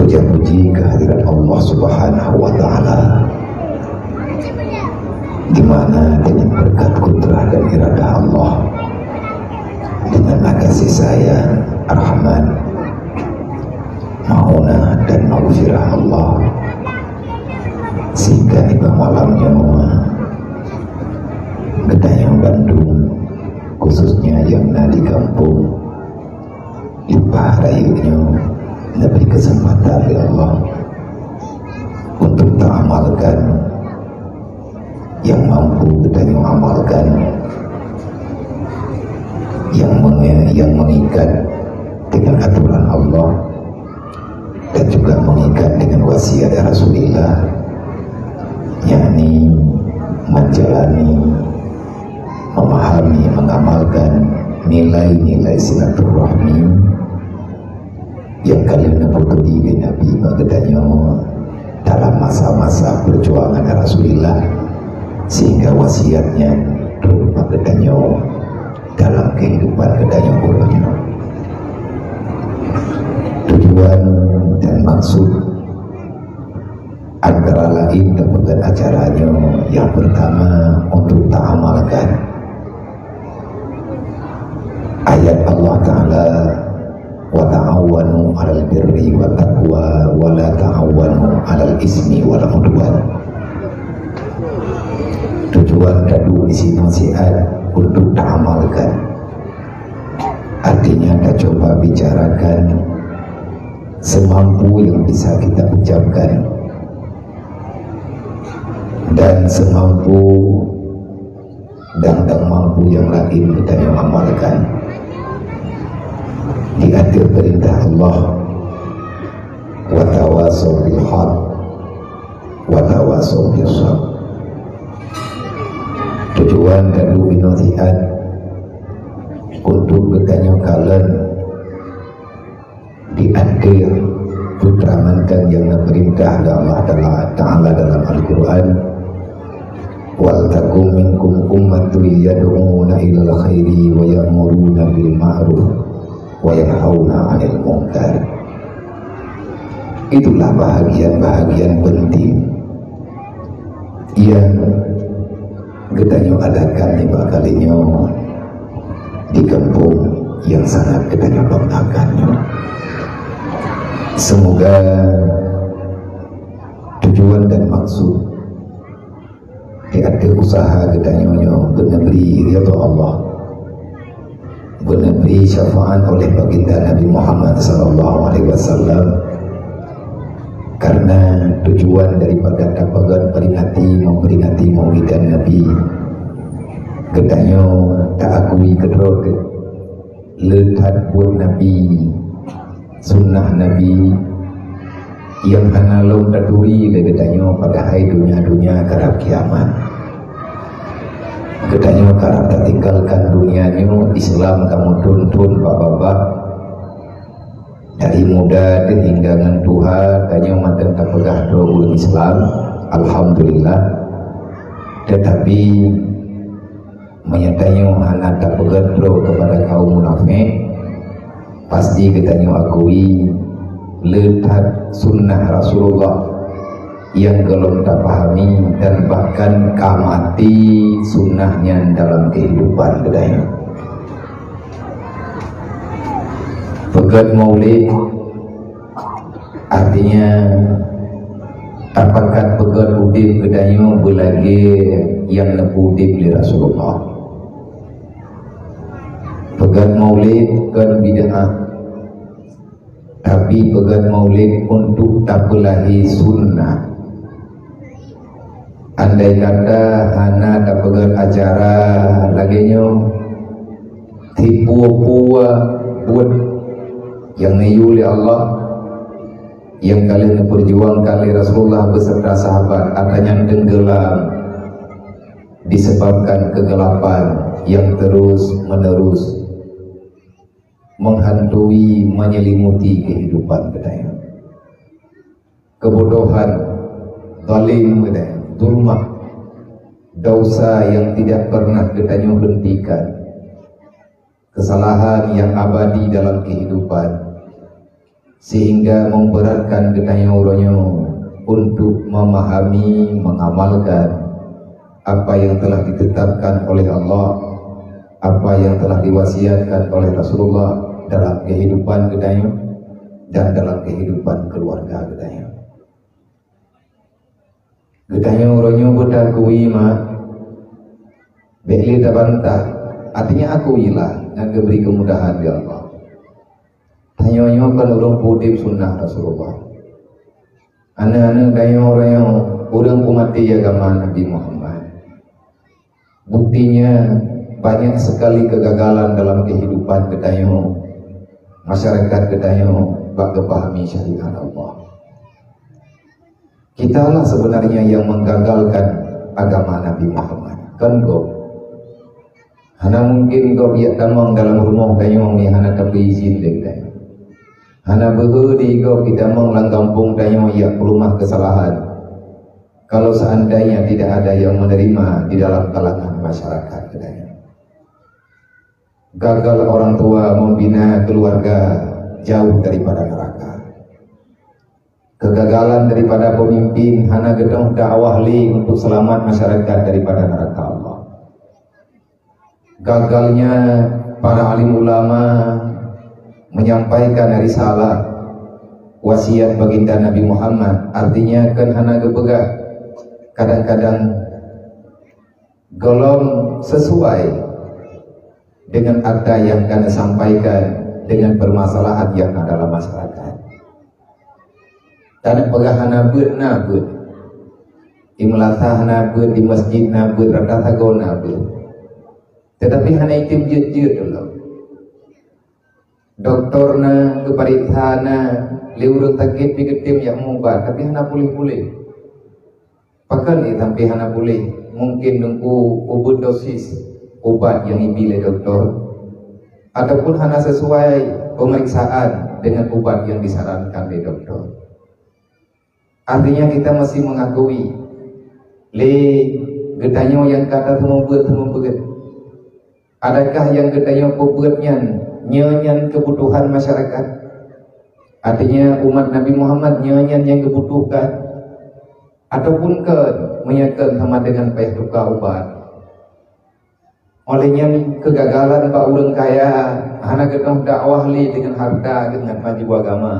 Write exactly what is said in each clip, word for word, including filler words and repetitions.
Puja-puji kehadirat Allah Subhanahu wa Ta'ala, di mana dengan berkat kudrah dan iradah Allah, dengan kasih sayang, rahmat, maunah, dan maghfirah Allah, sehingga di malam nyoe, geutanyoe bandum, khususnya nyang na di kampung, leupah rayeuk nyoe, neubri keuseumpatan lé Allah untuk taamalkan nyang mampu geutanyoe amalkan, nyang menge-, nyang meungikat dengan aturan Allah dan juga meungikat dengan wasiat Rasulullah, yakni menjalani, memahami, mengamalkan nilai-nilai silaturahmi nyang ka lheueh neupeuturi lé Nabi bak geutanyoe dalam masa-masa peujuangan Rasulullah, sehingga wasiat nyan trok bak geutanyoe dalam kehidupan geutanyoe uroe nyoe. Tujuan dan maksud antara lain tapeugét acara nyoe, nyang peurtama untuk taamalkan ayat Allah Ta'ala, "Wa ta'awanu 'alal birri wat taqwa, wa la ta'awanu 'alal ismi wal 'udwan." Tujuan taduek di sinoe siat untuk taamalkan. Artinya, tacoba bicarakan semampu yang bisa kita ucapkan dan semampu dan tak mampu yang lain geutanyoe amalkan di ateueh peurintah Allah, "Wa tawasau bil haq, wa tawasau bis sabr." Tujuan taduek inoe siat untuk geutanyoe kalon di ateueh putra mantong nyang neupeurintah lé Allah Taala, Taala dalam Al-Quran, "Wal takum minkum ummatun yad'una ilal khairi wa ya'muruna bil ma'ruf wa yanhauna 'anil munkar." Itulah bahagian-bahagian penting yang geutanyoe adakan nibak kali nyoe di kampung yang sangat geutanyoe banggakan nyoe. Semoga tujuan dan maksud di ateueh usaha geutanyoe nyoe beuneubri ridha Allah, beuneubri syafaat oleh Baginda Nabi Muhammad sallallahu alaihi wasallam. Karena tujuan daripada tapeugét peringati, memperingati Maulidan Nabi, geutanyoe taakui keudroe le that buet Nabi, sunnah Nabi, nyang hana lom taturi lé geutanyoe padahai dunia-dunia karab kiamat. Geutanyoe karab tatinggalkan dunia nyoe, Islam ka meuthon-thon bak babah. Dari muda teuh hingga ngon tuha, tanyoe mantong tapeugah droe ureuëng Islam, alhamdulillah. Tetapi meunyoe tanyoe hana tapeugét droe keupada kaum munafék, pasti geutanyoe akui le that sunnah Rasulullah nyang gohlom tapahami dan bahkan ka maté sunnah nyan dalam keuhidupan geutanyoe. Peugét Maulid artinya tapakat peugét udeb geutanyoe beulagée nyang neupeuudeb lé Rasulullah. Peugét Maulid kon bid'ah, tapi peugét Maulid untuk tapeulahé sunnah. Andai kata hana tapeugét acara lagée nyoe, tipu-pue buet nyang neuyue lé Allah, nyang ka lheueh neupeurjuangkan lé Rasulullah beserta sahabat, ata nyan teunggeulam disebabkan keugelapan nyang terus-menerus menghantui, menyelimuti kehidupan geutanyoe. Kebodohan, zalim geutanyoe, zulmah, dosa yang tidak pernah geutanyoe hentikan, kesalahan yang abadi dalam kehidupan, sehingga memberatkan geutanyoe uroe nyoe untuk memahami, mengamalkan apa yang telah ditetapkan oleh Allah, apa yang telah diwasiatkan oleh Rasulullah dalam kehidupan geutanyoe dan dalam kehidupan keluarga geutanyoe. Geutanyoe uroe nyoe beutakui, mak, bék lé tabantah, artinya akuilah nyang geubri keumudahan lé Allah. Tanyoe nyoe kon ureuëng peudeb sunnah Rasulullah. Aneuk-aneuk tanyoe uroe nyoe ureuëng peumaté agama Nabi Muhammad. Buktinya, banyak sekali kegagalan dalam kehidupan geutanyoe, masyarakat geutanyoe bak geupahami syariat Allah. Kitalah sebenarnya yang menggagalkan agama Nabi Muhammad, kon gob. Hana mungkin gob jak tamong dalam rumoh tanyoe nyang hana tapeuizin lé geutanyoe. Hana beuhe di gob jitamong lam gampông tanyoe jak peuleumah keusalahan, kalau seandainya tidak ada yang menerima di dalam kalangan masyarakat geutanyoe. Gagal orang tua membina keluarga jauh daripada neraka. Kegagalan daripada pemimpin hana geudoh dakwah lé untuk selamat masyarakat daripada neraka Allah. Gagalnya para alim ulama menyampaikan risalah wasiat baginda Nabi Muhammad, artinya kan hana geupeugah, kadang-kadang golom sesuai dengan ada yang ka sampaikan dengan permasalahan yang ada dalam masyarakat. Taneuk peugah hana beuet, na beuet. Di meulasah na beuet, di masjid na beuet, rata sagoe na beuet. Tetapi hana item jeuet-jeuet lom. Doktor na, geupareksa na, lé ureuëng sakét pi geutem jak meuubat, tapi hana puléh-puléh. Pakon lé sampai hana puléh? Mungkin teungku overdosis ubat nyang ibi lé doktor, ataupun hana sesuai pemeriksaan dengan ubat yang disarankan lé doktor. Artinya kita masih mengakui lé geutanyoe nyang ka tateumeubeuet-teumeubeuet. Adakah nyang geutanyoe peubeuet nyan, nyoe nyan keubutuhan masyarakat? Artinya umat Nabi Muhammad nyoe nyan nyang geubutuhkan? Ataupun kon meunyoe kon sama dengan payah tuka ubat? Oleh nyan, kegagalan bak ureuëng kaya hana geudoh dakwah lé dengan harta geuh ngon maju agama.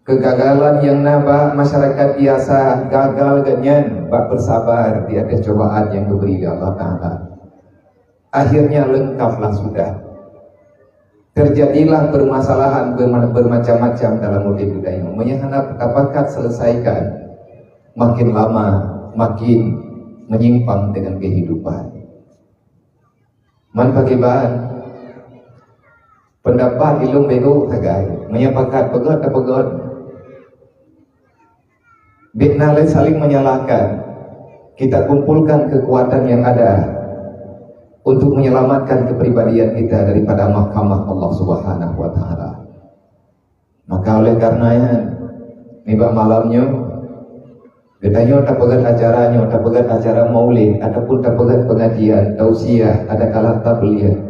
Kegagalan nyang na bak masyarakat biasa gagal geuh nyan bak bersabar di ateueh cobaan nyang geubri lé Allah Taala. Akhirnya lengkaplah sudah. Terjadilah permasalahan berma-, bermacam-macam dalam udeb geutanyoe. Meunyoe hana tapakat selesaikan, makin lama makin menyimpang dengan kehidupan. Man pakiban, pendapat ilôn bego sagai. Meunyoe pakat peugöt, tapeugöt. Bék na lé saling menyalahkan. Kita kumpulkan kekuatan yang ada untuk menyelamatkan kepribadian kita daripada mahkamah Allah Subhanahu wa Taala. Maka oleh karena nyan, nibak malam nyoe, geutanyoe tapeugöt acara nyoe, tapeugöt acara maulid, ataupun tapeugöt pengajian, tausiah, adakala tabligh.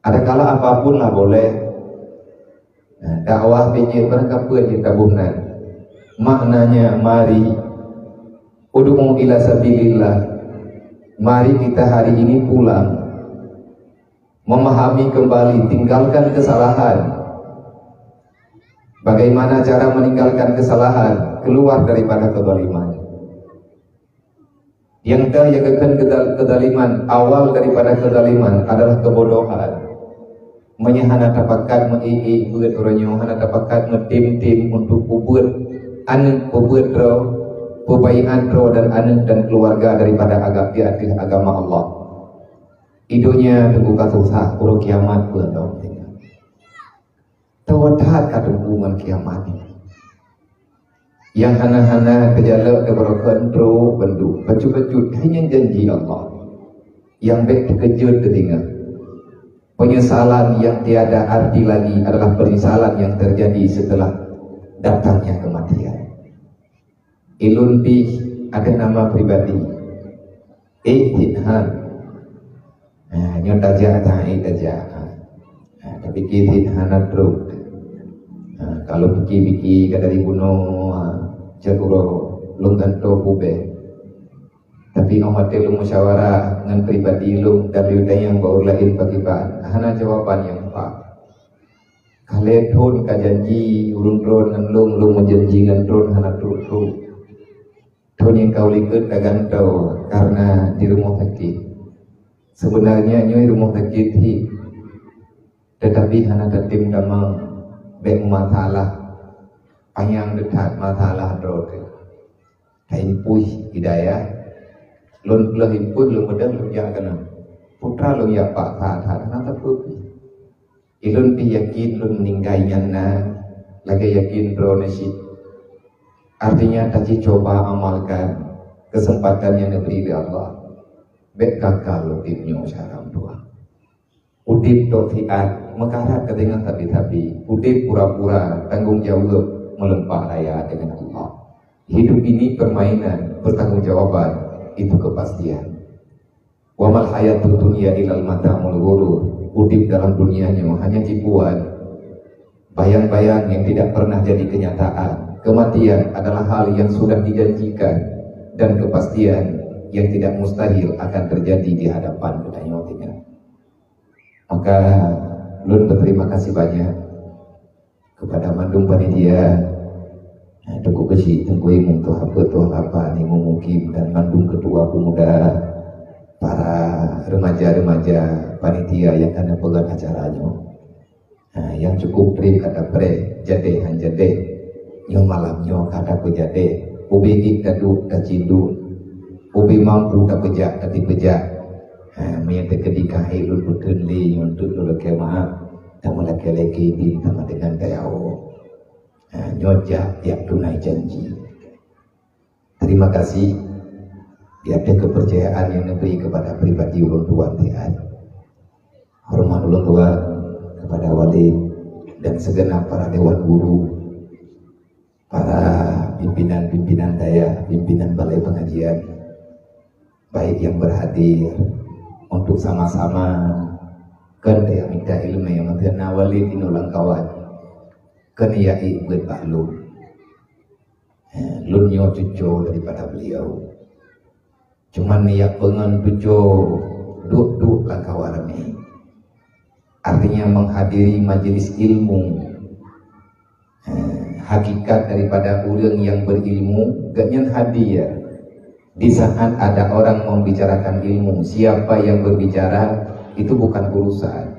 Adakala apapun lah boleh. Nah, dakwah bijéh barangkapeue jih taboh nan. Maknanya, mari, ud'u ila sabilillah. Mari kita hari ini pulang memahami kembali, tinggalkan kesalahan. Bagaimana cara meninggalkan kesalahan? Keluar daripada kezaliman. Nyang ka nyang geukheun kedal-, kezaliman, awal daripada kezaliman adalah kebodohan. Meunyoe hana tapakat meu-ék-ék beuet uroe nyoe, hana tapakat meutem-tem untuk peubeuet aneuk, peubeuet droe, peubaiat droe dan aneuk dan keluarga daripada agam di ateueh agama Allah. Di donya teungku ka susah, uroe kiamat peue lom tinggai. Tawa that ka teungku ngon kiamat nyoe. Nyang hana-hana teujalok teubarokon trok bandum, bacut-bacut, hai nyan janji Allah. Nyang bék teukeujot teudeungoe. Penyesalan yang tiada arti lagi adalah penyesalan yang terjadi setelah datangnya kematian. Ilôn pih ada nama pribadi. Eh, Sit Han. Ha, nyoe tajak that, eh, tajak. Ha, tapi Sit Han na trok. Kalau piki-piki ka dari bunoe, ceururoe lôn gantoe pubeh. Tapi óh watée lôn musyawarah ngon pribadi lôn dan lôn tanyong bak ureuëng laén pakriban, hana jawaban nyang pat. Ka lhée thon ka janji ureuëng droe ngon lôn, lôn meujanji ngon droe hana trok-trok. Thon nyang ka u likot ka gantoe kareuna di rumoh sakét. Seubeunarnya nyoe rumoh sakét hi, teutapi hana tatem tamong bék masalah. Panyang that masalah droe teuh. Taimpui hidayah. Lôn peuleueh impui lôn beudôh lôn jak keunoe. Putra lôn jak paksa that hana teupeu pih. Ilôn pih yakin lôn meuninggai nyan na lagée yakin droeneuh cit. Artinya, tajicoba amalkan keuseumpatan nyang neubri lé Allah. Bék gagal udeb nyoe syedara meutuwah. Udeb tok siat, meukarat ka deungon sabe-sabe. Udeb pura-pura, tanggong jaweueb meulimpah raya deungon Allah. Hidup ini permainan, pertanggungjawaban itu kepastian. Wa mal hayatud dunya illal mata'ul ghurur. Udeb dalam dunia nyoe hanya tipuan, bayang-bayang yang tidak pernah jadi kenyataan. Kematian adalah hal yang sudah dijanjikan dan kepastian yang tidak mustahil akan terjadi di hadapan geutanyoe. Maka, lôn berterima kasih banyak kepada mandum panitia, eh, Teungku Keuchik, Teungku Imum, Tuha Peuet, Tuha Lapan, Imum Mukim, dan mandum ketua pemuda, para remaja-remaja panitia yang ka neupeugét acara nyoe. Ha, nyang cukup treb ka tapreh, jadeh han jadeh. Nyoe malam nyoe ka tapeujadeh. Ubé gét taduek tacindok. Ubé mampu tapeujak tatipeujak. Ha, meunyoe teukeudi ka hai lôn peuteun lé nyoe, eunteuk lôn lakée meu'ah, tameulakée lé keu idin, tameudeungon tayaôh. Ha, nyoe jak, jak tunai janji. Terima kasih di atas kepercayaan yang diberi kepada pribadi ulôn tuan siat. Hormat ulôn tuan kepada Walid dan segenap para dewan guru, para pimpinan-pimpinan dayah, pimpinan balai pengajian, baik yang berhadir, untuk sama-sama kan yang minta ilmu yang mungkin na Walid inoe lam kawan, kan ya ik buat bak lôn. Eh, lôn nyoe cucoe daripada beliau. Cuman niat peungon cucoe duek-duek lam kawan ramé. Artinya menghadiri majelis ilmu. Eh, hakikat daripada ureuëng yang berilmu, gobnyan hadir. Di saat ada orang membicarakan ilmu, siapa yang berbicara, itu bukan urusan.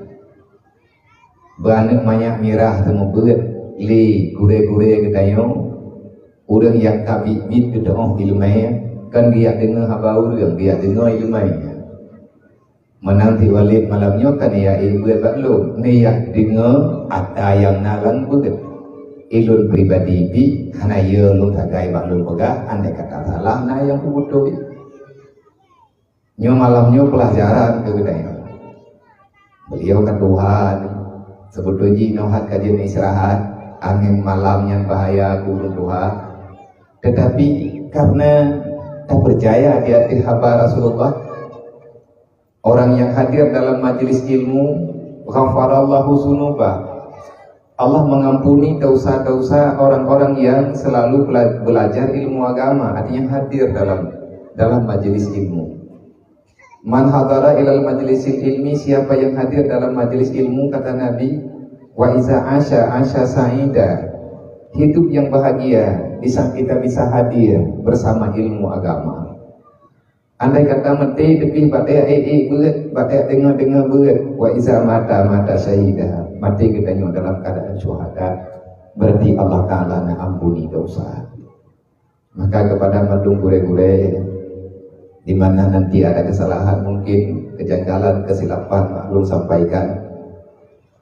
Beuaneuk manyak mirah teumeubeuet lé gurée-gurée geutanyoe, ureuëng nyang ka biet-biet geuteuôh iéleumé, kon geujak deungoe haba ureuëng, geujak deungoe iéleumé. Meunan cit Walid malam nyoe ka neujak ék beuet bak lôn, neujak deungoe ata nyang na lam beuet. Ilôn pribadi pih hana yö lôn sagai bak lôn peugah, andai kata salah na nyang kubeutôi. Nyoe malam nyoe peulajaran keu geutanyoe. Beliau kan Tuhan, seubeutôi jih nyoe hat ka jeuet istirahat, angén malam nyan bahaya keu ulôn tuha. Tetapi karena tapeucaya di ateueh haba Rasulullah, orang yang hadir dalam majelis ilmu, ghafarallahu dzunubah. Allah mengampuni dosa-dosa orang-orang yang selalu bela-, belajar ilmu agama, artinya hadir dalam, dalam majelis ilmu. Man hadara ilal majlisil ilmi, siapa yang hadir dalam majelis ilmu, kata Nabi, wa iza asya, asya sa'ida, hidup yang bahagia di saat kita bisa hadir bersama ilmu agama. Andai kata maté teupih bak ék-ék beuet, bak ék deungoe-deungoe beuet, wa iza mata, mata syahida, maté geutanyoe dalam keadaan syuhada, berarti Allah Ta'ala na ampuni dosa. Maka kepada mandum gurée-gurée, di mana nanti ada kesalahan, mungkin kejanggalan, kesilapan, maklum sampaikan.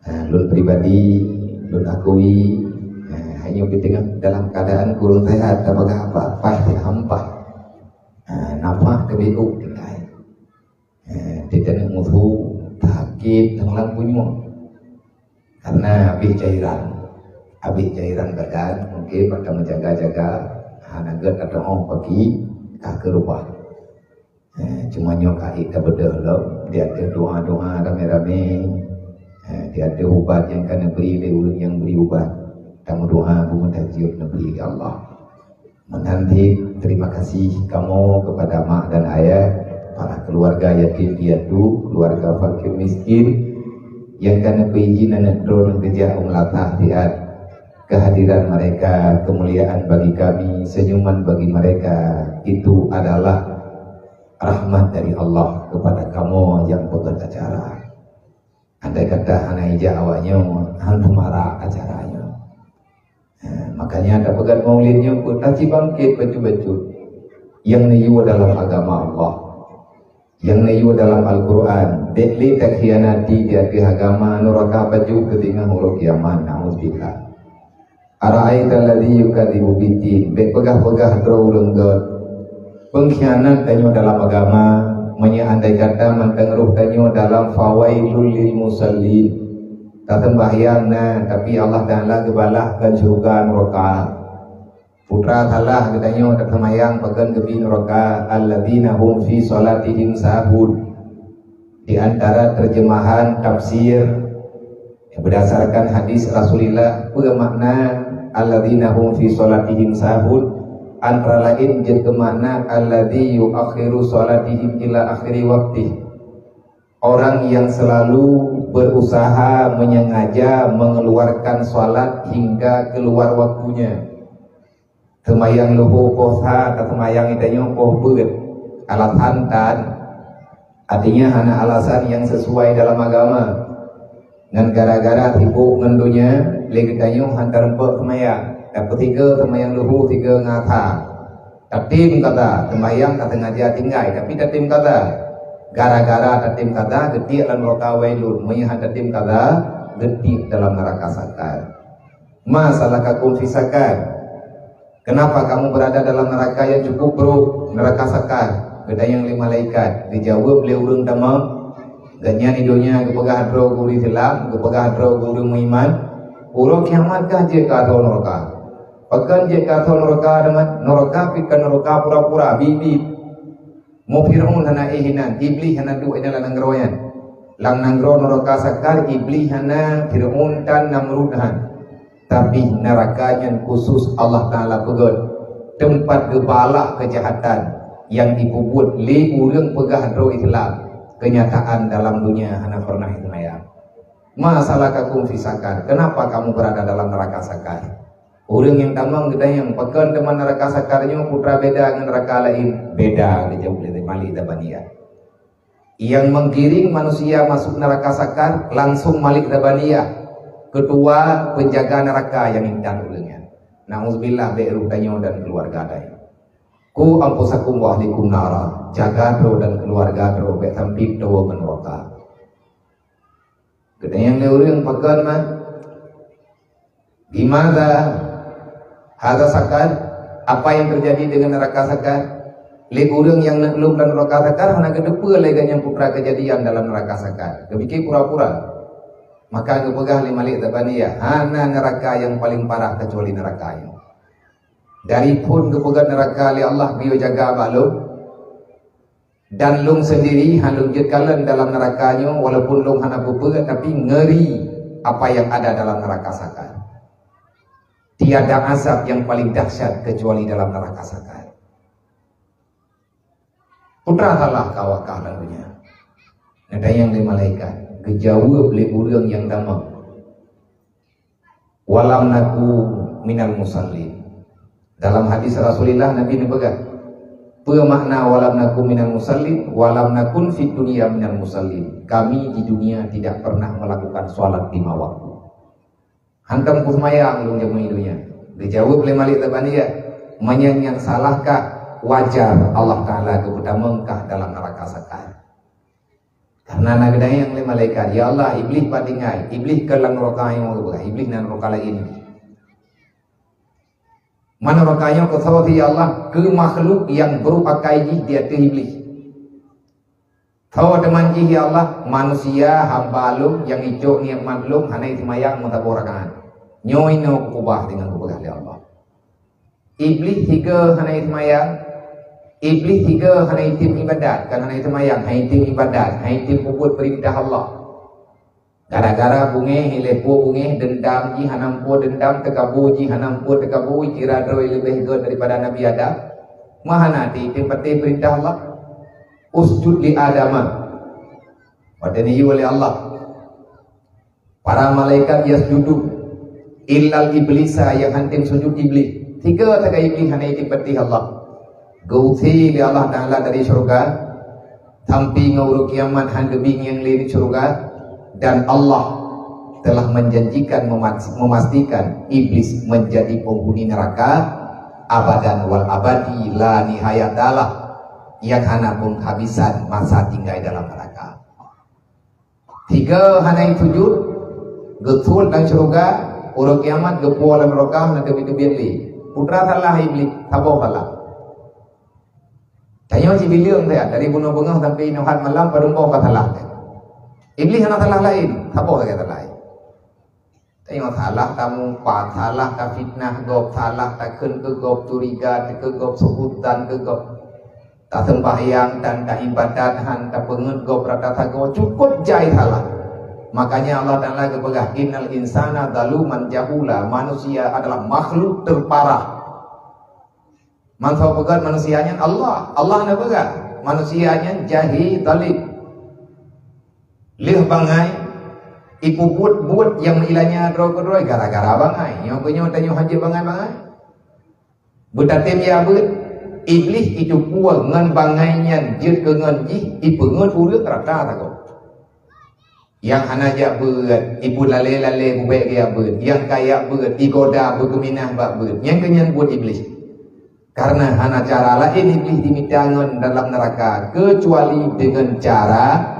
Ha, lôn pribadi, lôn akui, ha, hanya di tengah dalam keadaan kurang sehat, tak apa-apa, pasti hampa. Ha, nampak ke biru tinggai. Eh, di tengah musuh, sakét, tengah punyueng. Karena habis cairan. Habis cairan badan, mungkin pada menjaga-jaga, ha, nangga kata orang pagi, ka ke rumah. Eh, cuma nyoe ka ék ka beudôh lom, di ateueh doa-doa ramé-ramé. Eh, di ateueh ubat nyang ka neubri lé ureuëng nyang bri ubat. Tameudoa beumeutahajud neubri lé Allah. Meunan cit, terima kasih kamoe kepada mak dan ayah, para keluarga yatim piatu, keluarga fakir miskin, nyang ka neupeuidhin aneuk droeneuh geujak u meulatah siat. Kehadiran mereka kemuliaan bagi kami, senyuman bagi mereka itu adalah rahmat dari Allah kepada kamoe nyang peugöt acara. Andai kata hana ijak awak nyoe, han teumarak acara nyoe. Ha, makanya tapeugöt maulid nyoe peuet, tacibangkét bacut-bacut nyang neuyue dalam agama Allah, nyang neuyue dalam Al-Quran. Bék lé takhianati di ateueh agama, nuraka pajoh keu teungoh uroe kiamat, naudzubillah. Ara'aital ladzi yukadzibu biddin, bék peugah-peugah droe ureuëng göt. Peungkhianat tanyoe dalam agama, meunyoe andai kata mantong roh tanyoe dalam fawailul lil musallin. Taseumbahyang na, tapi Allah Taala geubalah kon syeuruga nuraka. Putra salah geutanyoe taseumbahyang pakon geubi nuraka, alladzina hum fi shalatihim sahun. Di antara terjemahan tafsir berdasarkan hadis Rasulullah, peue makna alladzina hum fi shalatihim sahun? Antara lain jeuet keu makna alladzi yuakhiru shalatihim ila akhiri waqtih. Orang yang selalu berusaha menyengaja mengeluarkan salat hingga keluar waktunya. Seumayang luho poh sa, ka seumayang geutanyoe poh peuet. Alasan tan, artinya hana alasan nyang sesuai dalam agama. Ngon gara-gara sibok ngon donya, lé geutanyoe han tareumpok seumayang. Tapeusigoe seumayang luho sigoe ngon asa. Tatem kaza, seumayang ka sengaja tinggai, tapi tatem kaza. Gara-gara tatem kaza, geutiek lam nuraka wailun. Meunyoe han tatem kaza, geutiek dalam nuraka sakar. Ma salakakum fi sakar? Kenapa kamu berada dalam neraka yang cukup buruk, neraka sakar? Geutanyong lé malaikat. Geujaweueb lé ureuëng tamong, gobnyan di donya geupeugah droe geuh ureuëng Islam, geupeugah droe geuh ureuëng meuiman. Uroe kiamat kah jeuet keu ateueh nuraka? Pakon jeuet keu ateueh nuraka, teuma nuraka pih kon nuraka pura-pura, biet-biet. Mo Fir'aun hana éh inan, Iblih hana duek inan lam nanggroe nyan. Lam nanggroe nuraka sakar, Iblih hana, Fir'aun tan, Namrud han. Tapi nuraka nyan khusus Allah Taala peugöt, teumpat geubalah keujahatan nyang jipeubuet lé ureuëng peugah droe Islam, keunyataan dalam donya hana pernah seumayang. Ma salakakum fi sakar? Kenapa kamu berada dalam neraka sakar? Ureuëng nyang tamong geutanyong, pakon teuma nuraka sakar nyoe putra beda ngon nuraka laén? Beda, geujaweueb lé Malik Zabaniyah. Nyang menggiring manusia masuk neraka sakar langsung Malik Zabaniyah, ketua penjaga neraka nyang intan ureuëng nyan. Nauzubillah, bék roh tanyoe dan keluarga tanyoe. Ku anfusakum wa ahlikum nara, jaga droe dan keluarga droe bék sampai tawoe ngon nuraka. Geutanyong lé ureuëng, pakon man? Bimadza hadza sakar? Apa yang terjadi dengan neraka sakar? Lé ureuëng nyang neuk lom lam neraka sakar hana geuteupeue lé gobnyan peue kejadian dalam neraka sakar. Geupike pura-pura. Maka geupeugah lé Malik Zabaniyah, hana neraka nyang paling parah kecuali neraka nyoe. Dari phon geupeugah neraka lé Allah, beu jaga bak lôn. Dan lôn sendiri han lôn jeuet kalon dalam neraka nyoe, walaupun lôn hana peue-peue, tapi ngeri apa yang ada dalam neraka sakar. Tiada azab yang paling dahsyat kecuali dalam neraka sakar. Putra salah kawakah lalu nyan. Geutanyong lé malaikat, geujaweueb lé ureuëng nyang tamong. Walam naku minal musallin. Dalam hadis Rasulullah, Nabi neupeugah, peue makna walam naku minal musallin? Walam nakun fid dunya minal musallin. Kami di dunia tidak pernah melakukan sholat lima waktu. Hantom kuseumayang lôn jameun di dunia. Geujaweueb lé Malik Zabaniyah, meunyan nyang salah kah, wajar Allah Taala geupeutamong kah dalam neraka sakar. Karena na geudayang lé malaikat, "Ya Allah, Iblih pat tinggai, Iblih kon lam nuraka nyoe," geupeugah, "Iblih na nuraka laén." Man nuraka nyoe keu soe, ya Allah? Keu makhluk nyang brôk akai jih di ateueh Iblih. Soe teuma jih, ya Allah? Manusia hamba Lôn nyang icok nikmat Lôn hana seumayang meusaboh rakaat. Nyoe inoe kukeubah deungon geupeugah lé Allah. Iblih sigoe hana seumayang, Iblih sigoe hana item ibadat, kan hana seumayang, hana item ibadat, hana item peubuet peurintah Allah. Gara-gara beungéh, ilée po beungéh, dendam jih hana muphom dendam, teukabu jih hana muphom teukabu, kira droe leubeh gét daripada Nabi Adam. Meuhana teuitem patéh peurintah Allah. Usjud li Adama. Watée neuyue lé Allah. Para malaikat yasjudun, illal iblisa, nyang hántom sujud Iblis. Tiga sagai Iblis hana item patéh Allah. Geuusé lé Allah Taala dari syeuruga, sampai ngon uroe kiamat hán geubri nyang lé syeuruga, dan Allah telah menjanjikan, memas-, memastikan Iblis menjadi penghuni neraka abadan wal abadi, la nihayatalah, yang hana penghabisan masa tinggai dalam neraka. Tiga hana sujud, geuthôt lam syeuruga, uroe kiamat geupuwoe lam neuraka, hana teubiet-teubiet lé. Peue teuma salah Iblis, saboh salah. Tanyoe sibileueng saja, dari bunoe beungoh sampai nyoe that malam, padum boh ka salah. Iblis hana salah laén, saboh saja salah. Tanyoe salah tameupat, salah tafitnah gob, salah takheun keu gob, curiga keu gob, su'udzan keu gob. Taseumbahyang dan taibadat hán tapeungeut gob rata sagoe, cukup jai salah. Makanya Allah Taala geupeugah, "Innal insana zaluman jahula." Manusia adalah makhluk terparah. Mantong peugah manusia nyan Allah. Allah na peugah, manusia nyan jahil, zalim. Lheueh bangai, ipeubuet buet nyang meuilanya droe keudroe gara-gara bangai. Nyoe keuh nyoe tanyoe hana bangai-bangai. Beutatem ya beuet, Iblis itupeue ngon bangai nyan jeuet keu ngon jih ipeungeut ureuëng rata sagoe. Nyang hana jak beuet, ipeulalé-lalé bubek geujak beuet. Nyang ka jak beuet, igoda beukeuminah bak beuet. Nyang keu nyan buet Iblis. Karena hana cara laén Iblis jimita ngon dalam neuraka, keucuali deungon cara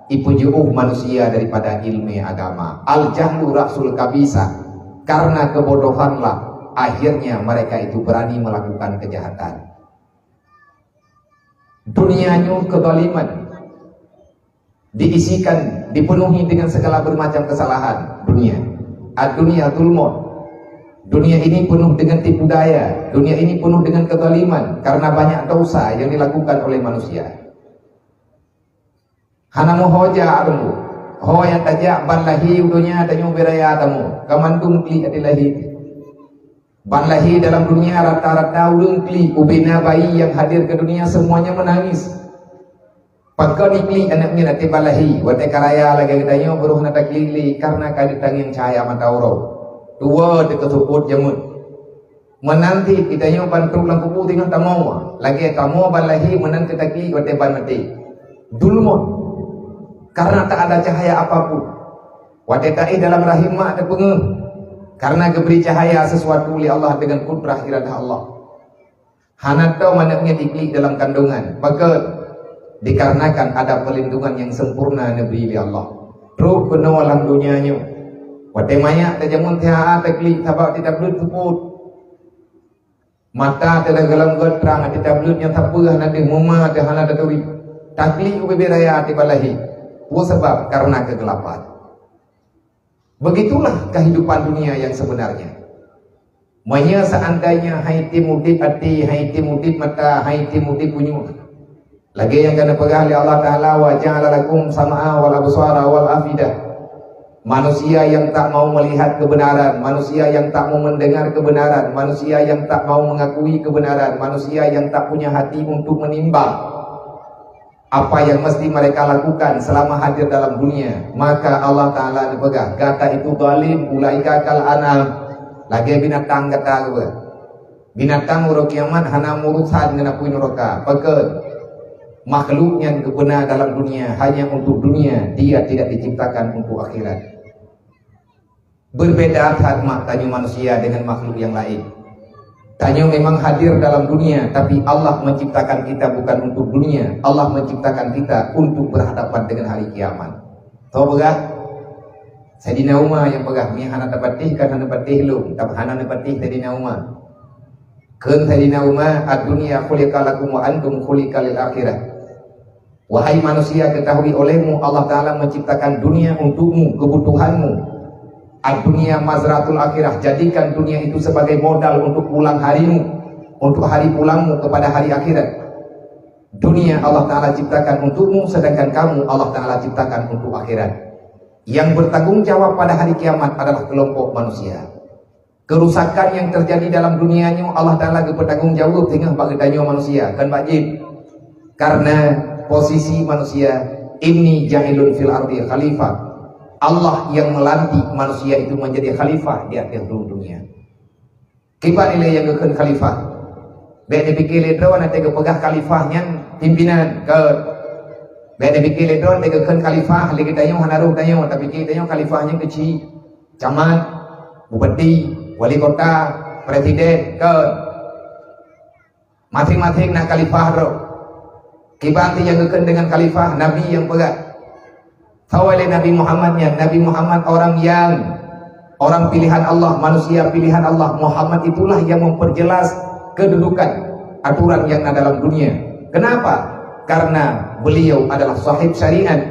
ipeujiôh manusia daripada ileumé agama. Al-jahlu ra'sul kabisah. Karena kebodohanlah akhirnya mereka itu berani melakukan kejahatan. Dunia nyoe kezaliman. Diisikan, dipenuhi dengan segala bermacam kesalahan dunia. Ad-dunya zulmun. Dunia ini penuh dengan tipu daya. Dunia ini penuh dengan kezaliman karena banyak dosa yang dilakukan oleh manusia. Hana meuho jak teuma. Ho nyang tajak ban lahé u donya tanyoe beu raya tamong. Ka mandum klik até lahé. Ban lahé dalam dunia rata-rata ureuëng klik, ubena bayi nyang hadir ke dunia semuanya menangis. Pakon iklik aneuk nyan até ban lahé, watée ka raya lagée geutanyoe baroe hana taklik lé, karena ka jitangieng cahya mata uroe. Tuwoe teukeuseuôt jamén. Meunan cit geutanyoe ban trok lam kubu singoh tamong, lagée tamong ban lahé meunan keu taklik watée ban maté. Dulmon, karena tak ada cahaya apapun. Watée taéh dalam rahim mak teupeungeuh, karena geubri cahaya sesuatu lé Allah dengan kudrah iradah Allah. Hana tom aneuk nyan iklik dalam kandungan. Pakon? Dikarenakan ada perlindungan yang sempurna neubri lé Allah. Trok keunoe lam donya nyoe. Watée manyak tajamén T H A taklik sabab teutableut seupôt. Mata teudah golom gét trang teutableut nyang sapeue hana deuh, muma teuh hana taturi. Taklik ubé-bé raya tiba lahé. Peue sabab? Karena kegelapan. Begitulah kehidupan dunia yang sebenarnya. Meunyoe seandainya hai tim udeb até, hai tim udeb mata, hai tim udeb unyueng, lagée nyang ka neupeugah lé Allah Taala, "Wa ja'ala lakum sam'a wal absara wal afidah." Manusia yang tak mau melihat kebenaran, manusia yang tak mau mendengar kebenaran, manusia yang tak mau mengakui kebenaran, manusia yang tak punya hati untuk menimbang apa yang mesti mereka lakukan selama hadir dalam dunia, maka Allah Taala neupeugah, "Gata itu zalim, ulaika kal an'am." Lagée binatang gata geuh. Binatang uroe kiamat hana meurusan ngon apui neuraka. Pakon? Makhluk nyang geubeuna dalam dunia hanya untuk dunia, dia tidak diciptakan untuk akhirat. Berbeda that mak tanyoe manusia dengan makhluk yang lain. Tanyoe memang hadir dalam dunia, tapi Allah menciptakan kita bukan untuk dunia. Allah menciptakan kita untuk berhadapan dengan hari kiamat. Tahu peugah? Saidina Umar nyang peugah, "Nyoe hana tapatéh, kan hana patéh lôn, tapi hana neupatéh Saidina Umar." Kheun Saidina Umar, "Ad-dunya khuliqa lakum wa antum khuliqa lil akhirah." Wahai manusia, ketahui olehmu Allah Taala menciptakan dunia untukmu, kebutuhanmu. Ad-dunya mazratul akhirah, jadikan dunia itu sebagai modal untuk pulang harimu, untuk hari pulangmu kepada hari akhirat. Dunia Allah Taala ciptakan untukmu, sedangkan kamu Allah Taala ciptakan untuk akhirat. Yang bertanggung jawab pada hari kiamat adalah kelompok manusia. Kerusakan yang terjadi dalam dunia nyoe Allah Taala geupeutanggong jaweueb singoh bak geutanyoe manusia, kon bak jin. Karena posisi manusia, "Inni ja'ilun fil ardi khalifah." Allah yang melantik manusia itu menjadi khalifah di atas dunia. Kiban ilée nyang geukheun khalifah? Bék neupike lé droe watée geupeugah khalifah nyan pimpinan, kon. Bék neupike lé droe watée geukheun khalifah lé geutanyoe hana roh tanyoe, tapike tanyoe khalifah nyan keuchik, camat, bupati, wali kota, presiden, kon. Maséng-maséng na khalifah droe. Kiban nyang geukheun deungon khalifah, Nabi nyang peugah. Sawa lé Nabi Muhammad nyan, Nabi Muhammad orang yang, orang pilihan Allah, manusia pilihan Allah. Muhammad itulah yang memperjelas kedudukan aturan yang na dalam dunia. Kenapa? Karena beliau adalah sahib syariat,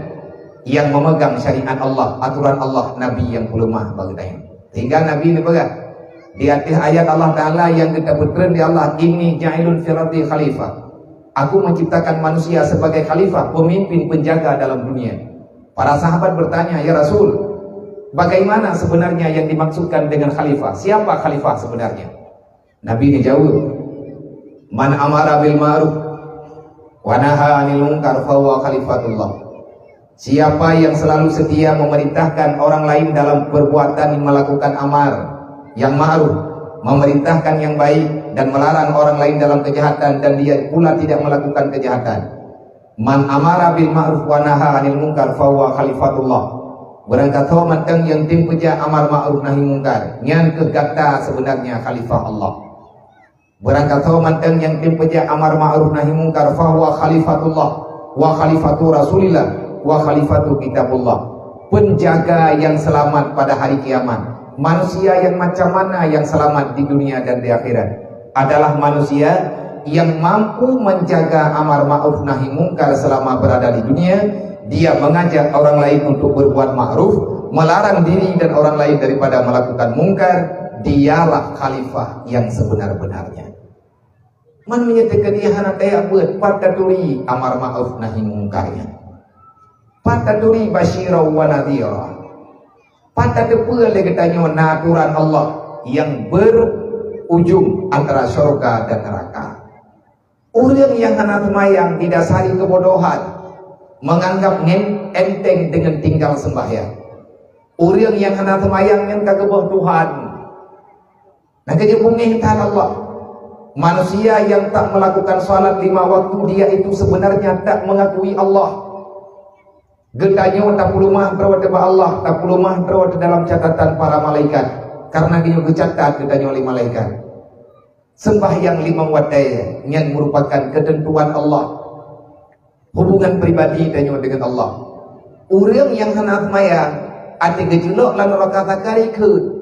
yang memegang syariat Allah, aturan Allah, Nabi yang peuleumah bagi tanyoe. Sehingga Nabi ni peugah, di atas ayat Allah Taala yang kita peutreun di Allah, "Inni ja'ilun fil ardi khalifah." Aku menciptakan manusia sebagai khalifah, pemimpin penjaga dalam dunia. Para sahabat bertanya, "Ya Rasul, bagaimana sebenarnya yang dimaksudkan dengan khalifah? Siapa khalifah sebenarnya?" Nabi dijawab, "Man amara bil ma'ruf wa naha 'anil munkar fahuwa khalifatullah." Siapa yang selalu setia memerintahkan orang lain dalam perbuatan, melakukan amar yang ma'ruf, memerintahkan yang baik, dan melarang orang lain dalam kejahatan, dan dia pula tidak melakukan kejahatan. "Man amara bil ma'ruf wa naha 'anil munkar fahuwa khalifatullah." Barangkasoe mantong nyang tem peujak amar ma'ruf nahi mungkar, nyan keuh gata sebenarnya khalifah Allah. Barangkasoe mantong nyang tem peujak amar ma'ruf nahi mungkar, fahuwa khalifatullah, wa khalifatu Rasulillah, wa khalifatu kitabullah. Penjaga yang selamat pada hari kiamat. Manusia yang macam mana yang selamat di dunia dan di akhirat? Adalah manusia yang mampu menjaga amar ma'ruf nahi mungkar selama berada di dunia. Dia mengajak orang lain untuk berbuat ma'ruf, melarang diri dan orang lain daripada melakukan mungkar. Dialah khalifah yang sebenar-benarnya. Man meunyoe teukeudi hana tajak beuet, pat taturi amar ma'ruf nahi mungkar nyan? Pat taturi basyira wa nadhira? Pat tateupeue lé geutanyoe na aturan Allah nyang berujung antara syurga dan neraka? Ureuëng nyang hana seumayang didasari keubodohan, menganggap ngen enteng dengan tinggal sembahyang. Ureuëng nyang hana seumayang nyan ka geuboh Tuhan. Nah, keujeuet beungéh that Allah. Manusia yang tak melakukan salat lima waktu, dia itu sebenarnya tak mengakui Allah. Geutanyoe tapeuleumah droe teuh bak Allah, tapeuleumah droe teuh dalam catatan para malaikat. Karena geutanyoe geucatat geutanyoe lé malaikat. Sembahyang limong watée nyan merupakan ketentuan Allah. Hubungan pribadi tanyoe dengan Allah. Ureuëng nyang hana seumayang, até geujeulok lam neuraka sakari kheun,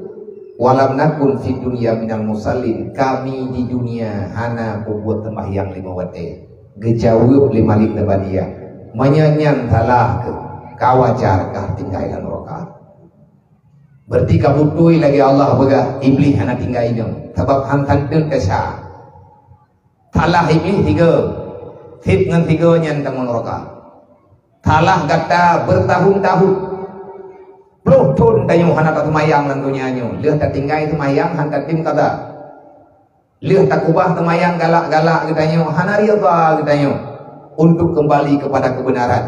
"Walam nakun fid dunya minal musallin." Kami di dunia hana peubuet sembahyang lima watée. Geujaweueb lé Malik Zabaniah, "Meunyoe nyan salah keuh, ka wajar kah tinggai lam neuraka." Berarti ka beutôi lagée Allah peugah, Iblih hana tinggai nyoe, sabab han santeuet desya. Salah Iblih tiga, sit ngon tiga nyan tamong neuraka. Salah gata bertahun-tahun, ploh thon tanyoe hana taseumayang lam dunia nyoe, lheueh tatinggai seumayang han tatem qadha. Lheueh takubah seumayang galak-galak geutanyoe, hana ridha geutanyoe untuk kembali kepada kebenaran.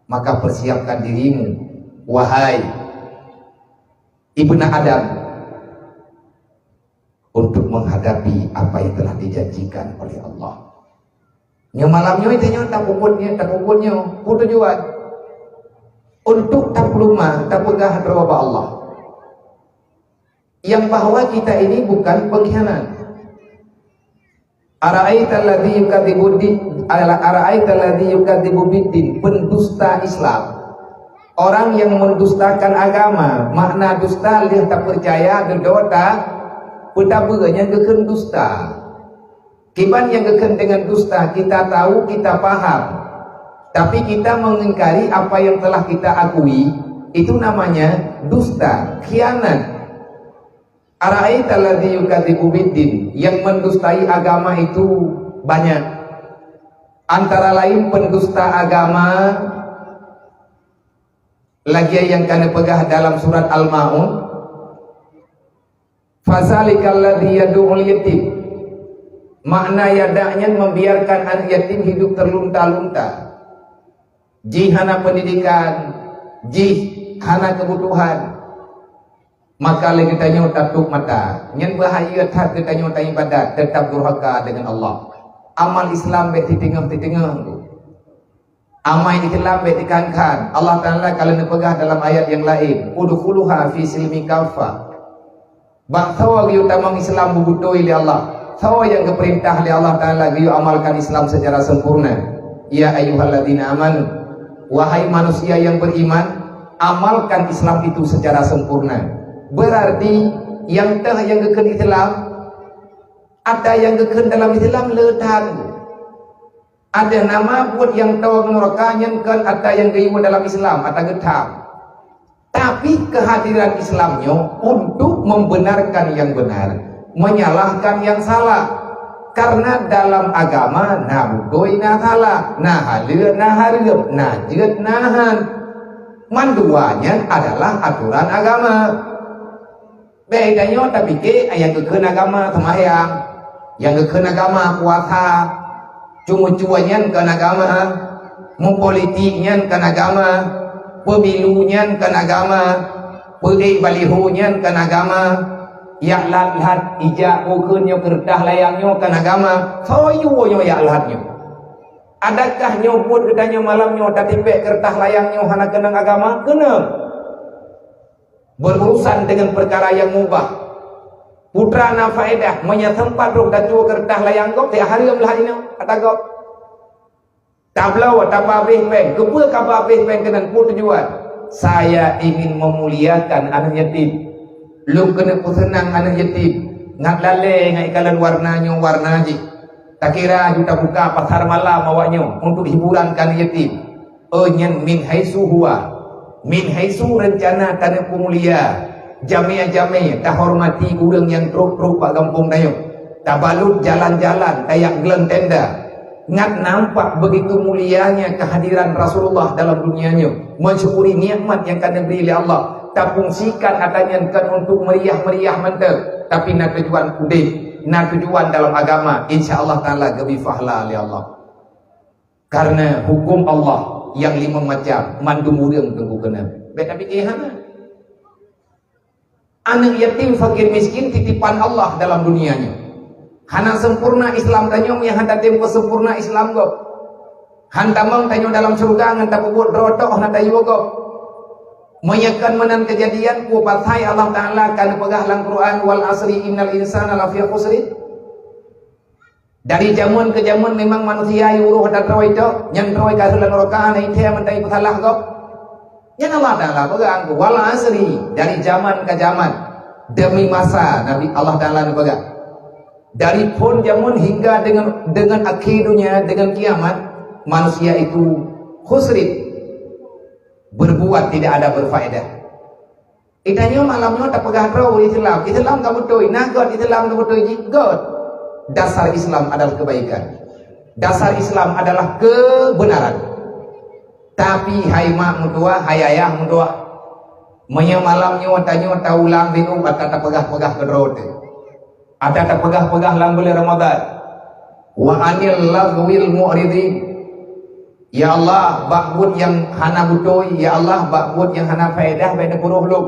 Maka persiapkan dirimu, wahai ibnu Adam, untuk menghadapi apa yang telah dijanjikan oleh Allah. Nyoe malam nyoe tanyoe tapeubuet nyoe, tapeubuet nyoe, peue tujuan? Untuk tapeuleumah, tapeugah droe bak Allah. Yang bahwa kita ini bukan pengkhianat. Ara'aital ladzi yukadzibu di-, ala-, ara'aital ladzi yukadzibu biddin, pendusta Islam. Orang yang mendustakan agama, makna dusta lheueh tapeucaya, dudoe ta-, peutabeue nyang geukheun dusta. Kiban nyang geukheun dengan dusta, kita tahu, kita paham. Tapi kita mengingkari apa yang telah kita akui, itu namanya dusta, khianat. Ara'aital ladzi yukadzibu biddin, yang mendustai agama itu banyak. Antara lain pendusta agama Lagée nyang ka neupeugah dalam surat Al-Maun, "Fazalikal ladzi yadu'ul yatim." Makna yada' nyan membiarkan anak yatim hidup terlunta-lunta. Jih hana pendidikan, jih hana kebutuhan. Maka lé geutanyoe tatup mata. Nyan bahaya that geutanyoe taibadat, teutap durhaka deungon Allah. Amal Islam bék titeungoh-titeungoh. Amai Islam bék dikan-kan. Allah Taala ka lheueh neupeugah dalam ayat nyang laén, "Udkhuluha fi silmi kaffah." Bak soe geuyue tamong Islam beubeutôi lé Allah, soe nyang geupeurintah lé Allah Taala geuyue amalkan Islam secara sempurna. Ya ayyuhalladzina amanu, wahai manusia yang beriman, amalkan Islam itu secara sempurna. Berarti nyang teuh nyang geukheun Islam, ata nyang geukheun dalam Islam le that. Ada nama buet nyang toe ngon nuraka nyan kon ata nyang geuyue dalam Islam, ata geutham. Tapi kehadiran Islam nyoe untuk membenarkan yang benar, menyalahkan yang salah. Karena dalam agama na beutôi na salah, na haleue na hareuem, na jeuet na han. Mandua nyan adalah aturan agama. Bék tanyoe tapike nyang geukheun agama seumayang, nyang geukheun agama puasa, ceumeucue nyan kon agama, meupolitik nyan kon agama, pemilu nyan kon agama, peuék baliho nyan kon agama, jak lhat-lhat ijak bukon nyoe keureutah layang nyoe kon agama, soe yue nyoe jak lhat nyoe. Adakah nyoe buet geutanyoe malam nyoe tatipék keureutah layang nyoe hana keunong agama? Keunong. Berurusan dengan perkara yang mubah. Putra na faedah, meunyo sempat roh tacue keureutah layang gob, tiak hareuem lah inoe, kata gob. Tabloe, tapabéh péng, keupeue ka babéh péng keunan, peue tujuan? Saya ingin memuliakan aneuk yatim. Lôn keuneuk peuseunang aneuk yatim. Ngat lalé ngai kalon warna nyoe warna jih. Takira ju tabuka pasar malam awak nyoe untuk hiburan keu aneuk yatim. Oh nyan min haitsu huwa. Min haitsu rencana tanyoe peumulia. Jamé-jamé tahormati ureuëng nyang trok-trok bak gampông tanyoe. Tabalut jalan-jalan tajak gleng tenda. Ngat nampak begitu mulianya kehadiran Rasulullah dalam dunia nyoe. Mensyukuri nikmat nyang ka neubri lé Allah. Tapungsikan ata nyan kon untuk meriah-meriah mantong, tapi na tujuan udeb, na tujuan dalam agama, insya Allah Taala geubri pahala lé Allah. Karena hukum Allah nyang limong macam, mandum ureuëng teungku keunong. Bék tapike hana. Aneuk yatim, fakir miskin titipan Allah dalam dunia nyoe. Hana sempurna Islam tanyoe nyang hana tem peusempurna Islam gob. Han tamong tanyoe dalam syeuruga ngon tapeubuet droe toh hana tayue gob. Meunyo kon meunan keujadian, peue pasai Allah Taala ka neupeugah lam Quran, "Wal asri innal insana lafi khusri"? Dari jameun ke jameun memang manusia yue uroh ata droe tok, nyan droe ka rhot lam nuraka, na ithée mantong peusalah gob. Nyan Allah Taala peugah, "Wal asri", dari zaman ke zaman, demi masa Nabi Allah Taala neupeugah. Dari phon jameun hingga dengan, dengan akhé dunia, dengan kiamat, manusia itu khusrin, berbuat tidak ada berfaedah. Geutanyoe malam nyoe tapeugah droe ureuëng Islam. Islam ka beutôi, na göt Islam ka beutôi jih, göt. Dasar Islam adalah kebaikan. Dasar Islam adalah kebenaran. Tapi hai mak meutuah, hai ayah meutuah, meunyoe malam nyoe tanyoe taulang linguek ata tapeugah-peugah keudroe teuh. Ata tapeugah-peugah lam buleuen Ramadhan. Wa anil laghwil mu'ridin. Ya Allah, bak buet nyang hana beutôi, ya Allah, bak buet nyang hana faedah, bék neupuroh lom.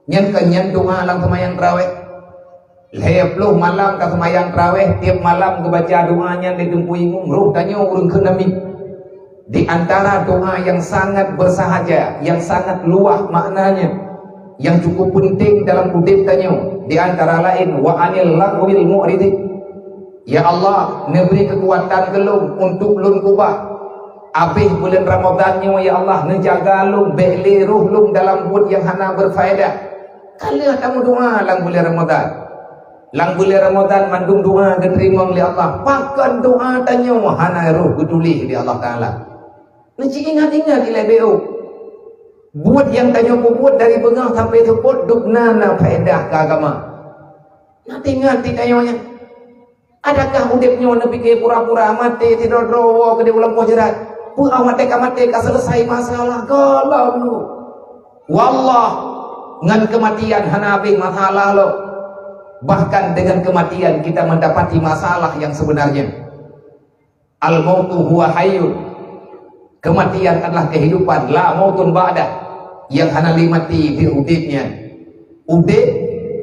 Nyan kon nyan doa lam seumayang taraweh. Lhée ploh malam ka seumayang taraweh, tieb malam geubaca doa nyan lé Teungku Imum, roh tanyoe ureuëng kheun amin. Di antara doa yang sangat bersahaja, yang sangat luwah maknanya, yang cukup penting dalam udeb tanyoe, di antara lain, "Wa anil laghwil mu'ridin." Ya Allah, neubri keukuatan keu lôn untuk lôn keubah. Abéh buleuen Ramadhan nyoe, ya Allah, neujaga lôn bék lé roh lôn dalam buet nyang hana berfaedah. Ka lheueh tameudoa lam buleuen Ramadhan. Lam buleuen Ramadhan mandum doa geuteurimong lé Allah. Pakon doa tanyoe hana roh geutuléh lé Allah Taala. Neuci ingat-ingat ilée B O. Buet nyang tanyoe peubuet dari beungoh sampai seupôt dubna na faedah keu agama. Na teuingat di tanyoe nyan. Adakah udeb nyoe neupike pura-pura maté sidroe-droe woe keudeh u lampôh jeurat? Peue awai watée ka maté ka seuleusai masalah gohlom nyoe? Wallah, ngon keumatian hana habéh masalah lom. Bahkan dengan kematian kita mendapati masalah yang sebenarnya. Al-mautu huwa hayyun. Kematian adalah kehidupan, la mautun ba'dah. Yang hana lé maté di udeb nyan. Udeb,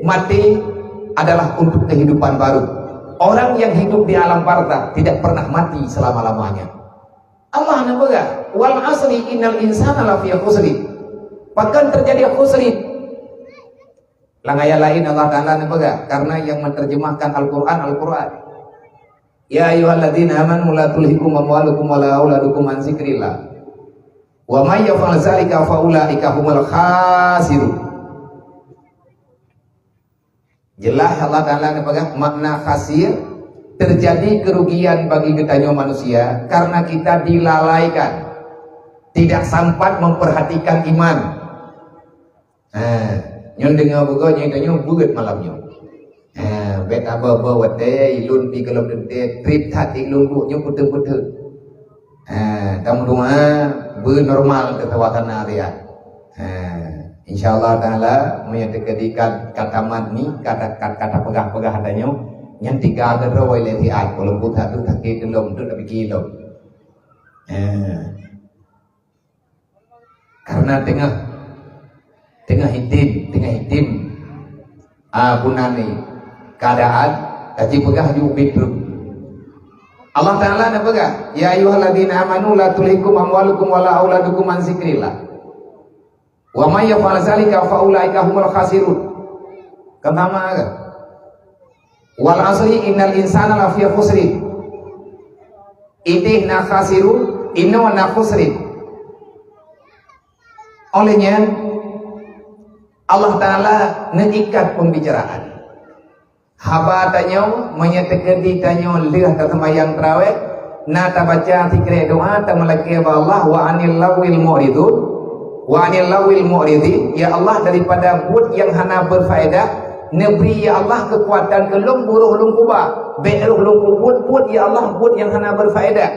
maté adalah untuk kehidupan baru. Orang yang hidup di alam barzakh tidak pernah mati selama-lamanya. Allah neupeugah, "Wal asri innal insana lafi khusri." Pakon terjadi khusri? Lam ayat laén Allah Taala neupeugah, karena yang menerjemahkan Al-Quran, Al-Quran. "Ya ayyuhalladzina amanu la tulhikum amwalukum wala auladukum an zikrillah. Wa may yaf'al dzalika fa ulaika humul khasirun." Jelas Allah Taala neupeugah makna khasir, terjadi kerugian bagi geutanyoe manusia karena kita dilalaikan, tidak sempat memperhatikan iman. Ha, nyoe deungoe bugoe nyoe tanyoe beuet malam nyoe. Ha, bèk aba-aba watèe ilôn pi gohlom teuntèe, trép that ilôn buet nyoe peuteuk-peuteuk. Ha, tameudoa beunormal keu suasana dia. Ha, insya Allah Taala meunyoe teukeudi ka, ka tamat ni, ka ta-, ka, ka tapeugah-peugah tanyoe, nyan tiga keudroe lé siat, walaupun satu sakét lom, tu tapi kilo. Ha. Karena teungoh, teungoh item, teungoh item, ah, bunan ni, keadaan, ka jipeugah ju ubit tu. Allah Taala na peugah, "Ya ayyuhalladzina amanu la tulhikum amwalukum wala auladukum an zikrillah. Wa may yaf'al dzalika fa ulaika humul khasirun." Kan sama kan? "Wal asri innal insana lafi khusri." Idéh na khasirun, inoe na khusri. Oleh nyan, Allah Taala neuikat pembicaraan. Haba tanyoe, meunyoe teukeudi tanyoe lheueh taseumayang tarawih, na tabaca sikrek doa, tameulakée bak Allah, "Wa anil lawil mu'ridun, wa anil lawil mu'ridin." Ya Allah, daripada buet nyang hana berfaedah, neubri, ya Allah, keukuatan keu lôn, beuroh lôn kuba, bèk roh lôn keu buet-buet, ya Allah, buet nyang hana berfaedah.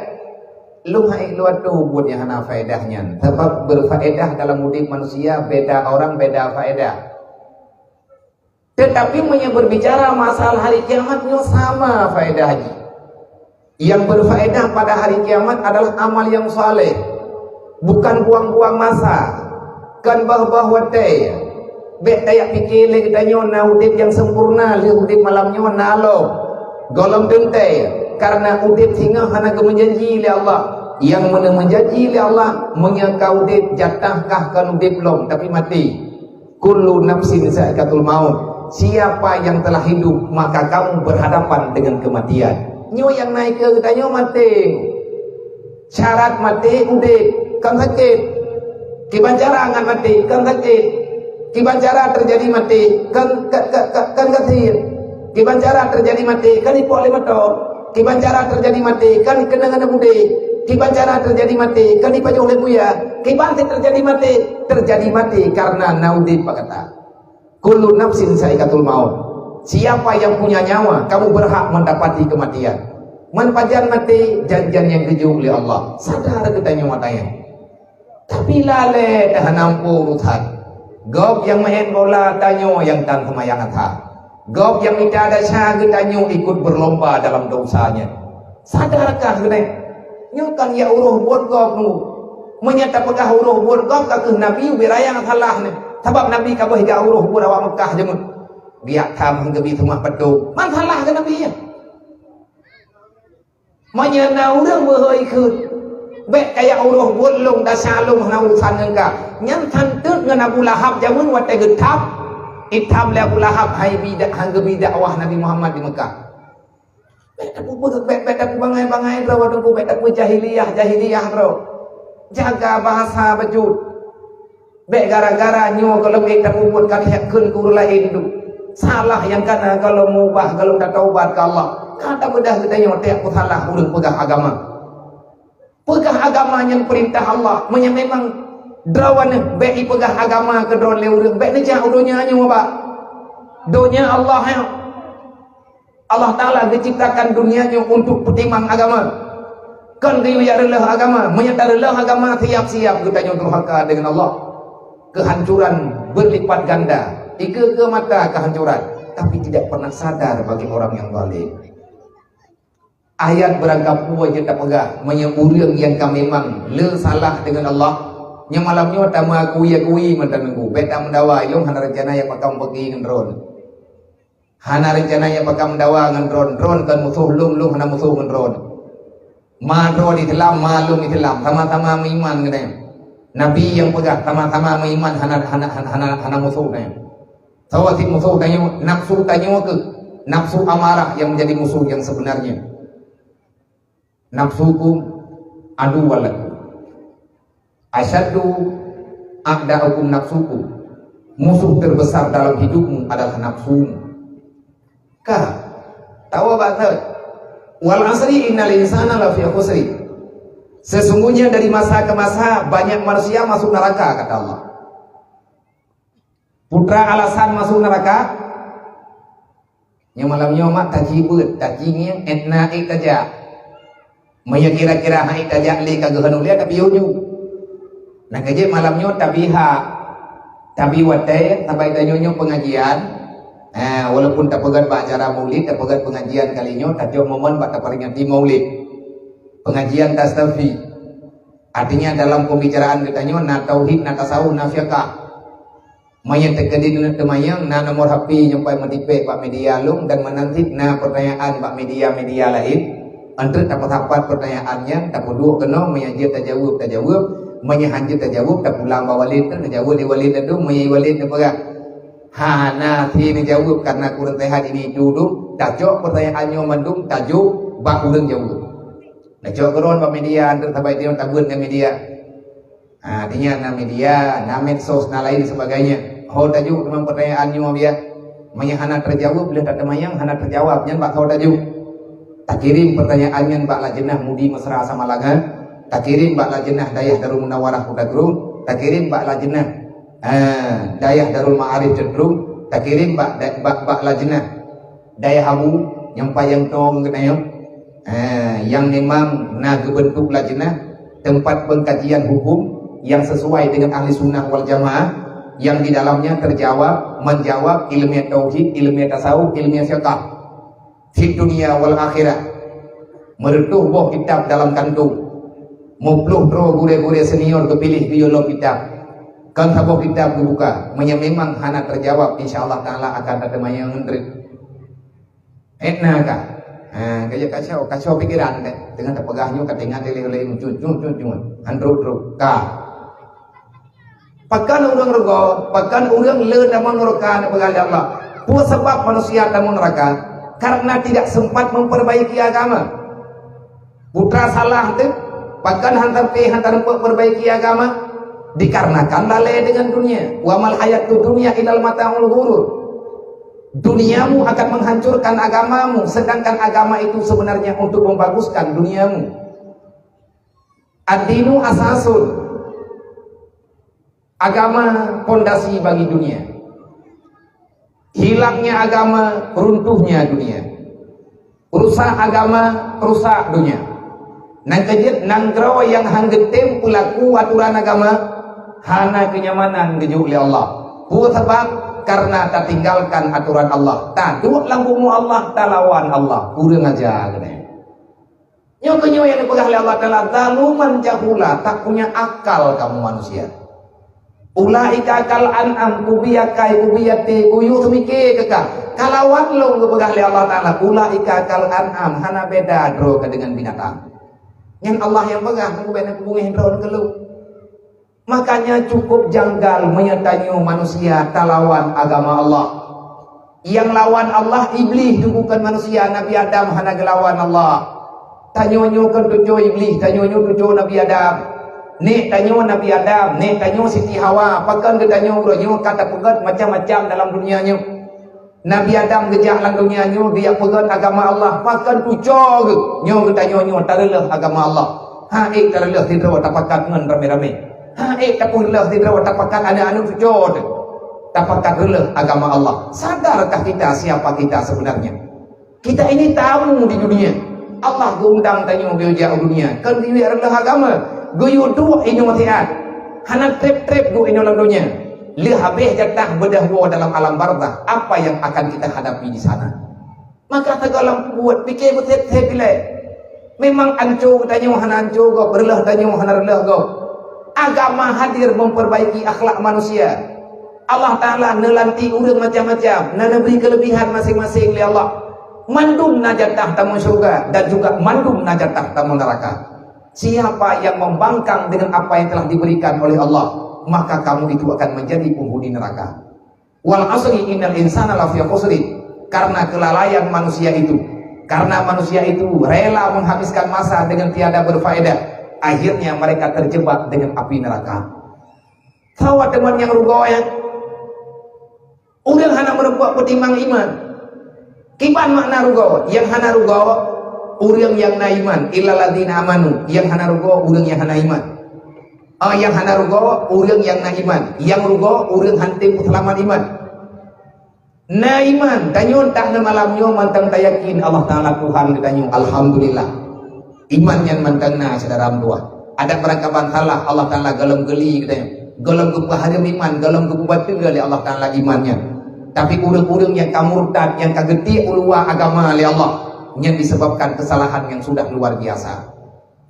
Lôn hai lôn atô buet nyang hana faedah nyan, sabab berfaedah dalam udeb manusia beda orang, beda faedah. Tetapi meunyoe berbicara masalah hari kiamat, nyoe sama faedah jih. Yang berfaedah pada hari kiamat adalah amal yang saleh, bukan buang-buang masa, kon boh-boh watèe. Bèk tajak pike lé geutanyoe na udeb nyang sempurna lheueh udeb malam nyoe na lom. Gohlom teuntèe, karena udeb singoh hana geumeujanji lé Allah. Nyang meuneuh meujanji lé Allah, meunyoe ka udeb, jatah kah kon udeb lom, tapi maté. "Kullu nafsin zaikatul maut." Siapa yang telah hidup, maka kamu berhadapan dengan kematian. Nyoe nyang na ikeue geutanyoe maté. Syarat maté udeb, kon sakét. Kiban cara ngat maté, kon sakét. Kiban cara teujadi maté, kon, kon, kon, kon, kon gasien. Kiban cara teujadi maté, kon ipok lé moto. Kiban cara teujadi maté, kon ikeunong aneuk udeb. Kiban cara teujadi maté, kon ipajoh lé buya. Kiban cit teujadi maté, teujadi maté karena na udeb bak gata. "Kullu nafsin zaikatul maut." Siapa yang punya nyawa, kamu berhak mendapati kematian. Man pajan maté, janjian nyang geujok lé Allah. Sadar geutanyoe watèe nyan. Tapi lalée that hana muphom urusan. Gob nyang meu'én bola, tanyoe nyang tan seumayang asar. Gob nyang mita desya, geutanyoe ikut berlomba dalam dosa nyan. Sadarkah keunoe? Nyoe kan ya uroh buet gob nyoe. Meunyoe tapeugah uroh buet gob, ka keuh Nabi ubé raya salah nyoe. Sabab Nabi ka boh jak uroh buet awak Meukah jameun. Biak tham geubri seumah padum. Man salah keu Nabi nyan? Meunyoe na ureuëng meuhôi kheun, "Bék kajak uroh buet lôn, desya lôn hana urusan ngon ka." Nyan santeuet ngon Abu Lahab jameun watée geuthab, ithab lé Abu Lahab hai bi dak-, han geubi dakwah Nabi Muhammad di Meukah. Bék tapeubuet, bék, bék tapeubangai-bangai droe, bék tapeujahiliyah-jahiliyah droe. Jaga bahasa bacut. Bék gara-gara nyoe gohlom ék tapeubuet ka lheueh kheun keu ureuëng laén duek. Salah nyang kana gohlom mubah, gohlom tataubat keu Allah. Ka tabeudah geutanyoe tiep peusalah ureuëng peugah agama. Peugah agama nyan peurintah Allah. Meunyoe memang droeneuh bék ipeugah agama keu droe lé ureuëng, bék neujak u donya nyoe, bah. Donya Allah nyoe. Allah Taala geuciptakan dunia nyoe untuk peutimang agama. Kon geuyue jak reuloh agama. Meunyoe tareuloh agama, siap-siap geutanyoe durhaka deungon Allah. Kehancuran berlipat ganda, ikeue-keue mata kehancuran, tapi tidak pernah sadar bagi orang yang zalim. Ayat beurangkapeue jeuet tapeugah, meunyoe ureuëng nyang ka memang le salah deungon Allah, nyang malam nyoe tameuakui-akui mantong nunggu, bék tameudawa, ilong hana rencana jak pakam bagi ngon droe. Hana rencana jak pakam dawa ngon droe, droe kon musoh lôn, lôn hana musoh ngon droe. Ma droe Islam, ma lôn Islam, sama-sama meuiman keunoe. Nabi nyang peugah sama-sama meuiman hana, hana, hana, hana, hana musoh nyan. Sawa sit musoh tanyoe, nafsu tanyoe keuh. Nafsu amarah yang menjadi musuh yang sebenarnya. Nafsukum aduwwal lakum. Asyaddu a'da'ukum nafsukum. Musuh terbesar dalam hidupmu adalah nafsumu. Ka. Tawa bantet. Wal asri innal insana lafi khusri. Sesungguhnya dari masa ke masa banyak manusia masuk neraka, kata Allah. Putra alasan masuk neraka. Nyang malam nyoe mak taji beuet, taji ngieng, etna ék tajak. Meunyoe kira-kira hana ék tajak lé ka geuhon ulée, tapi uju. Nah, keujeuet malam nyoe tabi hak, tabi watée, sabai tanyoe nyoe pengajian. Eh, walaupun tapeugét bak acara maulid, tapeugét pengajian kali nyoe, tajok momen bak taperingati maulid. Pengajian tastafi. Artinya dalam pembicaraan geutanyoe na tauhid, na tasawuf, na fiqah. Meunyoe teukeudi neuneuk teumanyong, na nomor H P nyang pai meutipék bak media lôn dan meunan cit na peutanyaan bak media-media laén. Enteuk tapeusapat peutanyaan nyan, tapeuduek keunoe, meunyoe jeuet tajaweueb, tajaweueb, meunyoe han jeuet tajaweueb, tapulang bak walid, neujaweueb lé walid, meunyoe walid neupeugah, "Hana si neujaweueb karena kurang sehat ini itu," tacok peutanyaan nyoe mandum tajok bak ureuëng jaweueb. Tacok keudroe bak media, enteuk sabai tanyoe tabeuet ngon media. Ha, artinya na media, na medsos, na lain sebagainya. Ho tajok teuma peutanyaan nyoe biah. Meunyoe hana teujaweueb, lheueh tateumanyong hana teujawab, nyan bak ho tajok. Takirém peutanyaan nyan bak lajnah Mudi Mesra Samalanga, takirém bak lajnah Dayah Darul Munawarah Kuta Krueng, takirém bak lajnah, eh, Dayah Darul Ma'arif Cot Krueng, takirém bak, bak, bak lajnah Dayah Abu nyang payang tong geutanyoe. Eh, yang memang na geubentuk lajnah, tempat pengkajian hukum yang sesuai dengan ahli sunnah wal jamaah, yang di dalamnya terjawab, menjawab ilmiah tauhid, ilmiah tasawuf, ilmiah fiqah, fid dunia wal akhirah. Meureutoh boh kitab dalam kantong, muploh droe gurée-gurée senior geupiléh geuyue lom kitab. Kon saboh kitab geubuka, meunyoe memang hana terjawab, insya Allah Taala akan tateumanyong ngon treuk. Etna ka. Ha, kaya kacau, kacau pikiran deh. Teungoh tapeugah nyoe ka teuingat lé ulée cut, cut, cut, cut. Han trok-trok. Ka. Pakon ureuëng rugoe, pakon ureuëng le tamong nuraka neupeugah lé Allah. Peue sabab manusia tamong nuraka? Karena tidak sempat memperbaiki agama. Putra salah tu, pakon han sampai han tarumpok perbaiki agama? Dikarenakan lalée dengan dunia. Wa mal hayatud dunya illal mataul ghurur. Duniamu akan menghancurkan agamamu, sedangkan agama itu sebenarnya untuk membaguskan duniamu. Ad-dinu asasun. Agama pondasi bagi dunia. Hilangnya agama, runtuhnya dunia. Rusak agama, rusak dunia. Nyang keujeuet nanggroe nyang han geutem peulaku atoran agama, hana keunyamanan geujok lé Allah. Peue sabab? Karena tatinggalkan atoran Allah. Taduek lam bumoe Allah, talawan Allah. Kureueng aja keunoe. Nyoe keuh nyoe nyang geupeugah lé Allah Taala, "Zaluman jahula," tak punya akal kamu manusia. "Ulaika kal an'am," kubiya kai, kubiya ti, kuyue seumike keu ka. Kalawan lôn geupeugah lé Allah Taala, "Ulaika kal an'am," hana beda droe ka deungon binatang. Nyan Allah nyang peugah, nyan bubena kubungeh droe keu lôn. Makanya cukup janggal meunyoe tanyoe manusia talawan agama Allah. Nyang lawan Allah Iblih, bukan manusia. Nabi Adam hana geulawan Allah. Tanyoe nyoe kan cucoe Iblih, tanyoe nyoe cucoe Nabi Adam. Nek tanyoe Nabi Adam, nek tanyoe Siti Hawa, pakon geutanyoe uroe nyoe ka tapeugét macam-macam dalam dunia nyoe. Nabi Adam geujak lam donya nyoe, geujak peugét agama Allah, pakon cucoe geuh. Nyoe geutanyoe nyoe tareuleuh agama Allah. Ha ék tareuleuh sidroe tapakat ngon ramé-ramé. Ha ék tapeureuloh sidroe tapakat aneuk-aneuk cucoe teuh. Tapakat reuleuh agama Allah. Sadarkah kita siapa kita sebenarnya? Kita ini tamu di dunia. Allah geuundang tanyoe geujak u dunia. Kon geuyue reuleuh agama, geuyue duek inoe siat. Hana treb-treb duek inoe lam donya. Lheueh habéh jatah beudôh woe dalam alam barzakh, apa yang akan kita hadapi di sana? Maka sigohlom peubuet, pike beuseb-seb ilée. Memang anco geutanyoe hana anco gob, reuloh tanyoe hana reuloh gob. Agama hadir memperbaiki akhlak manusia. Allah Taala neulantik ureuëng macam-macam, na neubri keulebihan maséng-maséng lé Allah. Mandum na jatah tamong syeuruga dan juga mandum na jatah tamong neuraka. Siapa yang membangkang dengan apa yang telah diberikan oleh Allah, maka kamu itu akan menjadi penghuni neraka. Wal asri innal insana lafi khusrin. Karena kelalaian manusia itu, karena manusia itu rela menghabiskan masa dengan tiada berfaedah, akhirnya mereka terjebak dengan api neraka. Sawa teman nyang rugoe, ya. Ureuëng hana meurumpok peutimang iman. Kiban makna rugoe? Nyang hana rugoe, ureuëng nyang na iman. Illalladzina amanu. Nyang hana rugoe, ureuëng nyang hana iman. Ah, nyang hana rugoe, ureuëng nyang na iman. Nyang rugoe, ureuëng hana peuseulamat iman. Na iman, tanyoe tak na malam nyoe mantong tayakin Allah Taala Tuhan geutanyoe. Alhamdulillah. Iman nyan mantong na, syedara meutuah. Adak beurangkaban salah, Allah Taala gohlom geuli geutanyoe. Gohlom geupeuhareuem iman, gohlom geupeubateue lé Allah Taala iman nyan. Tapi ureuëng-ureuëng nyang ka murtad, nyang ka geutiek u luwa agama lé Allah, nyan disebabkan kesalahan yang sudah luar biasa.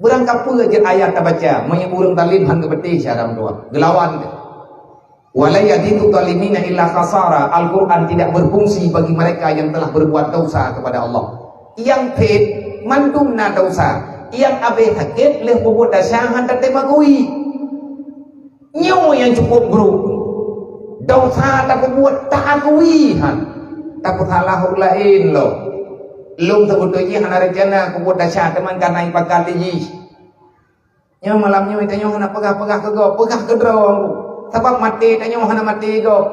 Beurangkapeue jeuet ayat tabaca, meunyoe ureuëng zalim hana geupeuteh, syedara meutuah. Geulawan teuh. Wa la yazidu zalimina illa khasara. Al-Quran tidak berfungsi bagi mereka yang telah berbuat dosa kepada Allah. Nyang phét, mandum na dosa. Nyang abéh sakét lheueh peubuet desya hana tatem akui. Nyoe nyang cukup brok. Dosa tapeubuet taakui han. Tapeusalah ureuëng laén lom. Lôn seubeutôi jih hana rencana peubuet desya, teuma ka na ipakat lé jih. Nyoe malam nyoe tanyoe hana peugah-peugah keu gob, peugah keu droe. Sabab maté tanyoe hana maté gob.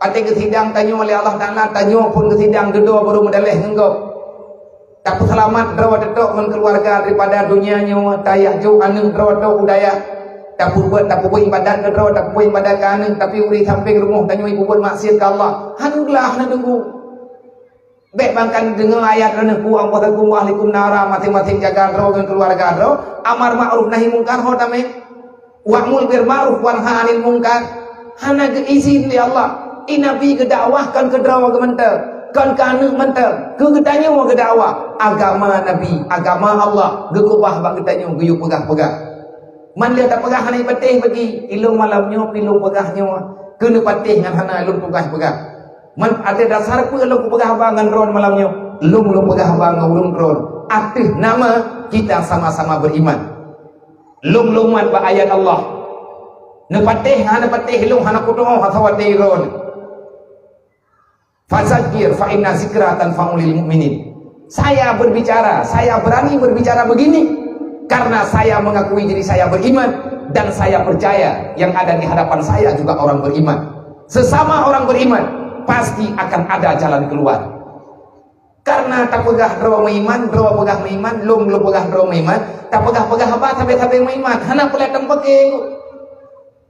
Watée geusidang tanyoe lé Allah Taala, tanyoe phon geusidang, dudoe barô meudaleh ngon gob. Tapeuseulamat droe teutok ngon keuluwarga daripada donya nyoe, tajak jok aneuëk droe teutok u dayah. Tapeubuet, tapeubuet ibadat keu droe, tapeubuet ibadat keu aneuëk, tapi ureuëng sampéng rumoh tanyoe peubuet maksiat keu Allah. Hana glah, hana deungoe. Bék bankan deungoe ayat Droeneueh, "Qu anfusakum wa ahlikum nara," maséng-maséng jaga droe ngon keuluwarga droe, amar makruf nahi mungkar ho tamé. Wa'mur bil ma'ruf wa nahi 'anil munkar. Hana geuizin lé Allah. I Nabi geudakwah kon keu droe geuh mantong, kon keu aneuëk mantong, keu geutanyoe geudakwah. Agama Nabi, agama Allah geukeubah bak geutanyoe geuyue peugah-peugah. Man lé tapeugah hana ipatéh bagi, ilôn malam nyoe pi lôn peugah nyoe, keuneuk patéh ngon hana lôn tugaih peugah. Man até dasar peue lôn kupeugah haba ngon droen malam nyoe? Lôn, lôn peugah haba ngon ureuëng droen ateueh nama kita sama-sama beriman. Lôn lôn mat bak ayat Allah. Neupatéh hana patéh lôn hana kutuoh haba watée droen. Fazakir fa inna zikra tanfa'ul lil mu'minin. Saya berbicara, saya berani berbicara begini karena saya mengakui diri saya beriman dan saya percaya yang ada di hadapan saya juga orang beriman. Sesama orang beriman pasti akan ada jalan keluar. Karena tapeugah droe meuiman, droe peugah meuiman, lôn lôn peugah droe meuiman, tapeugah-peugah haba sabe-sabe meuiman, hana peuleueh tampake.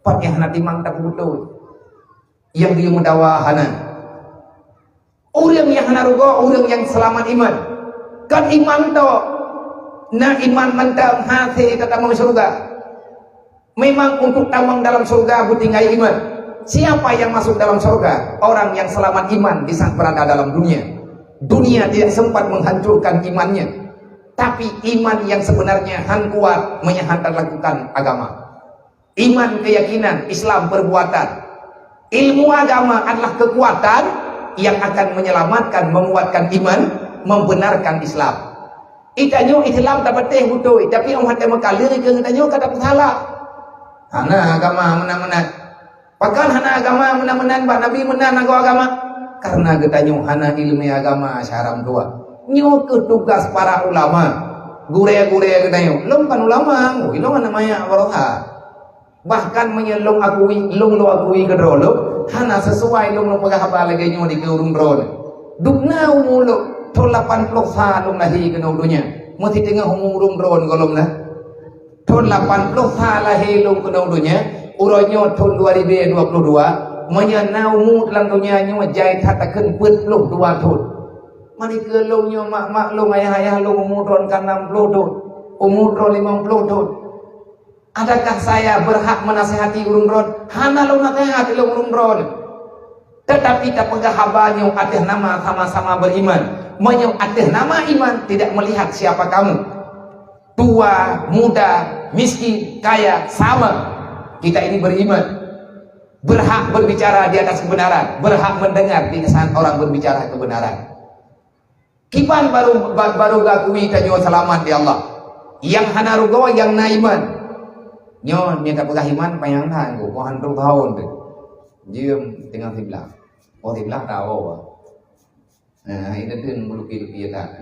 Pat nyang hana timang tapeubeutôi. Nyang geuyue meudawa hana. Ureuëng nyang hana rugoe, ureuëng nyang seulamat iman. Kon iman tok. Na iman mantong hase tatamong syeuruga. Memang untuk tamong dalam syeuruga beutinggai iman. Siapa yang masuk dalam syeuruga? Orang yang selamat iman di saat berada dalam dunia. Dunia tidak sempat menghancurkan imannya. Tapi iman yang sebenarnya han kuat meunyo han talakukan agama. Iman, keyakinan, Islam, perbuatan. Ilmu agama adalah kekuatan yang akan menyelamatkan, menguatkan iman, membenarkan Islam. Itanyoe Islam tapatéh beutôi, tapi 'oh watée meukaleuh keu geutanyoe ka tapeusalah. Hana agama meunan-meunan. Pakon hana agama meunan-meunan, bak Nabi meunan agoe agama? Karena geutanyoe hana iéleumé agama syedara meutuah. Nyoe keuh tugas para ulama, gurée-gurée geutanyoe. Lôn kon ulama, ilôn hana manyak baroesa. Bahkan meunyoe lôn akui, lôn lôn akui keudroe lôn, hana sesuai lôn lôn peugah haba lagée nyoe dikeue ureuëng droe. Dubna umu lôn, thon lapan ploh sa lôn lahé keunoe donya. Meusiteungoh umu ureuëng droe gohlom na. Thon lapan ploh sa lahé lôn keunoe donya, uroe nyoe thon dua ribu dua puluh dua, meunyoe na umu lam donya nyoe jai that takheun peuet ploh dua thon. Meunikeue lôn nyoe mak-mak lôn, ayah-ayah lôn umu droe ka nam ploh thon, umu droe limong ploh thon. Adakah saya berhak menasihati ureuëng droen? Hana lôn naseuhat lôn ureuëng droen. Tetapi tapeugah haba nyoe ateueh nama sama-sama beriman. Meunyoe ateueh nama iman, tidak melihat siapa kamu. Tua, muda, miskin, kaya, sama. Kita ini beriman. Berhak berbicara di atas kebenaran. Berhak mendengar di saat orang berbicara kebenaran. Kiban baru, ba-, baru geuakui tanyoe seulamat di Allah. Nyang hana rugoe, nyang na iman. Nyoe, nyoe tapeugah iman, panyang that, poh han troh thon teuh. Jeuem teungoh siblah. Poh siblah tawoe. Nah, itu tu meuluki-luki that.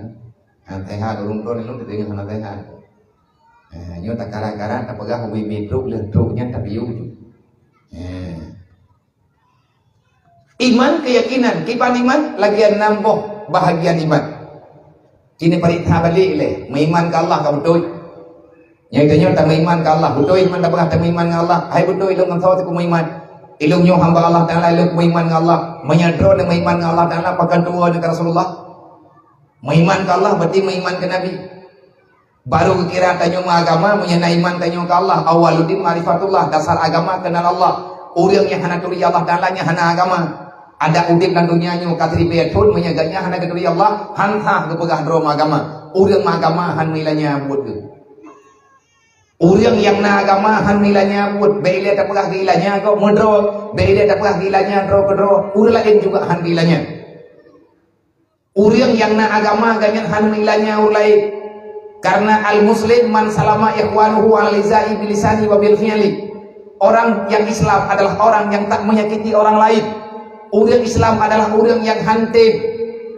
Nah, sehat, ureuëng droen nyoe teungoh hana sehat. Nah, nyoe takara-kara tapeugah ubit-ubit trok, lheueh trok nyan tapiôh. Nah. Iman, keyakinan. Kiban iman, lagée nam boh bahagian iman. Kini parit that balik lé, meuiman keu Allah ka beutôi. Nyang tanyoe tameuiman keu Allah, beutôi iman tapeugah tameuiman ngon Allah. Hai beutôi ilôn ngon soe teuk meuiman. Ilôn nyoe hamba Allah Taala, ilôn meuiman ngon Allah. Meunyoe droeneuh meuiman ngon Allah Taala, pakon tuwoe neuh keu Rasulullah. Meuiman keu Allah berarti meuiman keu Nabi. Baru geukira tanyoe meuagama meunyoe na iman tanyoe keu Allah. Awwaluddin ma'rifatullah, dasar agama kenal Allah. Ureuëng nyang hana turi Allah Taala nyan hana agama. Adak udeb lam donya nyoe ka siribée thon meunyoe gobnyan hana geuturi Allah, han sah geupeugah droe meuagama. Ureuëng meuagama han meuilanya buet geuh. Ureuëng nyang na agama han meuilanya buet, bék ilée tapeugah geuilanya gob meudroe, bék ilée tapeugah geuilanya droe keudroe, ureuëng laén juga han geuilanya. Ureuëng nyang na agama gobnyan han meuilanya ureuëng laén. Karena al-muslim man salama ikhwanuhu al-izai bilisani wa bil fi'li. Orang yang Islam adalah orang yang tak menyakiti orang lain. Ureuëng Islam adalah ureuëng nyang han tem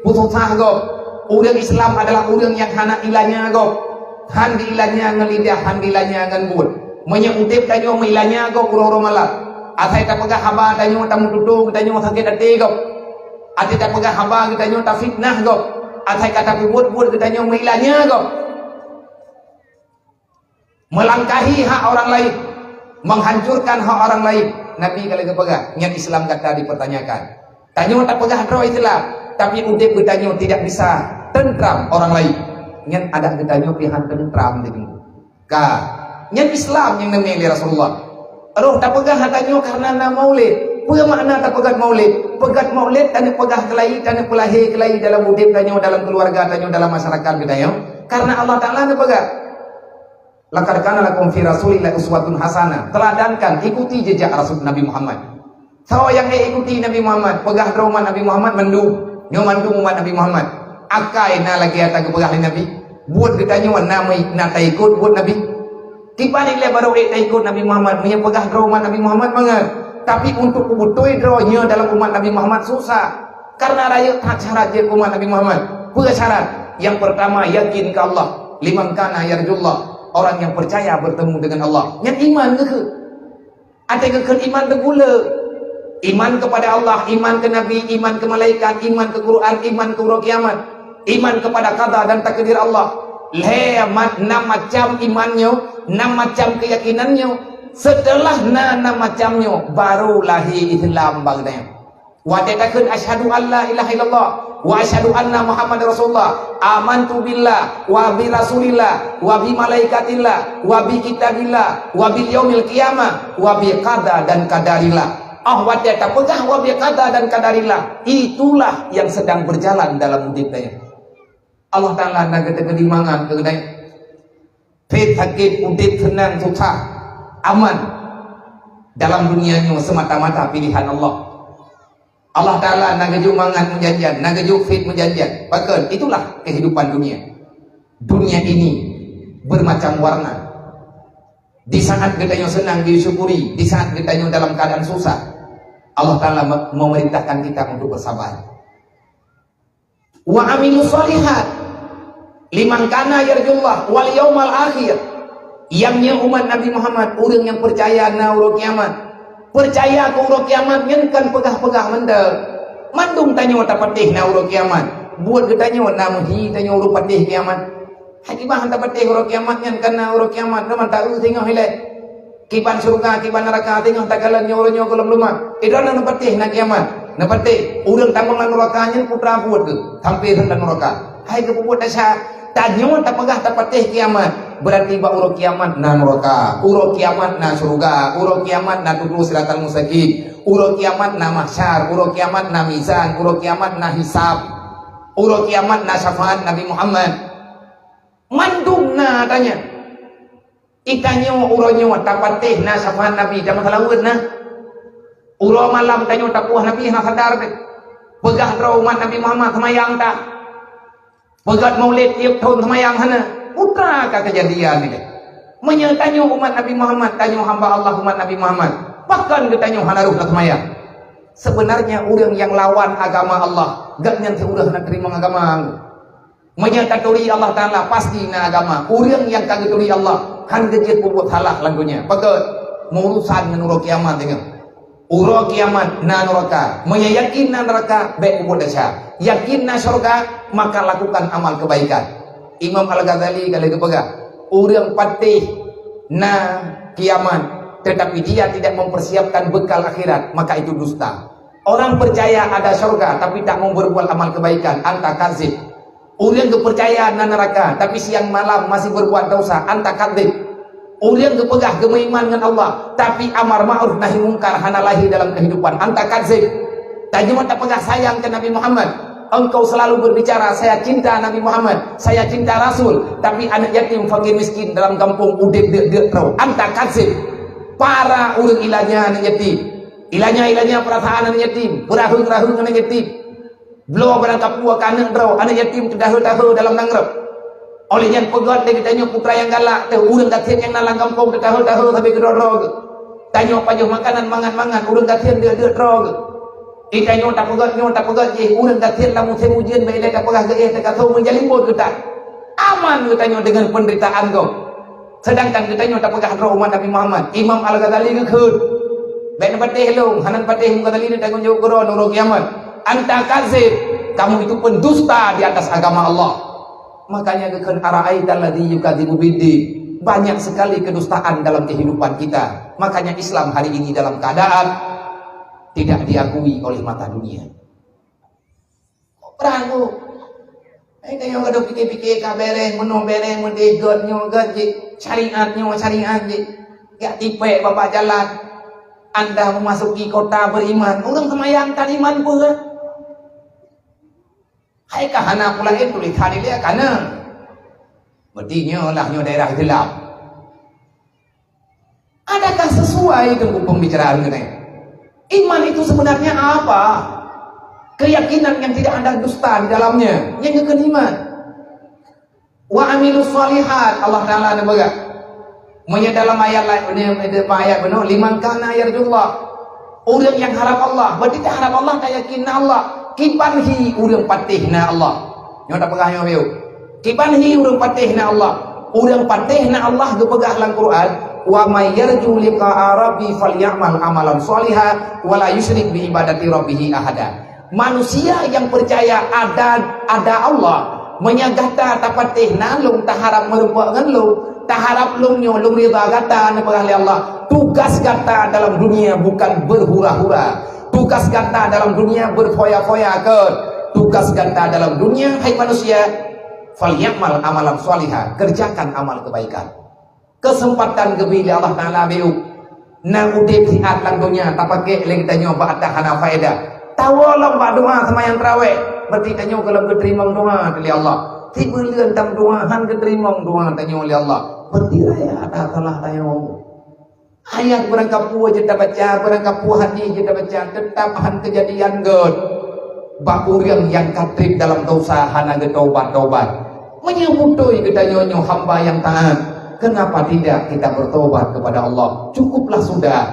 peususah gob. Ureuëng Islam adalah ureuëng nyang hana ilanya gob. Han diilanya ngon lidah, han diilanya ngon buet. Meunyoe udeb tanyoe meuilanya gob uroe-uroe malam, asai tapeugah haba tanyoe tameututoe geutanyoe sakét até gob. Asai tapeugah haba geutanyoe tafitnah gob. Asai ka tapeubuet-buet geutanyoe meuilanya gob. Meulangkahi hak orang lain, menghancurkan hak orang lain. Nabi ka lheueh geupeugah, nyan Islam gata dipertanyakan. Tanyoe tapeugah droe Islam, tapi udeb geutanyoe tidak bisa tentram orang lain. Nyan adak geutanyoe pih han tentram lagée nyoe. Ka, nyan Islam nyang neumé lé Rasulullah. Roh tapeugah hata nyoe karena na maulid. Peue makna tapeugah maulid? Peugah maulid tanyoe peugah keulai, tanyoe peulahé keulai dalam udeb tanyoe, dalam keuluwarga tanyoe, dalam masyarakat geutanyoe. Karena Allah Taala neupeugah, "Laqad kana lakum fi Rasulillahi uswatun hasanah." Teladankan, ikuti jejak Rasul Nabi Muhammad. Soe nyang ikuti Nabi Muhammad, peugah droe umat Nabi Muhammad mandum. Nyoe mandum umat Nabi Muhammad. Akai na lagée ata geupeugah lé Nabi. Buet geutanyoe na meuik, na taikot buet Nabi. Kiban ilée barô ék taikot Nabi Muhammad, meunyoe peugah droe umat Nabi Muhammad mangat. Tapi untuk kubeutôi droe nyoe dalam umat Nabi Muhammad susah. Karena rayeuk that syarat jeuet umat Nabi Muhammad. Peue syarat? Yang pertama, yakin ke Allah. Liman kana yarjullah. Orang yang percaya bertemu dengan Allah. Nyan iman geuh. Até geukheun iman teugule. Iman kepada Allah, iman ke Nabi, iman ke malaikat, iman ke Quran, iman ke uroe kiamat, iman kepada qada dan takdir Allah. Lhée ma-, enam macam iman nyoe, enam macam keyakinan nyoe. Setelah na enam macam nyoe, baru lahé Islam bak geutanyoe. Watée takheun, "Asyhadu an la ilaha illallah wa asyhadu anna Muhammadar Rasulullah, amantu billah wa bi rasulillah wa bi malaikatillah wa bi kitabillah wa bil yaumil qiyamah wa bi qada dan qadarillah." Ah, watée tapeugah wa bi qada dan qadarillah, itulah yang sedang berjalan dalam udeb tanyoe. Allah Taala na geuteupeue mangat keu geutanyoe. Phet sakét, udeb seunang susah, aman. Dalam dunia nyoe semata-mata pilihan Allah. Allah Taala na geujok mangat meujanjian, na geujok phet meujanjian. Pakon? Itulah kehidupan dunia. Dunia ini bermacam warna. Di saat geutanyoe seunang disyukuri, di saat geutanyoe dalam keadaan susah, Allah Taala me-, memerintahkan kita untuk bersabar. Wa amilu shalihat liman kana yarjullah wal yaumal akhir. Nyang nyoe umat Nabi Muhammad, ureuëng nyang peucaya na uroe kiamat. Peucaya keu uroe kiamat nyan kon peugah-peugah mantong. Mandum tanyoe tapatéh na uroe kiamat. Buet geutanyoe na meuhi tanyoe uroe patéh kiamat. Hai kiban tapatéh uroe kiamat nyan, kana uroe kiamat, teuma taeu singoh ilée. Kiban syeuruga, kiban neuraka, singoh takalon nyoe uroe nyoe gohlom lumah. Idroeneuh neupatéh na kiamat. Neupatéh, ureuëng tamong lam neuraka nyan putra buet geuh, sampai rhot lam neuraka. Hai geupeubuet desya, tanyoe tapeugah tapatéh kiamat. Berarti bak uroe kiamat na nuraka, uroe kiamat na syurga, uroe kiamat na tutoe siratal mustaqim, uroe kiamat na mahsyar, uroe kiamat na mizan, uroe kiamat na hisab, uroe kiamat na syafaat Nabi Muhammad. Mandum na tanya. Itanyoe uroe nyoe tapatéh na syafaat Nabi, dan masa laôt na. Uroe malam tanyoe tapuah Nabi hana sadar deh. Peugah droe umat Nabi Muhammad seumayang ta. Peugah maulid tiep thon seumayang hana. Putra ka keujadian ni deh. Meunyoe tanyoe umat Nabi Muhammad, tanyoe hamba Allah umat Nabi Muhammad, pakon geutanyoe hana rôh lam seumayang? Sebenarnya ureuëng nyang lawan agama Allah, gobnyan siuroe hana teurimong agama. Meunyoe taturi Allah Taala, pasti na agama. Ureuëng nyang ka geuturi Allah, han geujeuet peubuet salah lam donya. Pakon? Meurusan ngon uroe kiamat deungon. Uroe kiamat na nuraka. Meunyoe yakin na nuraka, bék peubuet desya. Yakin na syurga, maka lakukan amal kebaikan. Imam Al-Ghazali ka lheueh geupeugah, ureuëng patéh na kiamat, tetapi dia tidak mempersiapkan bekal akhirat, maka itu dusta. Orang percaya ada syurga, tapi tak mau berbuat amal kebaikan, anta kazib. Ureuëng geupeucaya na nuraka, tapi siang malam masih berbuat dosa, anta kazib. Ureuëng geupeugah geumeuiman ngon Allah, tapi amar ma'ruf nahi mungkar hana lahé dalam kehidupan, anta kazib. Tanyoe tapeugah sayang keu Nabi Muhammad, engkau selalu berbicara, "Saya cinta Nabi Muhammad, saya cinta Rasul," tapi aneuk yatim, fakir miskin dalam gampông udeb deuk-deuk droe, anta kazib. Para ureuëng ilanya aneuk yatim, ilanya-ilanya peurasaan aneuk yatim, beuraheueng-raheueng aneuk yatim. Bloe barang kapeue keu aneuk droe, aneuk yatim teudahé-dahé dalam nanggroe. Óh lheueh nyan peugét lé geutanyoe putra nyang galak teuh, ureuëng gasien nyang na lam gampông teudahé-dahé sabe keudroe-droe geuh. Tanyoe pajoh makanan mangat-mangat, ureuëng gasien deuk-deuk droe geuh. Di tanyoe tapeugét nyoe tapeugét jih, ureuëng gasien lam musém ujeuen bèk ilée tapeugah geuéh teuka sô meujalimot geutan. Aman geutanyoe deungon peunderitaan gob. Sedangkan geutanyoe tapeugah droe umat Nabi Muhammad. Imam Al-Ghazali geukheun, "Bék neupatéh lôn, hana neupatéh Imam Ghazali, neutanggong jaweueb keudroe uroe kiamat. Anta kazib, kamu itu pendusta di atas agama Allah." Makanya geukheun, "Ara'aital ladzi yukadzibu biddin." Banyak sekali kedustaan dalam kehidupan kita. Makanya Islam hari ini dalam keadaan tidak diakui oleh mata dunia. Peurang tu. Eh, tanyoe ka pike-pike ka bereng, meunoe bereng, meudeh gét nyoe gét jih, syariat nyoe syariat jih. Jak tipék babah jalan. Anda memasuki kota beriman, ureuëng seumayang tan iman peue? Hai ka hana pula, eh, tulisan ilée ka na. Berarti nyoe lah nyoe daerah gelap. Adakah sesuai dengan pembicaraan keunoe? Iman itu sebenarnya apa? Keyakinan yang tidak ada dusta di dalamnya, nyang geukheun iman. "Wa amilus shalihat," Allah Taala neupeugah. Meunyoe dalam ayat laén, meunyoe dalam ayat bunoe, "Liman kana yarjullah." Ureuëng nyang harab Allah, berarti harab Allah, tayakin na Allah. Kiban hi ureuëng patéh na Allah. Nyoe tapeugah nyoe, Kiban hi ureuëng patéh na Allah. Ureuëng patéh na Allah geupeugah lam Quran, "Wa may yarju liqa'a rabbi falyamal amalan shaliha wa la yusyrik bi ibadati rabbih ahada." Manusia yang percaya ada, ada Allah, meunyoe gata tapatéh na lôn, taharab meurumpok ngon lôn, taharab lôn nyoe lôn ridha gata, neupeugah lé Allah, tugas gata dalam dunia bukan berhura-hura. Tugas gata dalam dunia berfoya-foya, kon. Tugas gata dalam dunia, hai manusia, "Falyamal amalan shaliha," kerjakan amal kebaikan. Kesempatan geubri lé Allah Taala beu. Na udeb siat lam donya tapakék lé geutanyoe bak atra hana faedah. Tawoe lom bak doa seumayang tarawih, berarti tanyoe gohlom geuteurimong doa lé Allah. Sibuleuen tam doa han geuteurimong doa tanyoe lé Allah, berarti raya atra salah tanyoe. Ayat barangkapeue jeuet tabaca, barangkapeue hadis jeuet tabaca, teutap han keujadian gét bak ureuëng nyang ka treb dalam dosa hana geutobat-tobat. Meunyoe beutôi geutanyoe nyoe hamba nyang taat, kenapa tidak kita bertobat kepada Allah? Cukuplah sudah.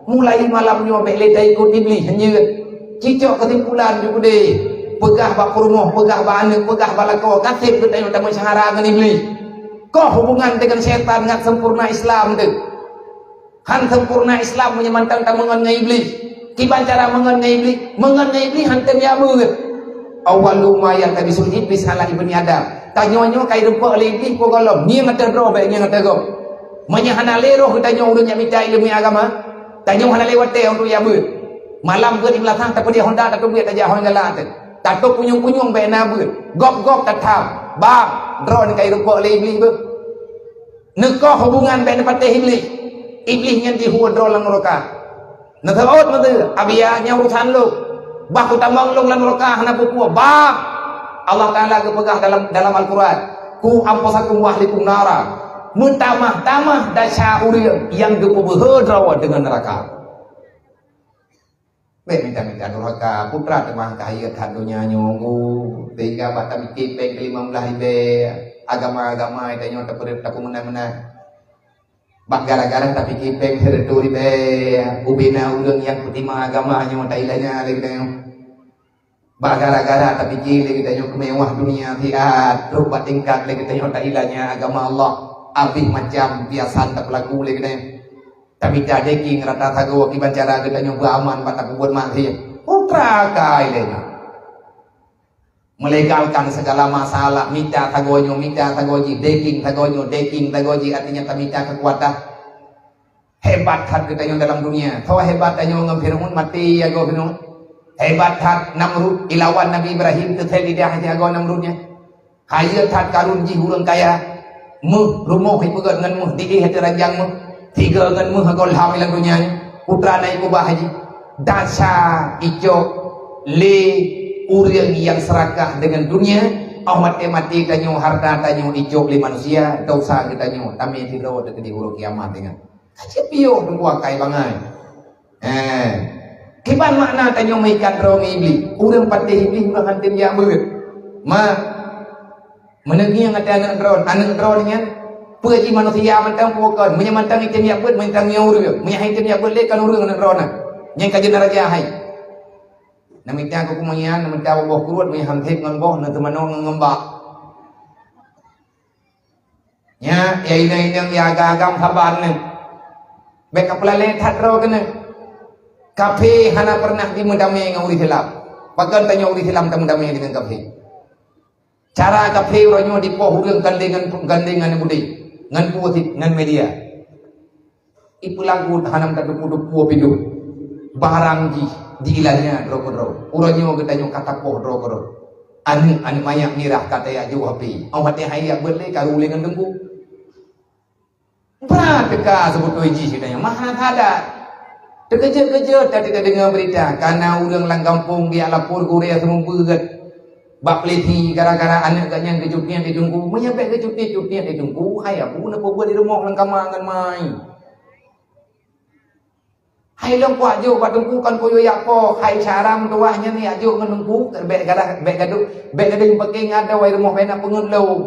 Mulai malam nyoe bék lé taikot Iblih hanjeuet. Cicok keusimpulan ju keudeh, peugah bak peurumoh, peugah bak aneuëk, peugah bak lakoe, ka treb geutanyoe tameusyahara ngon Iblih. Koh hubungan deungon syaitan ngat sempurna Islam teuh. Han sempurna Islam meunyoe mantong tameungon ngon Iblih. Kiban cara meungon ngon Iblih? Meungon ngon Iblih han tem jak beuet. Awwalu ma yaltabisul iblis ala ibni Adam. Tanyoe nyoe ka irumpok lé Iblih po gohlom, ngieng ateueh droe bék ngieng ateueh gob. Meunyoe hana lé roh geutanyoe ureuëng nyang mita ileumèe agama, tanyoe hana lé watée untuk jak beuet. Malam beuet di beulasang tapeudeh honda tateubiet tajak hôi galak teuh. Tatôb punyueng-punyueng bék na beuet. Gob-gob tatham. Bang, droeneuh ka irumpok lé Iblih beuh. Neukoh hubungan bèk neupatéh Iblih. Iblih nyan jihue droe lam nuraka. Neuseuôt meuteu, "Abiya, nyan urusan lôn. Bah kutamong lôn lam nuraka hana peue-peue." Bah! Allah Taala geupeugah dalam, dalam Al-Quran, "Qu anfusakum wa ahlikum nara." Meutamah-tamah desya ureuëng nyang geupeubeuhe droe deungon neuraka. Bèk mita-mita durhaka, putra teuma ka hayeu that donya nyoe, sehingga bak tapike péng keu limong blaih ribèe, agama-agama tanyoe tapeureuet tapeumeunan-meunan. Bak gara-gara tapike péng sireutôh ribèe, ubena ureuëng nyang peutima agama nyoe tailanya lé geutanyoe. Bak gara-gara tapike lé geutanyoe keumewah dunia siat, trok bak tingkat lé geutanyoe tailanya agama Allah. Abéh macam biasa tapeulaku lé geutanyoe. Tamita daging rata sagoe kiban cara geutanyoe beuaman bak tapeubuet maksiat. Putra kai lé nyoe. Melegalkan segala masalah, mita sagoe nyoe, mita sagoe jih, daging sagoe nyoe, daging sagoe jih, artinya tamita kekuatan. Hebat that geutanyoe dalam dunia. Soe hebat tanyoe ngon Firaun, maté jagoe Firaun. Hebat that Namrud, ilawan Nabi Ibrahim, teusel lidah jagoe Namrud nyan. Kaya that Karun jih ureuëng kaya. Méuh, rumoh ipeugét ngon méuh, diéh ateueh ranjang méuh. Tiga ngon méuh agoe lham lam donya nyoe. Putra na ikubah haji. Dasar icok lé ureuëng nyang seurakah deungon dunia, óh maté-maté tanyoe harta tanyoe icok lé manusia, dosa geutanyoe tamé sidroe teukeudi uroe kiamat ingat. Ka cit piôh teungku akai bangai. Eh, kiban makna tanyoe meuikat droe ngon Iblih? Ureuëng patéh Iblih ureuëng hantom jak beuet. Ma, meuneugieng até aneuëk droe, aneuëk droe nyan peue jih manusia mantong peue kon. Meunyoe mantong item jak beuet, mantong nyoe ureuëng. Meunyoe item jak beuet lé kon ureuëng aneuëk droe na. Nyang ka jeunaraja hai. Namita kuku mangian, namita boh kruet, meunyoe han sép ngon boh, na teumanoe ngon ngembak. Nyan, ya inong-inong, ya agam-agam saban nyoe. Bèk kapeulalé that droe keunoe. Kafé hana pernah jimeudamé ngon ureuëng Islam. Pakon tanyoe ureuëng Islam tameudamé deungon kafé? Cara kafé uroe nyoe dipoh ureuëng gandéng ngon, gandéng ngon budé, ngon putik, ngon media. Ipeulagu hana meutateupeue-teupeue pidong. Barang jih diilanya droe keudroe. Uroe nyoe geutanyoe ka tapoh droe keudroe. Aneuëk-aneuëk manyak mirah ka tajak jok hapé. Óh watèe hai jak beuet lé karu lé ngon teungku. Brat teuka seubeutôi jih geutanyoe. Mah hana sadat. Teukeujot-keujot that tadeungoe beurita, kana ureuëng lam gampông geujak lapor gurèe seumeubeuet. Bak peulisi gara-gara aneuëk geuh nyan geucutiet di teungku. Meunyoe bèk geucutiet-cutiet di teungku, hai abu neupeubuet di rumoh lam kama ngon mai. Hai lôn kuat jok bak teungku kon peuyue jak poh, hai cara meutuwah nyan jak jok ngon teungku, bèk gadoh, bèk gadoh, bèk gadoh nyang peuke ngon adoe rumoh bèk na peungeut lôn.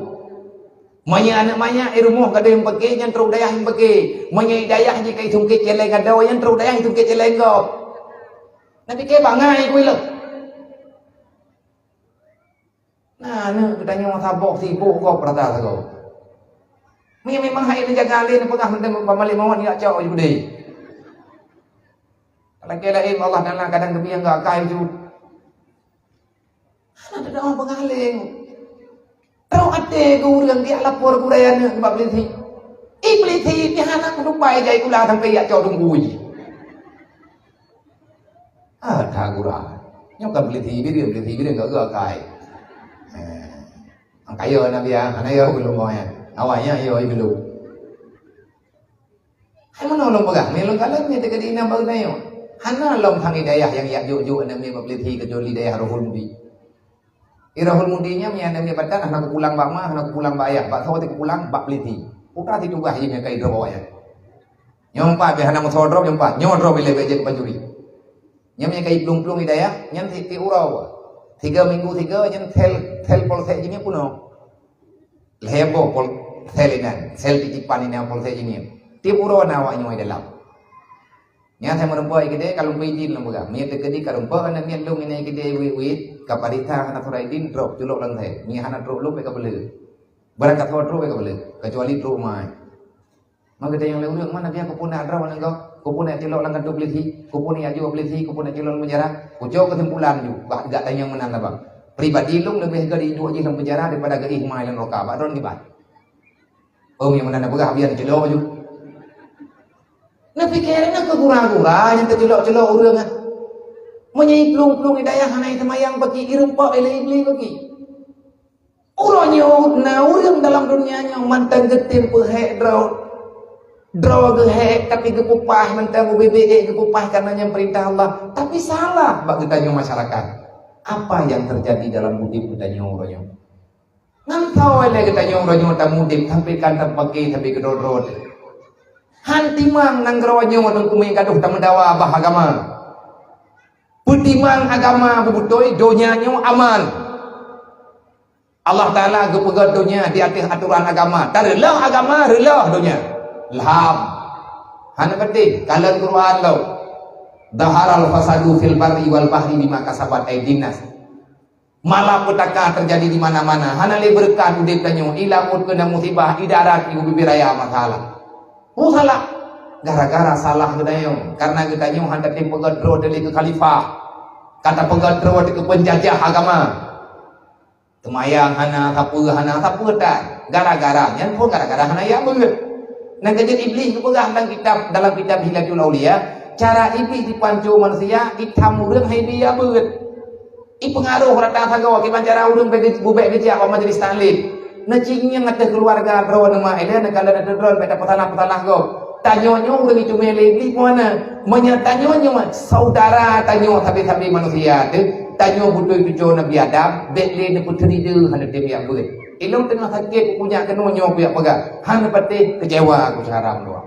Meunyoe aneuëk manyak i rumoh gadoh nyang peuke nyan trok dayah nyang peuke. Meunyoe i dayah jih ka isungkét céléng adoe nyan trok dayah isungkét céléng gob. Napike bangai kui lôn. Nah, aneuëk geutanyoe saboh sibôk gob rata sagoe. Meunyoe memang hai neujaga lé neupeugah mantong bak malék mawöt jak cok ju keudéh. Lagèe laén Allah Taala kadang geubieng geuakai ju. Hana teudeungoe peungaléng. Trok até keu ureuëng geujak lapor gurèe aneuëk bak peulisi. I peulisi pih hana meutupai jai gula sampai jak cok teungku jih. Ah, that gura. Nyoe kan peulisi bireuen, peulisi bireuen geuh geuakai. Eh, angkaya na biya, hana ya belum mau ya. Awaknya ya belum. Hai meunoe lôn peugah, meunyoe lôn kalon nyan teukeudi inong baru nyoe. Hana lom sang i dayah nyang jak jok-jok aneuëk miet bak peulisi kecuali dayah Rohul Mudi. I Rohul Mudi nyan meunyoe aneuëk miet batat hana kupulang bak ma, hana kupulang bak ayah, bak soe teukupulang bak peulisi. Putra situgaih jih meunyoe ka idrob awaknyan. Nyoe pat bèk hana meusoe drob, nyoe pat. Nyoe drob ilèe bèk jeuet pancuri. Nyan meunyoe ka iplueng-plueng i dayah, nyan tiep-tiep uroe. Tiga minggu tiga nyan sel, sel polsek jih nyan peunoh. Lhèe boh pol-, sel inan, sel titipan inan polsek jih nyan. Tiep uroe na awak nyoe dalam. Nyan asai meurumpok i keudè ka lôn peue idin lôn peugah. Meunyoe teukeudi ka rumpok aneuëk miet lôn inan i keudè wit-wit, ka paritha hana surat idin, trok culok lam sel. Meunyoe hana trok lôn bèk ka peuleueh. Barang ka trok bèk ka peuleueh, kecuali trok mai. Maka tanyong lé ureuëng, "Mana biang keupeue na droe nanggroe? Keupeue na culok lam kantô peulisi? Keupeue na aju peulisi? Keupeue na culok lam penjara?" Kucok keusimpulan ju, bah gak tanyong meunan lah bang. Pribadi lôn leubeh geuh iduek jih lam penjara daripada geuih mai lam neraka. Bak droe kiban. Oh, nyang meunan na peugah biang culok ju. Na pikir na keu gura-gura nyang teuculok-culok ureuëng ah. Meunyoe plueng-plueng i dayah hana i seumayang bagi, i rumpok ilèe Iblih bagi. Uroe nyoe na ureuëng dalam dunia nyoe mantong geutem peuhék droe. Droe geuhék tapi geupeupah mantong ubé-bé geupeupah karena nyang peurintah Allah. Tapi salah bak geutanyoe masyarakat. Apa yang terjadi dalam udeb geutanyoe uroe nyoe? Ngon soe lé geutanyoe uroe nyoe tamudeb sampai kan tapake sampai keudroe-droe. Han timang nanggroe nyoe teungku meugadoh tameudawa bah agama. Peutimang agama beubeutôi, donya nyoe aman. Allah Taala geupeugah donya di ateueh atoran agama. Tareuloh agama, reuloh donya. Lham. Hana peudeh, kalon Quran lo. Zaharal fasadu fil barri wal bahri bima kasabat aydin nas. Malapetaka terjadi di mana-mana. Hana lé beureukat udeb tanyoe, i laôt keuna musibah, i darat i ubé-bé raya masalah. Peue salah? Gara-gara salah geutanyoe. Karena geutanyoe hana tatem peugét droe teuh lé keu khalifah. Ka tapeugét droe teuh keu peunjajah agama. Seumayang hana, sapeue hana, sapeue tan. Gara-gara nyan pun gara-gara hana jak beuet. Nyang keujeuet Iblih geupeugah lam kitab, dalam kitab Hilyatul Auliya, cara Iblih jipanco manusia, itam ureuëng hai Iblih jak beuet. Ipeungaroh rata sagoe kiban cara ureuëng bèk geu-, bubèk geujak bak majelis taklim. Neucinyeng ateueh keuluwarga droe, neuma ilèe neukalon ateueh droe bèk tapeusalah-peusalah gob. Tanyoe nyoe ureuëng icumé lé Iblih peue na? Meunyoe tanyoe nyoe saudara tanyoe sabe-sabe manusia teuh, tanyoe beutôi cucoe Nabi Adam, bèk lé neupeuteuri deuh hana tem jak beuet. Ilôn teungoh sakét kujak keunoe nyoe kujak peugah, hana patéh keucewa ku haram dua.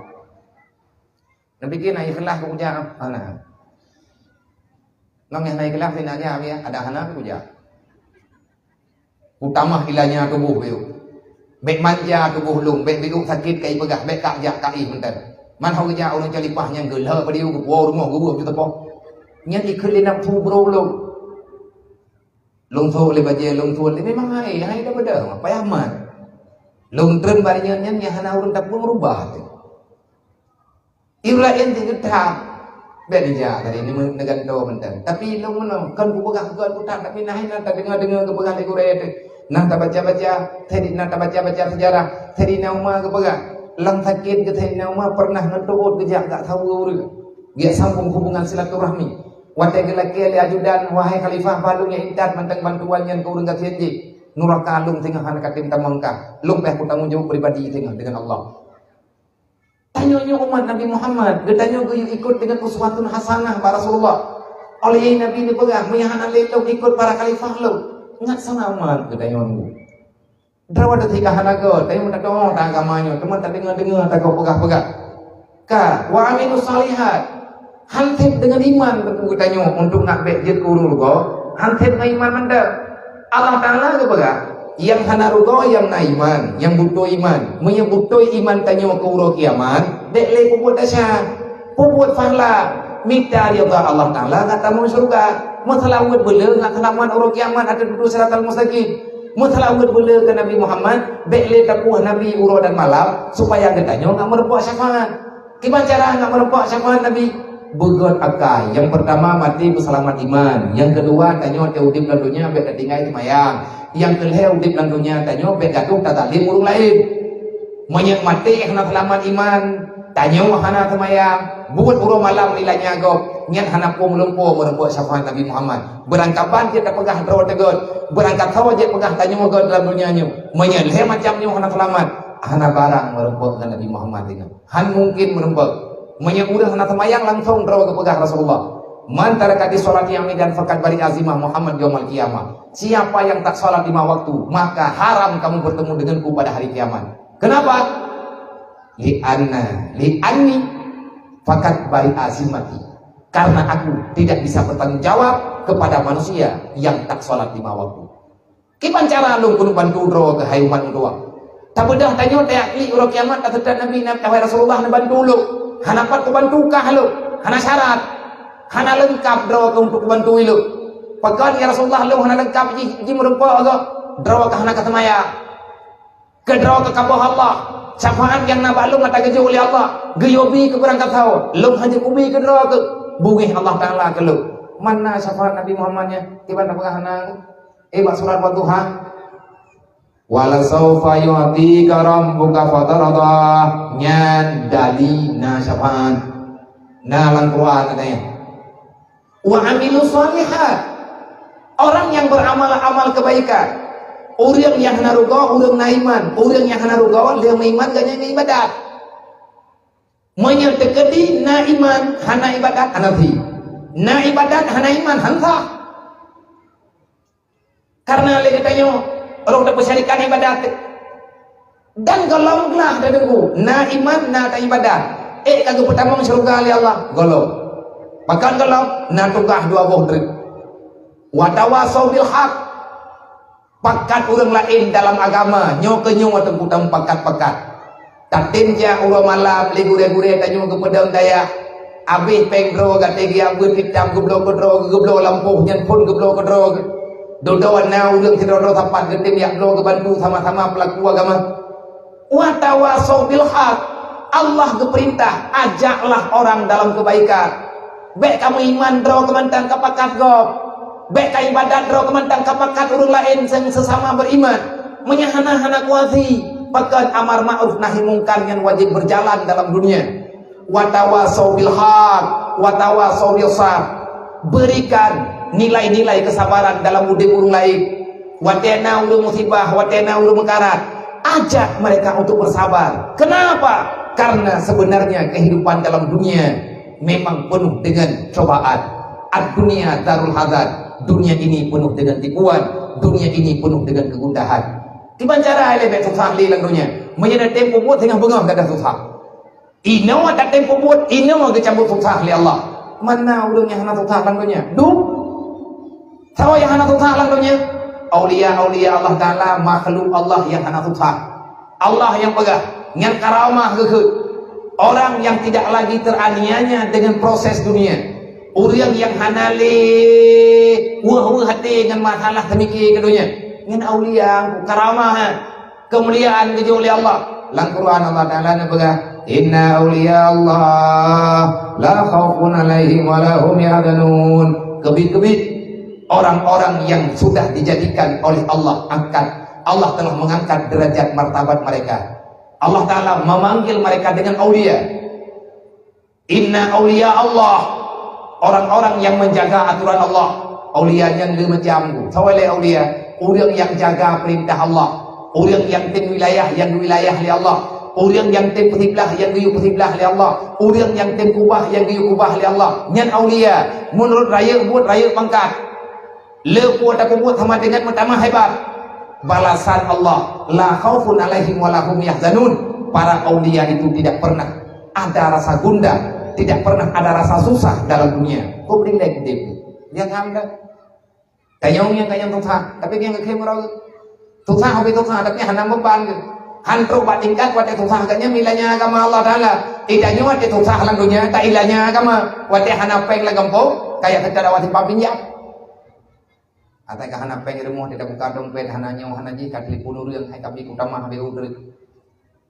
Neupike na ikhlas kujak hana. Nang nyang na ikhlas sinan jak ya, ada hana kujak. Kutamah ilanya tuboh beuh. Bèk manja tuboh lôn, bèk beuh sakét kai peugah, bèk kajak kai meuntèn. Man hana geujak ureuëng calipah nyang geulheueh beudiu geupuwoe rumoh geuweueh ju teupok. Nyan ikheun lé nafsu brok lôn. Lôn sôk lé bajèe, lôn sôk lé memang hai, hai dah beudeuh, payah mat. Lôn treun bak nyan nyan nyang hana ureuëng tapeumeurubah teuh. Ureuëng laén jih geutham. Bèk neujak tadi, neugantoe mantong. Tapi lôn meunoe, kon kupeugah geuh kutham, tapi na hai na tadeungoe-deungoe geupeugah lé gurèe teuh. Na tabaca-baca, tadi na tabaca-baca seujarah. Saidina Umar geupeugah, lam sakét geuh Saidina Umar pernah neuteuôt geujak gak saweue ureuëng. Geujak sambông hubungan silaturahmi. Watèe geulakèe lé ajudan, "Wahai khalifah, ba lôn nyang intat mantong bantuan nyan keu ureuëng gasien jih. Nuraka lôn singoh hana katem tamong kah. Lôn payah kutanggong jaweueb pribadi singoh deungon Allah." Tanyoe nyoe umat Nabi Muhammad, geutanyoe geuyue ikot deungon uswatun hasanah bak Rasulullah. Oleh Nabi neupeugah, "Meunyo hana lé lôn ikot para khalifah lôn." Ngat sangat umat geutanyoe nyoe. Droe teuh ka hana göt, tanyoe tadeungoe ta agama nyoe, teuma tadeungoe-deungoe ta gob peugah-peugah. Ka, wa amilus shalihat. Han sép deungon iman teungku geutanyoe untuk nak bèk jeuet keu ureuëng rugoe, han sép ngon iman mantong. Allah Taala geupeugah, nyang hana rugoe nyang na iman, nyang beutôi iman. Meunyoe beutôi iman tanyoe keu uroe kiamat, bèk lé peubuet desya, peubuet pahala, mita ridha Allah Taala, gata tamong syeuruga. Meuseulaweuet beu le ngat seulamat uroe kiamat ateueh dudoe siratal mustaqim. Meuseulaweuet beu le keu Nabi Muhammad, bèk lé tapuih Nabi uroe dan malam, supaya geutanyoe ka meureumpok syafaat. Kiban cara ka meureumpok syafaat Nabi? Beugöt akai. Nyang peurtama, maté beuseulamat iman. Nyang keudua, tanyoe watèe udép lam donya bèk tatinggai seumayang. Nyang keulhèe, udép lam donya tanyoe bèk gadôh tazalém ureuëng laén. Meunyoe maté hana seulamat iman, tanyoe hana seumayang, buet uroe malam ilanya gob, nyan hana peue meulumpoe meureumpok syafaat Nabi Muhammad. Beurangkaban jeuet tapeugah droe teuh göt, beurangkasoe jeuet peugah tanyoe göt lam donya nyoe. Meunyoe lhèe macam nyoe hana seulamat, hana barang meureumpok ngon Nabi Muhammad singoh. Han mungken meureumpok. Meunyoe ureuëng hana seumayang, langsong droe geupeugah Rasulullah, "Man taraka sholati amidan faqad bari'a zimmahu Muhammad yaumal qiyamah." Siapa yang tak salat lima waktu, maka haram kamu bertemu denganku pada hari kiamat. Kenapa? Li'anna, li'anni faqad bari'a zimmati. Karena aku tidak bisa bertanggung jawab kepada manusia yang tak salat lima waktu. Kiban cara lôn keuneuk bantu droe keuh hai umat ulôn? Tabeudôh tanyoe tajak klik uroe kiamat, taseutôt Nabi, Nabi, wahai Rasulullah, neubantu lôn. Hana pat kubantu kah lôn. Hana syarat. Hana leungkap droe keuh untuk kubantu lôn. Pakon ya Rasulullah lôn hana leungkap jih, jih meureumpok gob. Droe keuh hana ka seumayang. Keu droe keuh ka boh Allah. Syafaat nyang na bak lôn ka geujok lé Allah. Geuyue bi keu beurangkasoe. Lôn hana kubi keu droe keuh. Beungéh Allah Taala keu lôn. Mana syafaat Nabi Muhammad nyan? Kiban tapeugah hana. Eh, bak surat Wadduha. "Wala saufa yu'tika rabbuka fatarda." Nyan dali na syafaat. Na lam Quran katanya. "Wa amilu shalihat." Orang yang beramal-amal kebaikan. Ureuëng nyang hana rugoe, ureuëng na iman. Ureuëng nyang hana rugoe, lheueh meuiman gobnyan ngon ibadat. Meunyoe teukeudi na iman, hana ibadat, hana sah. Na ibadat, hana iman, hana sah. Karena lé geutanyoe, ureuëng tapeusyarikat ibadat. Dan gohlom glah tadeungoe, na iman, na ta ibadat. Ék ka geupeutamong syeuruga lé Allah, gohlom. Pakon gohlom, na tugaih dua boh treuk. Watawasau bil haq. Pakat ureuëng laén dalam agama, nyoe keuh nyoe teungku tamupakat-pakat. Tatem jak uroe malam lé gurée-gurée tanyoe geupeudong dayah. Abéh péng droe gata geujak beuet itam geubloe keudroe, geubloe lampôh nyan phon geubloe keudroe. Dudoe na ureuëng sidroe-droe sapat geutem jak bloe geubantu sama-sama peulaku agama. Watawasau bil haq. Allah geupeurintah, ajaklah orang dalam kebaikan. Bék kamoe iman droe keumantan kapakat gob. Bék ka ibadat droe keumantan kapakat ureuëng laén nyang sesama beriman. Meunyoe hana, hana kuasi, pakon amar ma'ruf nahi mungkar nyan wajéb berjalan dalam dunia. Watawasau bil haq, watawasau bil sabr. Berikan nilai-nilai kesabaran dalam udeb ureuëng laén. Watée na ureuëng musibah, watée na ureuëng meukarat, ajak mereka untuk bersabar. Kenapa? Karena sebenarnya kehidupan dalam dunia memang penuh dengan cobaan. Ad-dunya darul hazan. Dunia ini penuh dengan tipuan. Dunia ini penuh dengan kegundahan. Kiban cara lé bék susah lé lam dunia. Meunyoe na tem peubuet singoh beungoh gata susah. Inoe tatem peubuet, inoe geucabut susah lé Allah. Mana ureuëng nyang hana susah lam dunia? Dum. Soe nyang hana susah lam dunia? Aulia-aulia Allah Taala, makhluk Allah nyang hana susah. Allah nyang peugah, nyan karamah geuh. Orang yang tidak lagi teraniaya dengan proses dunia. Ureuëng nyang hana lé weueh-weueh até ngon masalah teumiki keu dunia. Nyan aulia, karamah. Keumuliaan geujok lé Allah. Lam Quran Allah Taala neupeugah, "Inna aulia Allah la khaufun alaihim wa la hum yahzanun." Keubiet-keubiet orang-orang yang sudah dijadikan oleh Allah angkat, Allah telah mengangkat derajat martabat mereka. Allah Taala memanggil mereka dengan aulia. Inna aulia Allah, orang-orang yang menjaga aturan Allah. Aulia nyan le macam tu. Soe lé aulia? Ureuëng nyang jaga perintah Allah. Ureuëng nyang tem wilayah nyang geuwilayah lé Allah. Ureuëng nyang tem peusiblah nyang geuyue peusiblah lé Allah. Ureuëng nyang tem kubah nyang geuyue kubah lé Allah. Nyan aulia. Meunurot rayeuk buet, rayeuk pangkat. Le peue tapeubuet sama dengan meutamah hebat. Balasan Allah, "La khaufun alaihim wa la hum yahzanun." Para aulia itu tidak pernah ada rasa gundah, tidak pernah ada rasa susah dalam dunia. Kok beri lagi dia? Jangan dah. Tanyong yang tanyong susah, tapi yang kekhe merau susah, tapi susah, tapi hana beban ke. Han trok bak tingkat watée susah katnya milanya agama Allah Taala. Itanyoe watée susah lam dunia, tak ilanya agama. Watée hana péng lam gampông, kayak kita dakwah simpang pinjam. Atai ka hana péng rumoh, teuka buka dompet, hana nyoe, hana jih, ka telepon ureuëng, hai ka bri kutamah, beu ureuëng.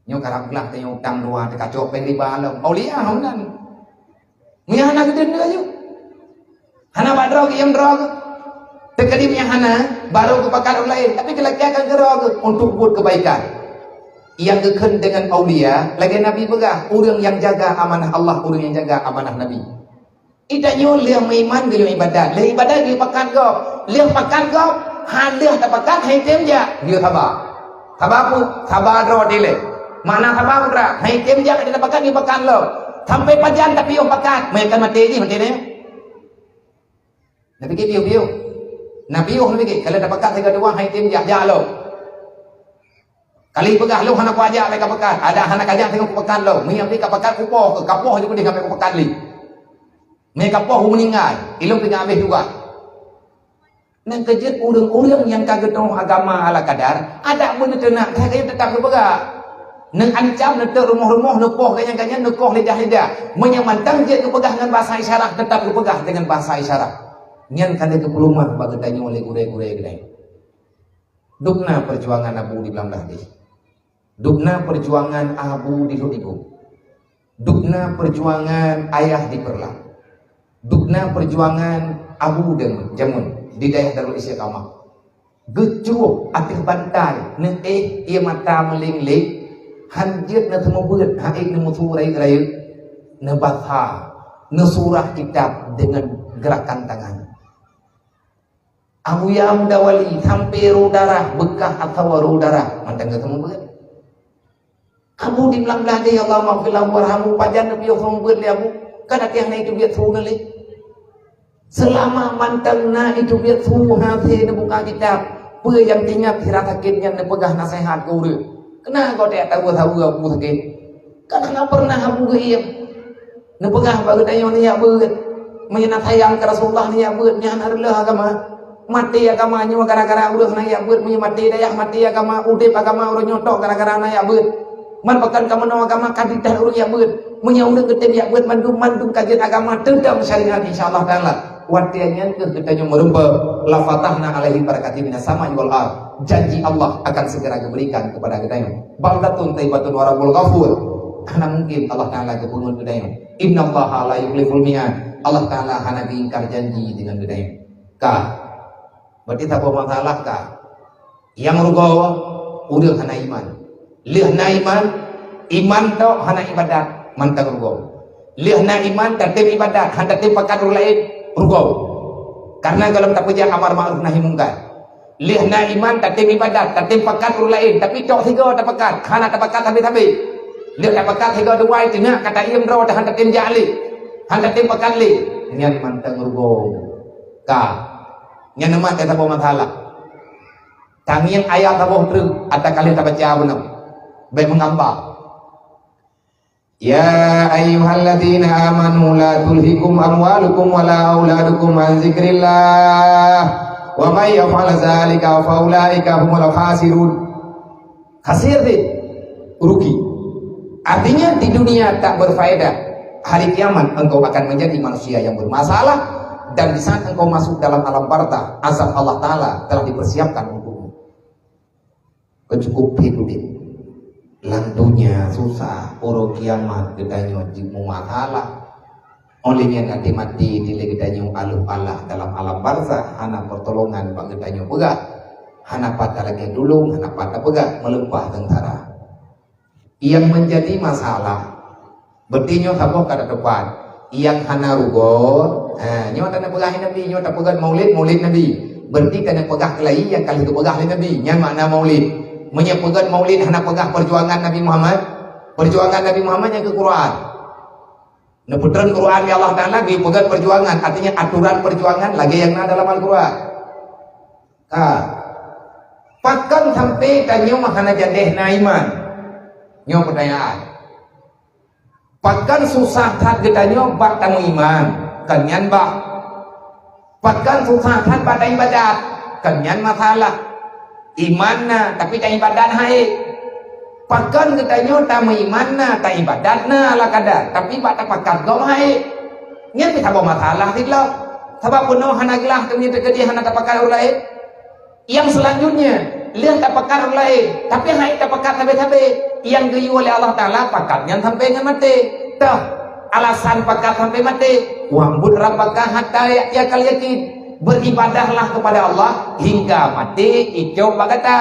Nyoe karab glah teuh nyoe utang dua, teuka cok péng riba lom. Aulia hom nan. Meunyoe hana geudeungoe laju. Hana bak droe geuh, nyang droe geuh. Teukeudi meunyoe hana, barô geupakat ureuëng laén. Tapi geulakée akan keudroe geuh untuk buet keubaikan. Nyang geukheun deungon aulia, lagée Nabi peugah, ureuëng nyang jaga amanah Allah, ureuëng nyang jaga amanah Nabi. Itanyoe lheueh meuiman geuyue ibadat, lheueh ibadat geuyue pakat gob, lheueh pakat gob, han lheueh tapakat han item jak, geuyue saba. Saba peue? Saba droe dilée. Makna saba peue? Han item jak, han tapakat geuyue pakat lom. Sampai pajan tapiôh pakat, meuikan maté jih maté nyan. Nabi piôh-piôh. Nabi piôh, Nabi ka lheueh tapakat sigoe dua han item jak, jak lom. Kali peugah lôn hana kuajak lé ka pakat, ada hana kajak tengok ku pakat lom. Meunyoe pih ka pakat kupoh, kapoh ju keudeh sampai ku pakat lé. Meunyoe kapoh ku meuninggai, ilôn pih ka habéh juga. Nyan keuh jeuet ureuëng-ureuëng nyang ka geuturoh agama ala kadar, adak beuneuteunak, hai kayém teutap geupeugah. Neuancam, neuteuk rumoh-rumoh, neupoh ganyang-ganyang, neukoh lidah-lidah. Meunyoe mantong jeuet geupeugah ngon basa isyarat, teutap geupeugah deungon basa isyarat. Nyan ka lheueh geupeuleumah bak geutanyoe lé gurée-gurée geutanyoe. Dubna perjuangan Abu di Blang Blahdeh. Dubna perjuangan Abu di Lhok Igoe. Dubna perjuangan Ayah di Peureulak. Dubna perjuangan Abu Jameun, Jameun di dayah Darul Istiqamah. Geucrôk ateueh bantai, neuéh ié mata meuléng-léng, han jeuet neuseumeubeuet, han ék neumeusu rayeuk-rayeuk, neubasa, neusurah kitab deungon geurakan tangan. Abuya Muda Wali sampai roh darah, beukah atawa roh darah, mantong geuseumeubeuet. Abu di blang-blang jih, Allahummaghfir lahu warhamhu, pajan neupiôh seumeubeuet lé Abu, kan até hana jiteubiet su lé. Seulama mantong na jiteubiet su hase neubuka kitab, peue nyang teuingat sira sakét nyan neupeugah naseuhat keu ureuëng. Keunan goe tajak taweue-taweue Abu sakét. Kan hana pernah Abu geuiem. Neupeugah bak geutanyoe neujak beuet. Meunyoe na sayang keu Rasulullah neujak beuet, nyan hana reuloh agama. Maté agama nyoe gara-gara ureuëng hana jak beuet. Meunyoe maté dayah, maté agama, udeb agama ureuëng nyoe tok gara-gara hana jak beuet. Man pakon ka meunoe agama ka didah ureuëng jak beuet. Meunyoe ureuëng geutem jak beuet mandum, mandum ka jeuet agama teudong syariat insya Allah taala. Watée nyan keuh geutanyoe meurumpok, la fatahna alaihim barakatim minas sama'i wal ard. Janji Allah akan segera geuberikan kepada geutanyoe. Baldatun thayyibatun wa rabbun ghafur. Hana mungkin Allah Taala geupeungeut geutanyoe. Innallaha la yukhliful mi'ad. Allah Taala hana geuingkar janji deungon geutanyoe. Ka. Berarti saboh masalah ka. Nyang rugoe, ureuëng hana iman. Lheueh na iman, iman tok hana ibadat, mantong rugoe. Lheueh na iman, tatem ibadat, hana tatem pakat ureuëng laén, rugoe. Karena gohlom tapeujak amar ma'ruf nahi mungkar. Lheueh na iman, tatem ibadat, tatem pakat ureuëng laén, tapi tok sigoe tapakat, hana tapakat sabe-sabe. Lheueh tapakat sigoe dua, teunak ka taiem droe, hana tatem jak lé, hana tatem pakat lé. Nyan mantong rugoe. Ka. Nyan neumat saboh masalah. Tangieng ayat saboh treuk, ata ka lheueh tabaca bunoe. Bék meungamba. Ya ayyuhalladzina amanu la tulhikum amwalukum wala auladukum an dzikrillah, wa may yaf'al dzalika fa ulaika humul khasirun. Khasir deh, rugi. Artinya di dunia tak berfaedah, hari kiamat engkau akan menjadi manusia yang bermasalah, dan di saat engkau masuk dalam alam barzakh, azab Allah Taala telah dipersiapkan untukmu. Keucukup pih udeb. Lam dunia susah, uroe kiamat geutanyoe jeuet meumasalah. Óh lheueh nyan até maté dilée geutanyoe aloh-alah dalam alam barzakh, hana pertolongan bak geutanyoe peugah. Hana pat talakée tulông, hana pat tapeugah, meuleupah seungsara. Nyang menjadi masalah, berarti nyoe saboh ka teupat. Nyang hana rugoe, ha, nyoe tapeugah lé Nabi, nyoe tapeugah maulid, maulid Nabi. Berarti tapeugah keulai nyang ka lheueh geupeugah lé Nabi. Nyan makna maulid. Meunyoe peugah maulid hana peugah perjuangan Nabi Muhammad, perjuangan Nabi Muhammad nyang keu Quran. Neupeutron Quran lé Allah Taala geupeugah perjuangan, artinya aturan perjuangan lagée nyang na dalam Al-Quran. Ka. Pakon sampai tanyoe hana jadeh na iman? Nyoe pertanyaan. Pakon susah that geutanyoe bak tameuiman? Kon nyan bah. Pakon susah that bak taibadat? Kon nyan masalah. Iman na, tapi taibadat hai. Pakon geutanyoe tameuiman na, taibadat na ala kadar, tapi bak tapakat gob hai. Nyan pih saboh masalah sidroe. Sabab bunoe hana glah teumé teukeudi hana tapakat ureuëng laén. Nyang selanjutnya, lheueh tapakat ureuëng laén, tapi hai tapakat sabe-sabe. Nyang geuyue lé Allah Taala pakat nyan sampai ngon maté. Toh, alasan pakat sampai maté, "Wa'bud rabbaka hatta ya'tiyakal yakin." Beribadahlah kepada Allah hingga maté icok bak gata.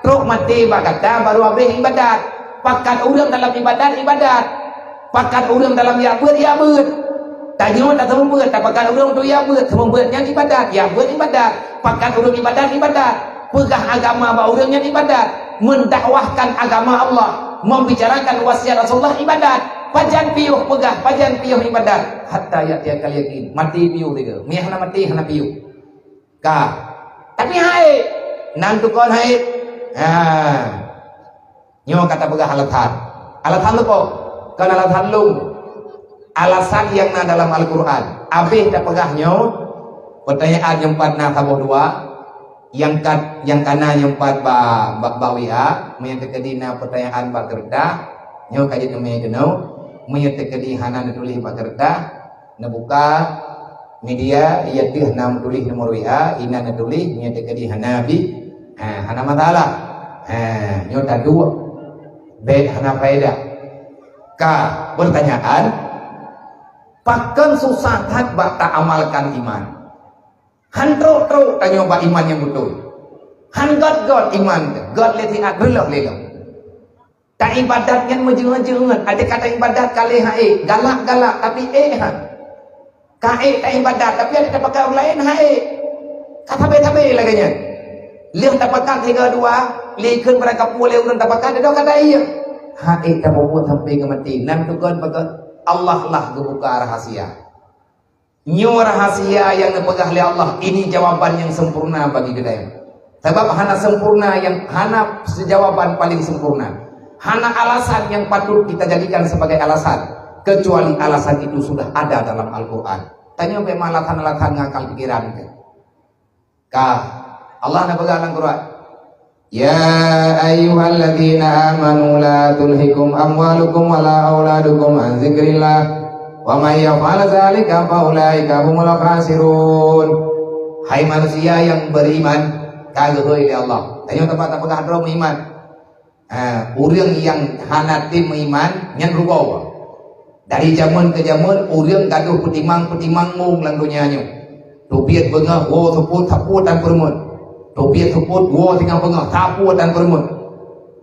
Trok maté bak gata baru habéh ibadat. Pakat ureuëng dalam ibadat, ibadat. Pakat ureuëng dalam jak beuet, jak beuet. Tanyoe taseumeubeuet, tapakat ureuëng untuk jak beuet, seumeubeuet nyan ibadat, jak beuet ibadat. Pakat ureuëng ibadat, ibadat. Peugah agama bak ureuëng nyan ibadat. Mendakwahkan agama Allah, membicarakan wasiat Rasulullah ibadat. Pajan piôh peugah, pajan piôh ibadat. Hatta ya'tiyakal yakin. Maté piôh tiga. Miyah hana maté, hana piôh. Ka. Tapi hai, nan tukon hai. Ha. Nyoe ka tapeugah alasan. Alasan leuko? Kon alasan lôn. Alasan nyang na dalam Al-Quran. Abéh tapeugah nyoe, pertanyaan nyang pat na saboh dua, nyang kat, nyang kana nyang pat ba, ba, ba W A, meunyoe teukeudi na pertanyaan bak keureutah, nyoe ka jeuet teumé keunoe. Meunyoe teukeudi hana neutuléh bak keureutah, neubuka media, iya teuh na meutuléh nomor W A, inan neutuléh, meunyoe teukeudi hana bit, ha, hana masalah. Ha, nyoe taduek. Bék hana faedah. Ka, pertanyaan, pakon susah that bak taamalkan iman? Han trok-trok tanyoe bak iman nyang beutôi. Han gét-gét iman teuh, gét lé siat, reuloh lé lom. Taibadat nyan meujeuet-jeuet, adak ka taibadat ka lé han ék, galak-galak, tapi ék han. Ka ék taibadat, tapi adak tapakat ureuëng laén han ék. Ka sabe-sabe lagée nyan. Lheueh tapakat sigoe dua, likheun barangkapeue lé ureuëng tapakat, dada kata iya. Hai tapubuet sampai ngon maté, nan tukon pakat Allah lah geubuka rahasia. Nyoe rahasia nyang neupeugah lé Allah, ini jawaban nyang sempurna bagi geutanyoe. Sabab hana sempurna nyang hana jawaban paling sempurna. Hana alasan nyang patut kita jadikan sebagai alasan, kecuali alasan itu sudah ada dalam Al-Quran. Tanyoe bek alasan-alasan ngakal pikiran ke. Ka Allah na peugah lam Quran, "Ya ayyuhalladzina amanu la tulhikum amwalukum wala auladukum an dzikrillah, wa may yaf'al dzalika fa ulaika humul khasirun." Hai manusia yang beriman, ka geuhôi lé Allah. Tanyoe teuma tapeugah droe meuiman. Ha, ureuëng nyang hana tem meuiman, nyan rugoe. Dari jameun keu jameun, ureuëng gadôh peutimang-peutimang mong lam donya nyoe. Teubiet beungoh woe seupôt, sapeue tan peureumeun. Teubiet seupôt woe singoh beungoh, sapeue tan peureumeun.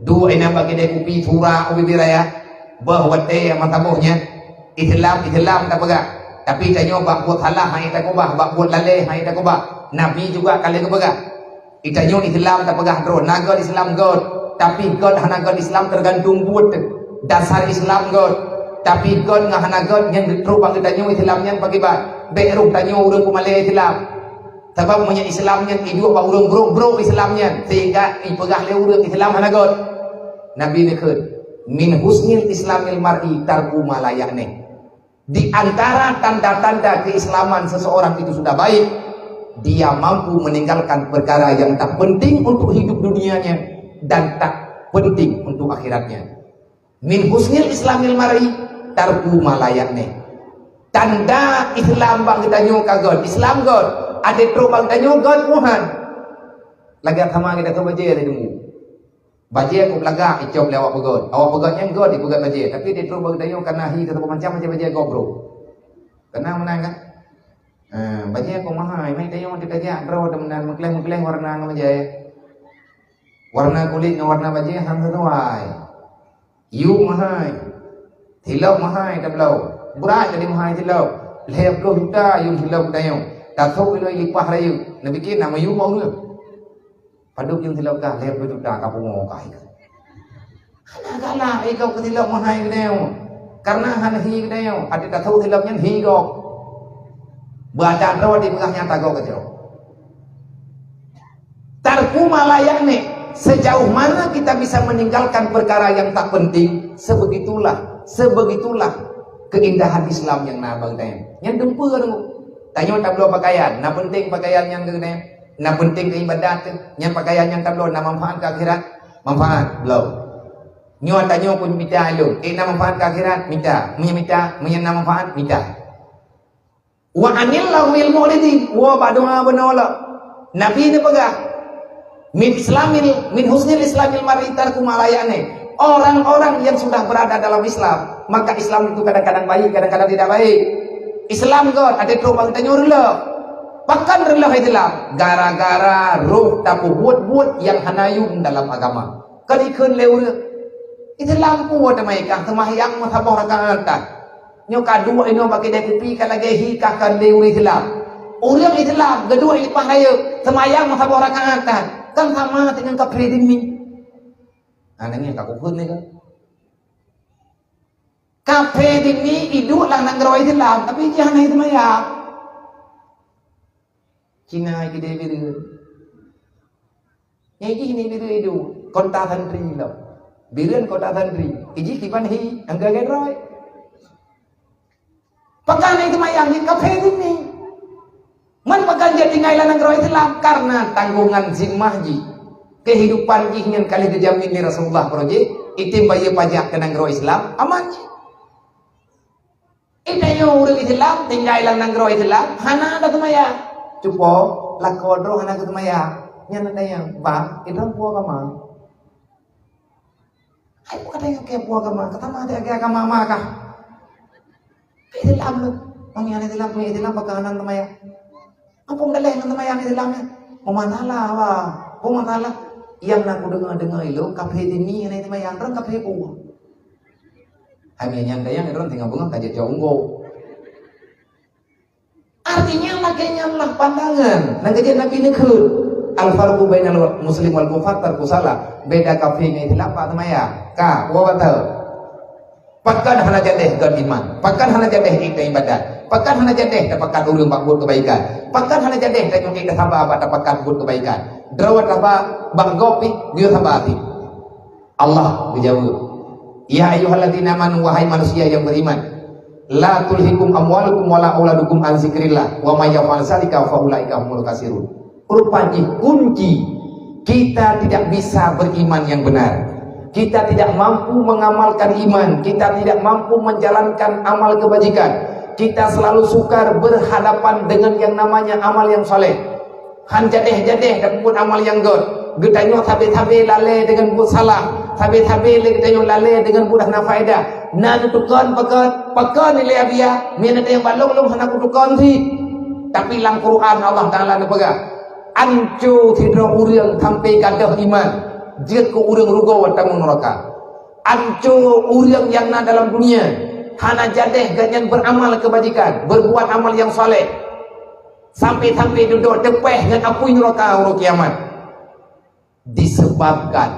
Duek inan bak keude kupi, sura u bibée raya. Boh watée mata boh nyan. Islam, Islam tapeugah. Tapi tanyoe bak buet salah hana takeubah, bak buet lalée hana takeubah. Nabi juga ka lheueh geupeugah. Geutanyoe Islam tapeugah droe, na göt Islam göt, tapi göt hana göt Islam teugantung buet teuh. Dasar Islam göt, tapi göt ngon hana göt nyan trok bak geutanyoe Islam nyan pakiban. Bek roh tanyoe ureuëng peumalée Islam. Sabab meunyoe Islam nyan iduek bak ureuëng brok-brok Islam nyan, sehingga ipeugah lé ureuëng Islam hana göt. Nabi neukheun, "Min husnil islamil mar'i tarku ma la ya'ni." Di antara tanda-tanda keislaman seseorang itu sudah baik, dia mampu meninggalkan perkara yang tak penting untuk hidup dunianya dan tak penting untuk akhiratnya. Min husnil islamil mar'i tarku ma la ya'ni. Tanda Islam bak geutanyoe ka göt, Islam göt, até trok bak geutanyoe göt Tuhan. Lagak sama kita tu baca ada dulu. Bajée kok lagak icok lé awak peugöt. Awak peugöt nyan göt ipeugöt bajée, tapi di trok bak geutanyoe kana hi teuh macam-macam bajée gob bro. Kana meunan kan? Ha, bajée kok mahai, mai tanyoe teutajak droe teuh meunan meukleh-meukleh warna ngon bajée. Warna kulit ngon warna bajée han sesuai. Yub mahai. Silop mahai tabloe. Brat jadi mahai silop. Lhèe ploh juta yub silop geutanyoe. Tasôk iloi lipah rayeuk. Neubikin nama yub bak ureueng. Padub nyang silop kah, lhèe ploh juta ka pungo kah ikau. Hana galak ikau keu silop meuhai geutanyoe. Karena hana hi geutanyoe, até tatôk silop nyan hi gob. Beuadat droe dipeugah nyang tagoe keudroe. Tarku ma la ya'ni, sejauh mana kita bisa meninggalkan perkara yang tak penting, sebegitulah, sebegitulah keindahan Islam nyang na bak geutanyoe. Nyan dumpeue deungoe. Tanyoe tabloe pakaian, na penting pakaian nyan keu geutanyoe. Na penting keu ibadat teuh, nyan pakaian nyang tabloe na manfaat keu akhirat, manfaat bloe. Nyoe tanyoe pun mita ilôn, eh na manfaat keu akhirat, mita. Meunyoe mita, meunyoe na manfaat, mita. Wa anil lahwil mu'ridin, woe bak doa bunoe lom. Nabi neupeugah, min islamil, min husnil islamil mar'i tarku ma la ya'ni. Orang-orang yang sudah berada dalam Islam, maka Islam itu kadang-kadang baik, kadang-kadang tidak baik. Islam göt, até trok bak geutanyoe reuloh. Pakon reuloh Islam? Gara-gara roh tapeubuet-buet nyang hana yum dalam agama. Ka dikheun lé ureueng, Islam peue teuma ikah seumahyang meusaboh rakaat tah. Nyoe ka duek inoe bak keude kupi ka lagèe hi ka kheun lé ureueng Islam. Ureueng Islam geuduek i leupah rayeuk seumahyang meusaboh rakaat tah. Kan sama deungon kaphé zimmi. Ha, nyan ka kukheun lé kan. Kaphé zimmi iduek lam nanggroe Islam, tapi jih hana seumayang. Cina kideh Bireuen. Nyang jih ni Bireuen iduek, kota santri lom. Bireuen kota santri. Ijih kiban hi, angga gadroi. Pakon hana seumayang jih kaphé zimmi. Man pakon jeuet tinggai lam nanggroe Islam karena tanggungan zimmah jih. Kehidupan jih nyan ka lheueh geujamin lé Rasulullah, peureujih item bayeue pajak keu nanggroe Islam, aman jih. Itanyoe ureueng Islam tinggai lam nanggroe Islam hana ada seumayang. Cupo lakoe droe hana seumayang. Nyan ada nyang, "Bang, idong peue agama?" Hai, peue kata nyang keu peue agama? Kata ma agama ma kah? Islam tu. Mami aneuk Islam, mami Islam bakal hana seumayang. Apa meudaléh ngon seumayang Islam nyan? Peue masalah, bah? Peue masalah? Nyang na kudeungoe-deungoe ilôn, kaphé zimmi hana seumayang, droe kaphé peue? Hai, meunyan kayang droe tinggai beungoh ka jeuet jak unggô. Ingat lagèe nyan lah pandangan. Nyang keuh Nabi neukheun, "Al-farqu bainal muslim wal kufar tarkus shalah." Beda kafé ngon Islam bak seumayang. Ka, dua batal. Pakon hana jadeh göt iman? Pakon hana jadeh ibadat? Pakon hana jadeh tapakat ureueng bak buet keubaikan? Pakon hana jadeh tanyoe saba bak tapakat buet keubaikan? Droe saba bak gob pih, geuyue saba pih. Allah geujaweueb, "Ya ayyuhalladzina amanu, wahai manusia yang beriman, la tulhikum amwalukum wala auladukum an zikrillah, wa may yaf'al dzalika fa ulaika humul khasirun." Rupa jih kunci kita tidak bisa beriman yang benar. Kita tidak mampu mengamalkan iman, kita tidak mampu menjalankan amal kebajikan. Kita selalu sukar berhadapan dengan yang namanya amal yang saleh. Han jadeh-jadeh tapeubuet amal nyang göt. Geutanyoe sabe-sabe lalè deungon buet salah, sabe-sabe lé geutanyoe lalè deungon buet hana faedah. Na neutukon pakon, pakon nilai abiya, meunyoe na nyang balong lom hana kutukon cit. Tapi lam Quran Allah Taala neupeugah, anco sidroe ureueng sampai gadôh iman, jeuet keu ureueng rugoe tamong nuraka. Anco ureueng nyang na dalam dunia, hana jadeh gobnyan beramal kebajikan, berbuat amal yang saleh. Sampai-sampai dudoe teupeh ngon apui nuraka uroe kiamat. Disebabkan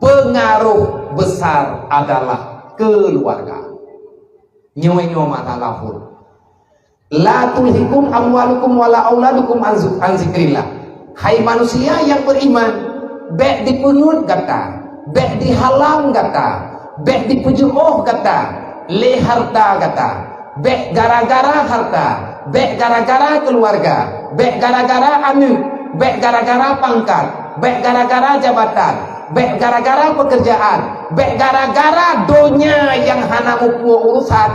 pengaruh besar adalah keluarga. Nyoe-nyoe masalah phon. La tulhikum amwalukum wala auladukum an zu-, an zikrillah. Hai manusia yang beriman, bèk dipeungeut gata, bèk dihalang gata, bèk dipeujeuôh gata lé harta gata. Bèk gara-gara harta, bèk gara-gara keuluwarga, bèk gara-gara aneuk, bèk gara-gara pangkat, bèk gara-gara jabatan, bèk gara-gara peukeurjaan, bèk gara-gara donya nyang hana mupeue urusan,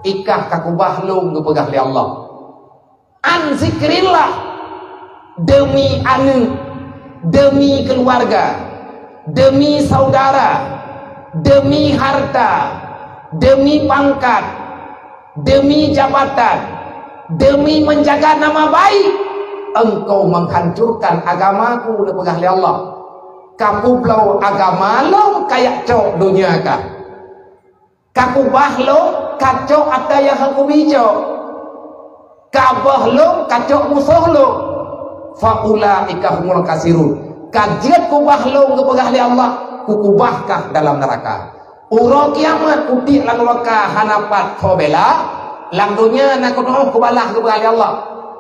i kah ka kubah lôn geupeugah lé Allah. An zikrillah, demi aneuk, demi keuluwarga, demi saudara, demi harta, demi pangkat, demi jabatan, demi menjaga nama baik, engkau menghancurkan agamaku, neupeugah lé Allah. Ka peubloe agama lôn kajak cok donya kah. Ka kubah lôn, kacok atra nyang han kubi cok. Kabah lôn, kacok musoh lôn. Fa ulaika humul khasirun. Ka jeuet kubah lôn geupeugah lé Allah, kukubah kah dalam neuraka. Uroe kiamat utiek lam neuraka hana pat soe bela, lam donya na keunoe kubalah geupeugah lé Allah.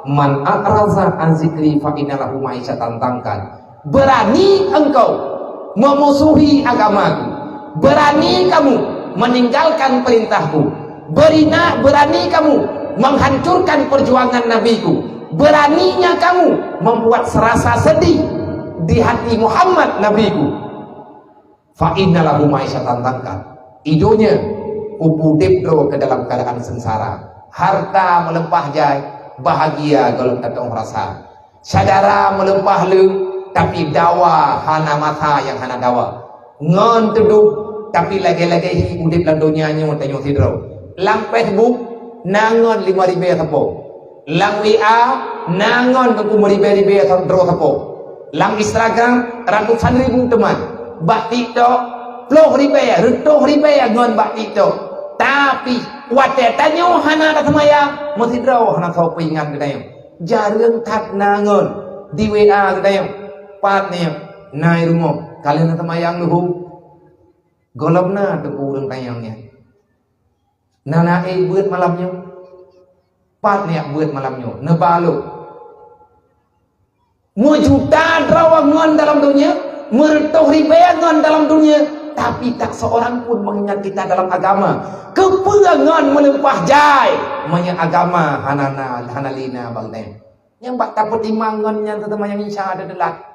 Man a'raza an zikri fa inna lahu ma'isyatan dhanka. Berani engkau memusuhi agamaku, berani kamu meninggalkan perintahku, berina-, berani kamu menghancurkan perjuangan nabiku, beraninya kamu membuat serasa sedih di hati Muhammad nabiku. Fa inna lahu ma'isyatan dhanka. I donya, udeb droe keu dalam keuadaan seungsara. Harta meuleupah jai, bahagia gohlom tatoh rasa. Syedara meuleupah le, tapi dawa hana masa nyang hana dawa. Ngon teudong, tapi lagèe-lagèe hi udeb lam donya nyoe tanyoe sidroe. Lam Facebook, na ngon limong ribèe sapo. Lam W A, na ngon teungku meuribèe-ribèe droe sapo. Lam Instagram, ratusan ribu teuma. Bak TikTok, ploh ribèe, reutôh ribèe ngon bak TikTok. Tapi, watèe tanyoe hana taseumayang, meusidroe hana soe peuingat geutanyoe. Jareueng that na ngon di W A geutanyoe. Pat nyoe, na i rumoh, ka lheueh na seumayang leuhô. Gohlom na teungku ureueng tanyong nyan. Na, na ék beuet malam nyoe? Pat neujak beuet malam nyoe? Neuba lôn. Meujuta droe ngon dalam donya, meureutôh ribèe ngon dalam donya, tapi tak seorang pun mengingat kita dalam agama. Keupeue ngon meuleupah jai, meunyoe agama hana na, hana lé na bak geutanyoe? Nyang bak tapeutimang ngon nyan teuma nyang insya ada teulat.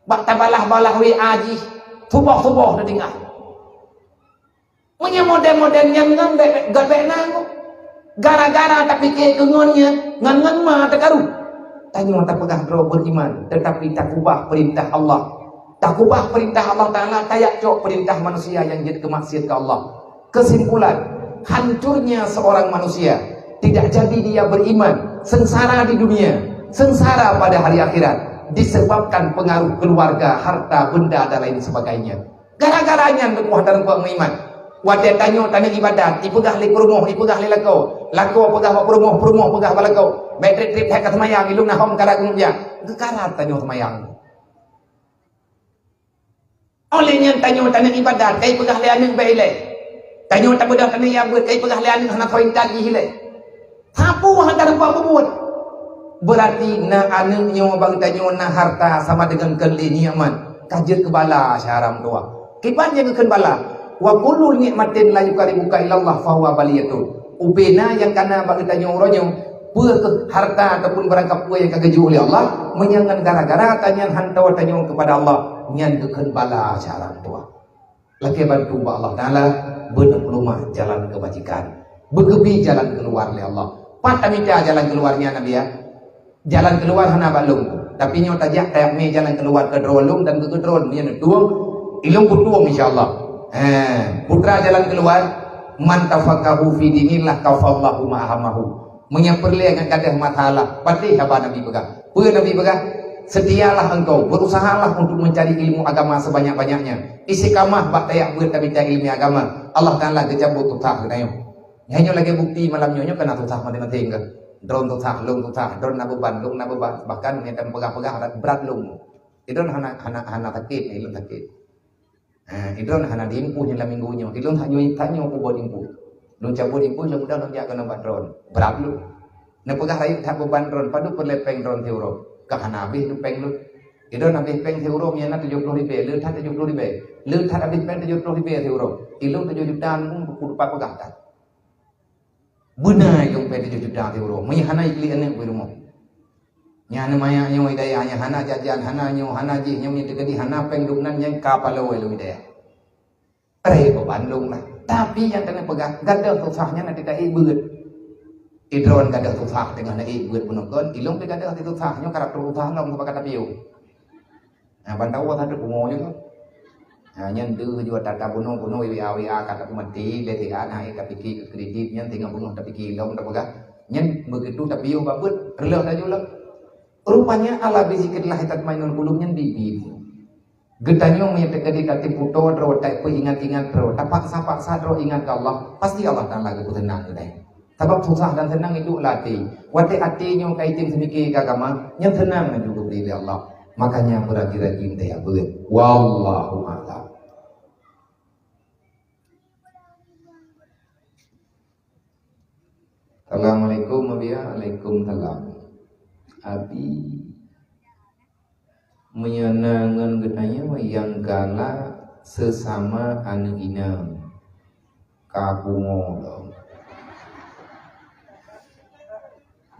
Bak tabalah-balah W A jih, suboh-suboh teutinggai. Meunyoe model-model nyan ngon bèk, bèk, bèk na ngon. Gara-gara tapike keu ngon nyan, ngon, ngon ma teukaru. Tanyoe tapeugah droe beriman, tetapi takubah perintah Allah. Takubah perintah Allah Taala, tajak cok perintah manusia nyang jeuet keu maksiat keu Allah. Kesimpulan, hancurnya seorang manusia tidak jadi dia beriman, sengsara di dunia, sengsara pada hari akhirat, disebabkan pengaruh keluarga, harta benda dan lain sebagainya. Gara-gara nyan teupeue hana meuiman. Watée tanyoe taneuk ibadat, ipeugah lé peurumoh, ipeugah lé lakoe. Lakoe peugah bak peurumoh, peurumoh peugah bak lakoe. Bék treb-treb that ka seumayang, ilôn na hom karat keuneuk jak. Geukarat tanyoe seumayang. Óh lheueh nyan tanyoe taneuk ibadat, ka ipeugah lé aneuk bék ilée. Tanyoe tabeudôh taneuk jak beuet, ka ipeugah lé aneuk hana soe intat jih ilée. Sapeue hana rupa peubuet? Beurati na aneuk nyoe bak geutanyoe na harta sama deungon keu lhée nikmat, ka jeuet keu bala syedara meutuwah. Kiban nyang geukheun bala, "Wa kullu nikmatin la yuqarribuka ilallah fahuwa baliyatun." Ubena nyang kana bak geutanyoe uroe nyoe, peue keuh harta ataupun barang kapeue nyang ka geujok lé Allah, meunyoe ngon gara-gara tanyan hantoe tanyoe keupada Allah, nyan geukheun bala syedara meutuwah. Lakée bantu bak Allah Taala, beuneupeuleumah jalan keubajikan. Beugeubi jalan keuluwa lé Allah. Pat tamita jalan keuluwa nyan, Nabi, ya? Jalan keuluwa hana bak lôn. Tapi nyoe tajak tajak mé jalan keuluwa keu droe lôn dan keu droe lôn nyan tueng. Ilôn kutueng, insya Allah. Eh, putra jalan keuluwa, "Man tafaqahu fi dinillah kafallahu ma ahamahu." Meunyoe peureulée ngon gadôh masalah, patéh haba Nabi peugah. Peue Nabi peugah? "Seutialah engkau, berusahalah untuk mencari ilmu agama sebanyak-banyaknya." Istiqamah bak tajak beuet tamita ilmu agama. Allah Taala geucabut susah geutanyoe. Nyoe lagée bukti malam nyoe, nyoe kana susah maté-maté enggak. Droen susah, lôn susah, droen na beuban, lôn na beuban. Bahkan nyang peugah-peugah brat lôn. Droen hana, hana, hana sakét, ilôn sakét. Ha, droen hana diimpus nyan lam minggu nyoe. Ilôn tanyoe, tanyoe kuboh impus. Lôn cabot impus, lôn mudah lôn jak keunoe bak droen. Brat lôn. Neupeugah rayeuk that beuban droen, padub peureulée péng droen siuroe. Ka hana habéh lôn péng lôn. Droen habéh péng siuroe, meunan tujoh ploh ribée, le that tujoh ploh ribée. Le that habéh péng tujoh ploh ribée siuroe. Ilôn tujoh juta ngon peuku teumpat peugah that. Beuna ilôn péng tujoh juta siuroe. Meunyoe hana iklik aneuk bak rumoh. Nyan manyak nyoe dayah nyan hana jajan, hana nyoe, hana jih, nyoe meunyoe teukeudi hana péng duek nan nyang ka paloe lôn dayah. Rhot bandum lah. Tapi nyang keuneuk peugah, gadôh susah nyan na teuka ék beuet. Idroen gadôh susah teungoh na ék beuet bunoe kon, ilôn pih gadôh susah nyoe karab susah lom sabab ka tapiôh. Nah, ban tawoe sateuk bumoe nyoe. Nah, nyan deuh jua tata bunoe-bunoe W A W A ka tapeumaté lé siat, nah, ék tapike keu kredit nyan teungoh beungoh tapike lom tapeugah. Nyan begitu tapiôh babeuet, reuloh laju lom. Rupanya Allah bisikilah hitat mainul kulub nyan bibi. Geutanyoe meunyoe teukeudi ka tipu toe droe, tapeuingat-ingat droe, tapaksa-paksa droe ingat keu Allah, pasti Allah Taala geupeuseunang geutanyoe. Sabab susah dan seunang itu lam até. Watée até nyoe ka item seumike keu agama, nyan seunang laju geubri lé Allah. Makanya beurajin-rajin tajak beuet. Wallahu a'lam. Assalamualaikum, Mabiya. Waalaikumsalam. Abi, meunyoe na ngon geutanyoe nyang galak seusama aneuk inong, ka pungo lom.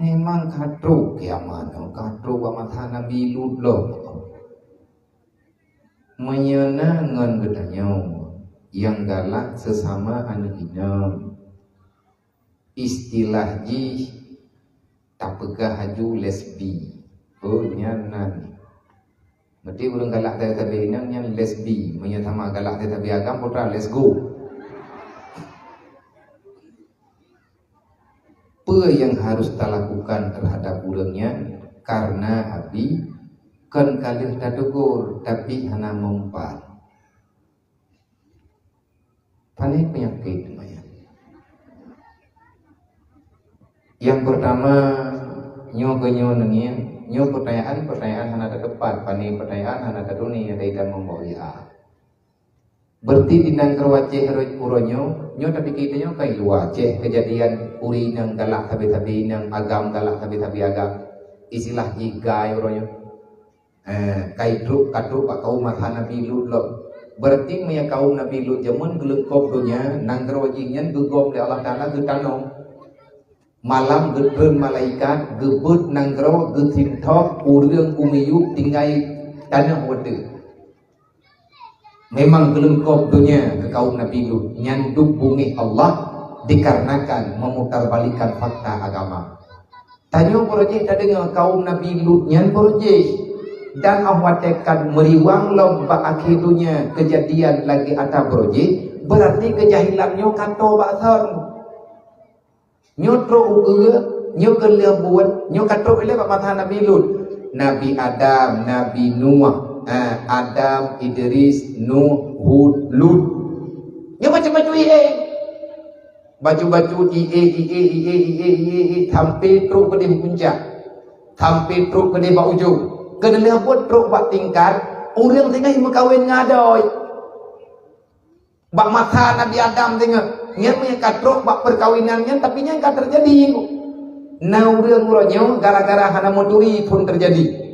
Memang ka trok kiamat nyoe, ka trok bak masa Nabi Lut lom. Meunyoe na ngon geutanyoe nyang galak seusama aneuk inong, istilah jih tapeugah laju lesbi. Oh, nyan nan. Berarti ureuëng galak sabe-sabe inong nyan lesbi. Meunyoe sama galak sabe-sabe agam, putra, let's go. Peue nyang harus talakukan teuhadap ureuëng nyan? Karena Abi kon ka lheueh tategur, tapi hana meumpat. Paléng peunyakét teuma nyan. Nyang peurtama, nyoe keu nyoe neungieng, nyoe peutanyaan-peutanyaan hana tateupat, pané peutanyaan hana tatuni nyang taidam meumbok W A. Berarti di nanggroe Aceh uroe nyoe, nyoe tapike tanyoe ka i luwa Aceh keujadian ureuëng inong galak sabe-sabe inong, agam galak sabe-sabe agam. Istilah jih gai uroe nyoe. Eh, ka i trok, ka trok bak kaum masa Nabi Lut lom. Berarti meunyoe kaum Nabi Lut jameun geuleungkop donya, nanggroe jih nyan geugom lé Allah Taala geutanom. Malam geutreun malaikat, geubeuet nanggroe, geusinthok ureuëng u miyueb tinggai tanoh watée. Memang geuleungkop donya keu kaum Nabi Lut, nyan duek beungéh Allah dikarenakan memutarbalikkan fakta agama. Tanyoe baroe jih tadeungoe kaum Nabi Lut nyan baroe jih. Dan óh watée ka meuriwang lom bak akhé donya keujadian lagée ata baroe jih, beurarti keujahilan nyoe ka toe bak thon. Nyoe trok u keue, nyoe keu lheueh buet, nyoe ka trok ilée bak masa Nabi Lut. Nabi Adam, Nabi Nuh, eh, Adam, Idris, Nuh, Hud, Lut. Nyoe bacut-bacut ie. Bacut-bacut ie, ie, ie, ie, ie, ie, sampai trok keudeh puncak. Sampai trok keudeh bak ujong. Keuneulheueh buet trok bak tingkat, ureuëng singoh meukawen ngon adoe. Bak masa Nabi Adam singoh, nyan meunyo ka trok bak peukawinan nyan, tapi nyan ka teujadi. Na ureuëng uroe nyoe gara-gara hana meuturi phon teujadi.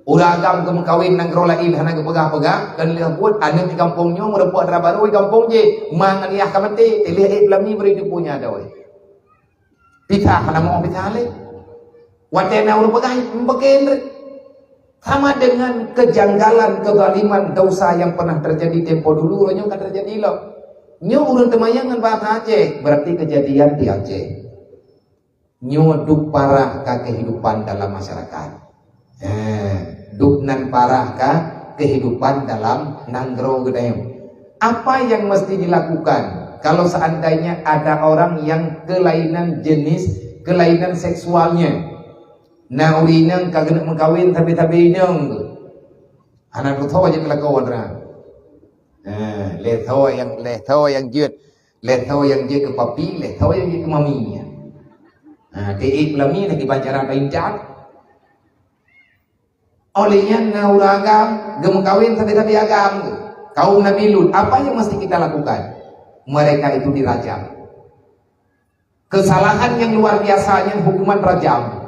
Ureuëng agam geumeukawen nanggroe laén hana geupeugah-peugah, keuneulheueh buet aneuëk di gampông nyoe meurumpok dara barô di gampông jih, ma ngon yah ka maté, teulheueh ék peulami bri teupeu nyan adoe. Pisah hana meu pisah lé. Watée na ureuëng peugah, "Meubeukén reuek." Sama dengan kejanggalan, kezaliman, dosa yang pernah terjadi tempo dulu, uroe nyoe ka teujadi lom. Nyoe ureuëng teumanyong ngon bahasa Aceh, berarti kejadian di Aceh. Nyoe duek parah ka kehidupan dalam masyarakat. Eh, duek nan parah ka kehidupan dalam nanggroe geutanyoe. Apa yang mesti dilakukan kalau seandainya ada orang yang kelainan jenis, kelainan seksualnya? Na ureuëng inong ka geuneuk meukawen sabe-sabe inong tu. Hana tutho jeuet keu lakoe droe. Eh, lheueh tho nyang, lheueh tho nyang jeuet, lheueh tho nyang jeuet keu papi, lheueh tho nyang jeuet keu mami. Ha, teuk lami lagi bancaran paincat. Oleh nyan na ureuëng agam geumeukawen sabe-sabe agam tu. Kaum Nabi Lut, apa yang mesti kita lakukan? Mereka itu dirajam. Kesalahan yang luar biasa nyan hukuman rajam.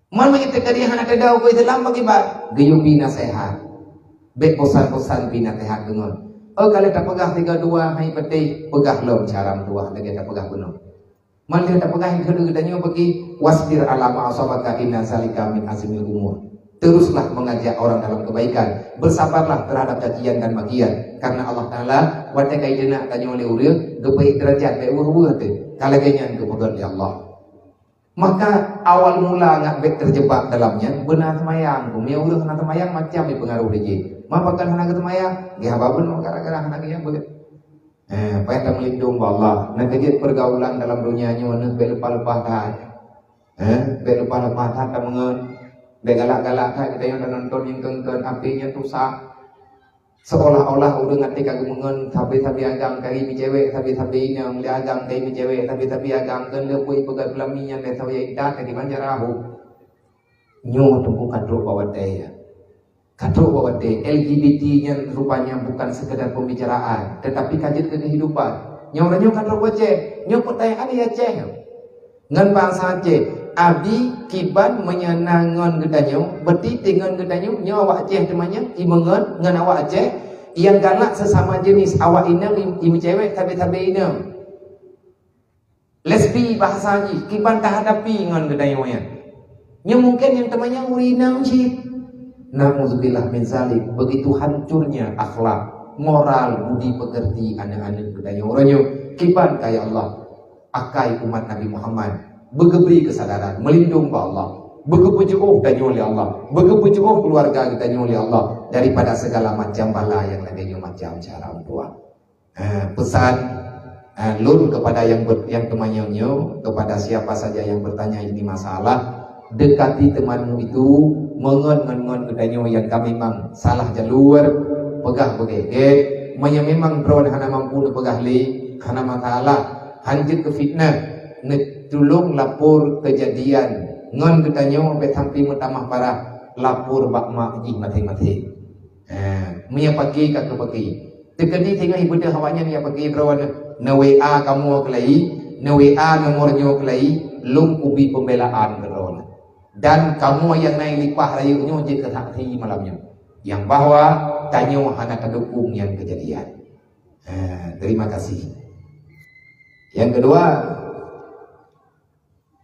Man meunyo teukeudi hana teuda huköm Islam bagaimana? Geuyue bi naseuhat. Bék bosan-bosan bi naseuhat deungon. Oh, ka lheueh tapeugah tiga dua hai beutôi, peugah lom cara meutuah lagée tapeugah bunoe. Man lheueh tapeugah keu geutanyoe bagi, "Wasbir ala ma asabaka inna zalika min azmil umur." Teruslah mengajak orang dalam kebaikan. Bersabarlah terhadap cacian dan makian. Karena Allah Taala, watée ka iteunak tanyoe lé ureuëng, geupeuék deurajat bék weueh-weueh teuh. Ka lagée nyan geupeugét lé Allah. Maka awal mula ngat bék terjebak dalam nyan, beuna seumayang. Meunyoe ureuëng hana seumayang, macam ipeungaruh lé jih. Ma pakon hana geuseumayang? Geuhaba bunoe gara-gara hana geuyue beuet. Eh, payah tameulindong bak Allah. Nyan keuh jeuet pergaulan dalam donya nyoe, neuh bék leupah-leupah that. Eh, bék leupah-leupah that tameungon. Bék galak-galak that geutanyoe tanonton nyang kon-kon, api nyan tusak. Seolah-olah ureuëng até ka geumeungon sabe-sabe agam, ka imeucewek sabe-sabe inong, lé agam ka imeucewek sabe-sabe agam, kon lheueh buet ipeugah peulami nyan lé saboh iddat ka dibanjara hu. Nyoe teungku ka trok bak watée, ya. Ka trok bak watée, L G B T nyan rupanya bukan sekedar pembicaraan, tetapi ka jeuet keu kehidupan. Nyoe uroe nyoe ka trok bak Aceh, nyoe peutanyaan di Aceh. Ngon bahasa Aceh, abi kiban meunyo na ngon geutanyoe, berarti ngon geutanyoe, nyoe awak Aceh teuma nyan, imeungon ngon awak Aceh, nyang galak sesama jenis awak inong i-, imeucewek sabe-sabe inong. Lesbi bahasa jih, kiban tahadapi ngon geutanyoe nyan. Nyoe mungken nyang teuma nyan ureuëng inong cit. Nauzubillah min zalik, begitu hancurnya akhlak, moral, budi pekerti aneuëk-aneuëk geutanyoe uroe nyoe. Kiban ka ya Allah, akai umat Nabi Muhammad, beugeubri keusadaran, meulindong bak Allah, beugeupeujiôh tanyoe lé Allah, beugeupeujiôh keuluwarga geutanyoe lé Allah daripada segala macam bala nyang lagée nyoe macam cara meutuah. Ha, pesan, ha, lôn kepada yang ber-, yang teumanyong nyoe, kepada siapa saja yang bertanya ini masalah, dekati temanmu itu, meungon ngon ngon geutanyoe nyang ka memang salah jalur, peugah beugét-gét, meunyoe memang droe hana mampu neupeugah lé, hana masalah, hanjeuet keu fitnah, neutulông lapor keujadian ngon geutanyoe bék sampai meutamah parah, lapor bak mak jih maséng-maséng. Ha, meunyoe paki ka keu paki. Teukeudi singoh ibeudôh awaknyan nyang paki droe neuh, neu-W A kamoe keulai, neu-W A nomor nyoe keulai, lôn kubi pembelaan keu droe. Dan kamoe nyang na lipah rayeuk nyoe jeuet keu saksi malam nyoe, nyang bahwa tanyoe hana tadukung nyan keujadian. Ha, terima kasih. Yang kedua,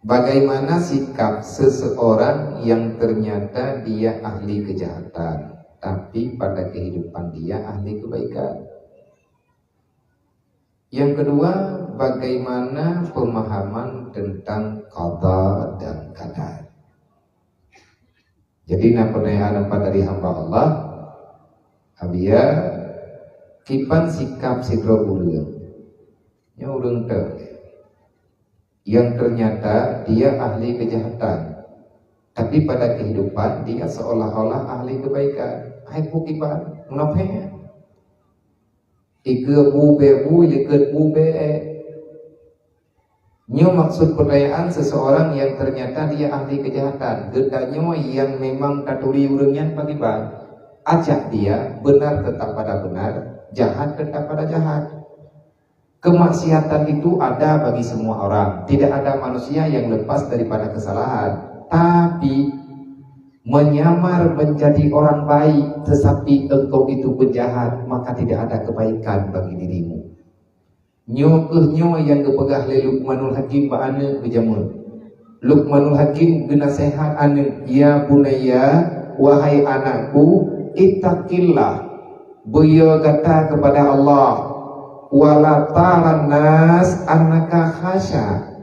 bagaimana sikap seseorang yang ternyata dia ahli kejahatan, tapi pada kehidupan dia ahli kebaikan? Yang kedua, bagaimana pemahaman tentang qada dan qadar? Jadi, na peunayaan nampak dari hamba Allah, Abia, kiban sikap sidroe ureuëng. Nyoe ureuëng teu. Yang ternyata dia ahli kejahatan. Tapi pada kehidupan dia seolah-olah ahli kebaikan. Hai peue kiban, munafék. Ikeue bu bée bu, likot bu bée. Nyoe maksud peutanyaan seseorang yang ternyata dia ahli kejahatan. Geutanyoe yang memang taturi ureuëng nyan pakriban, ajak dia, benar tetap pada benar, jahat tetap pada jahat. Kemaksiatan itu ada bagi semua orang. Tidak ada manusia yang lepas daripada kesalahan. Tapi menyamar menjadi orang baik, tetapi engkau itu penjahat, maka tidak ada kebaikan bagi dirimu. Nyoe kheueh nyoe nyang geupeugah lé Luqmanul Hakim bak aneuëk geuh jameun. Luqmanul Hakim geunasehat aneuëk, "Ya bunayya, wahai anakku, ittaqillah, beuyo gata kepada Allah, wala taran nas annaka khasya."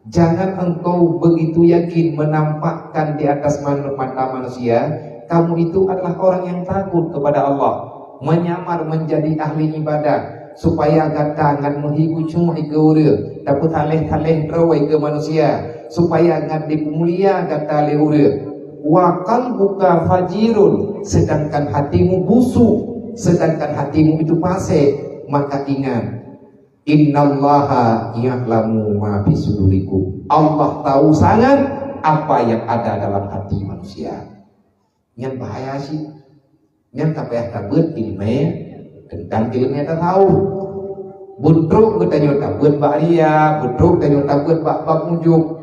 Jangan engkau begitu yakin menampakkan di atas man-, mata manusia, kamu itu adalah orang yang takut kepada Allah, menyamar menjadi ahli ibadah, supaya gata ngat meuhibu cuma ikeue ureuëng, tapeutaleh-taleh droe ikeue manusia, supaya ngat dipeumulia gata lé ureuëng. Wa qalbuka fajirun, sedangkan hatimu busuk, sedangkan hatimu itu fasik, maka ingat, "Innallaha ya'lamu ma fi sudurikum." Allah tahu sangat apa yang ada dalam hati manusia. Nyan bahaya sih. Nyan ka payah tabeuet ileumèe teuntang ileumèe tasawuf. Beutrok geutanyoe tabeuet bak ria, beutrok tanyoe tabeuet bak bab ujub.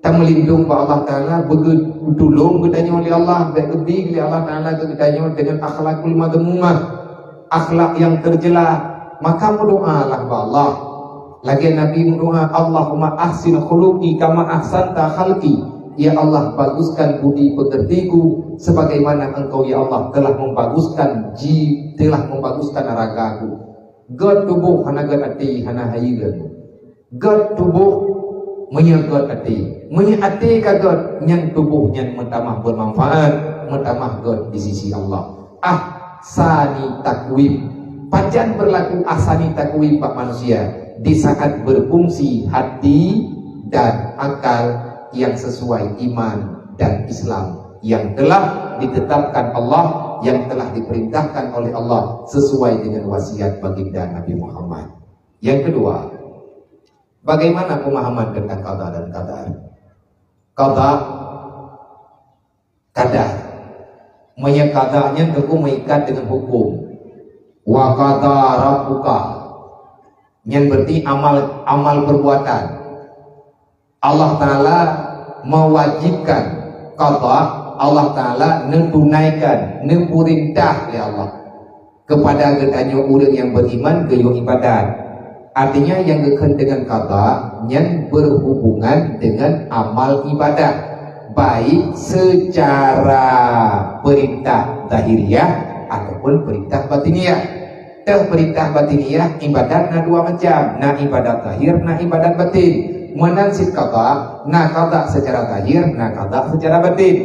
Tameulindong bak Allah Taala, beugeutulông geutanyoe lé Allah, bèk geubi lé Allah Taala keu geutanyoe deungon akhlakul madhmumah, akhlak nyang teucela. Maka meudoalah bak Allah. Lagèe Nabi meudoa, "Allahumma ahsin khuluqi kama ahsanta khalqi." Ya Allah, baguskan budi pekertiku sebagaimana Engkau, ya Allah, telah membaguskan ji-, telah membaguskan ragaku. Gèt tuboh hana gèt até, hana hayeue. Gèt tuboh meunyoe gèt até. Meunyoe até ka gèt, nyan tuboh nyan meutamah bermanfaat, meutamah gèt di sisi Allah. Ahsani takwim. Pajan berlaku ahsani takwim bak manusia? Di saat berfungsi hati dan akal yang sesuai iman dan Islam yang telah ditetapkan Allah, yang telah diperintahkan oleh Allah sesuai dengan wasiat baginda Nabi Muhammad. Yang kedua, bagaimana pemahaman tentang qada dan qadar? Qada, qadar. Meunyoe qada nyan teungku meuikat dengan hukum. Wa qada rabbuka. Nyan berarti amal, amal perbuatan. Allah Taala mewajibkan qada, Allah Taala neutunaikan, neupeurintah lé Allah kepada geutanyoe ureuëng nyang beriman geuyue ibadat. Artinya, nyang geukheun dengan qada nyan berhubungan dengan amal ibadah, baik secara perintah zahiriah ataupun perintah batiniah. Teuh perintah batiniah, ibadat na dua macam, na ibadat zahir, na ibadat batin. Meunan cit qada, na qada secara zahir, na qada secara batin.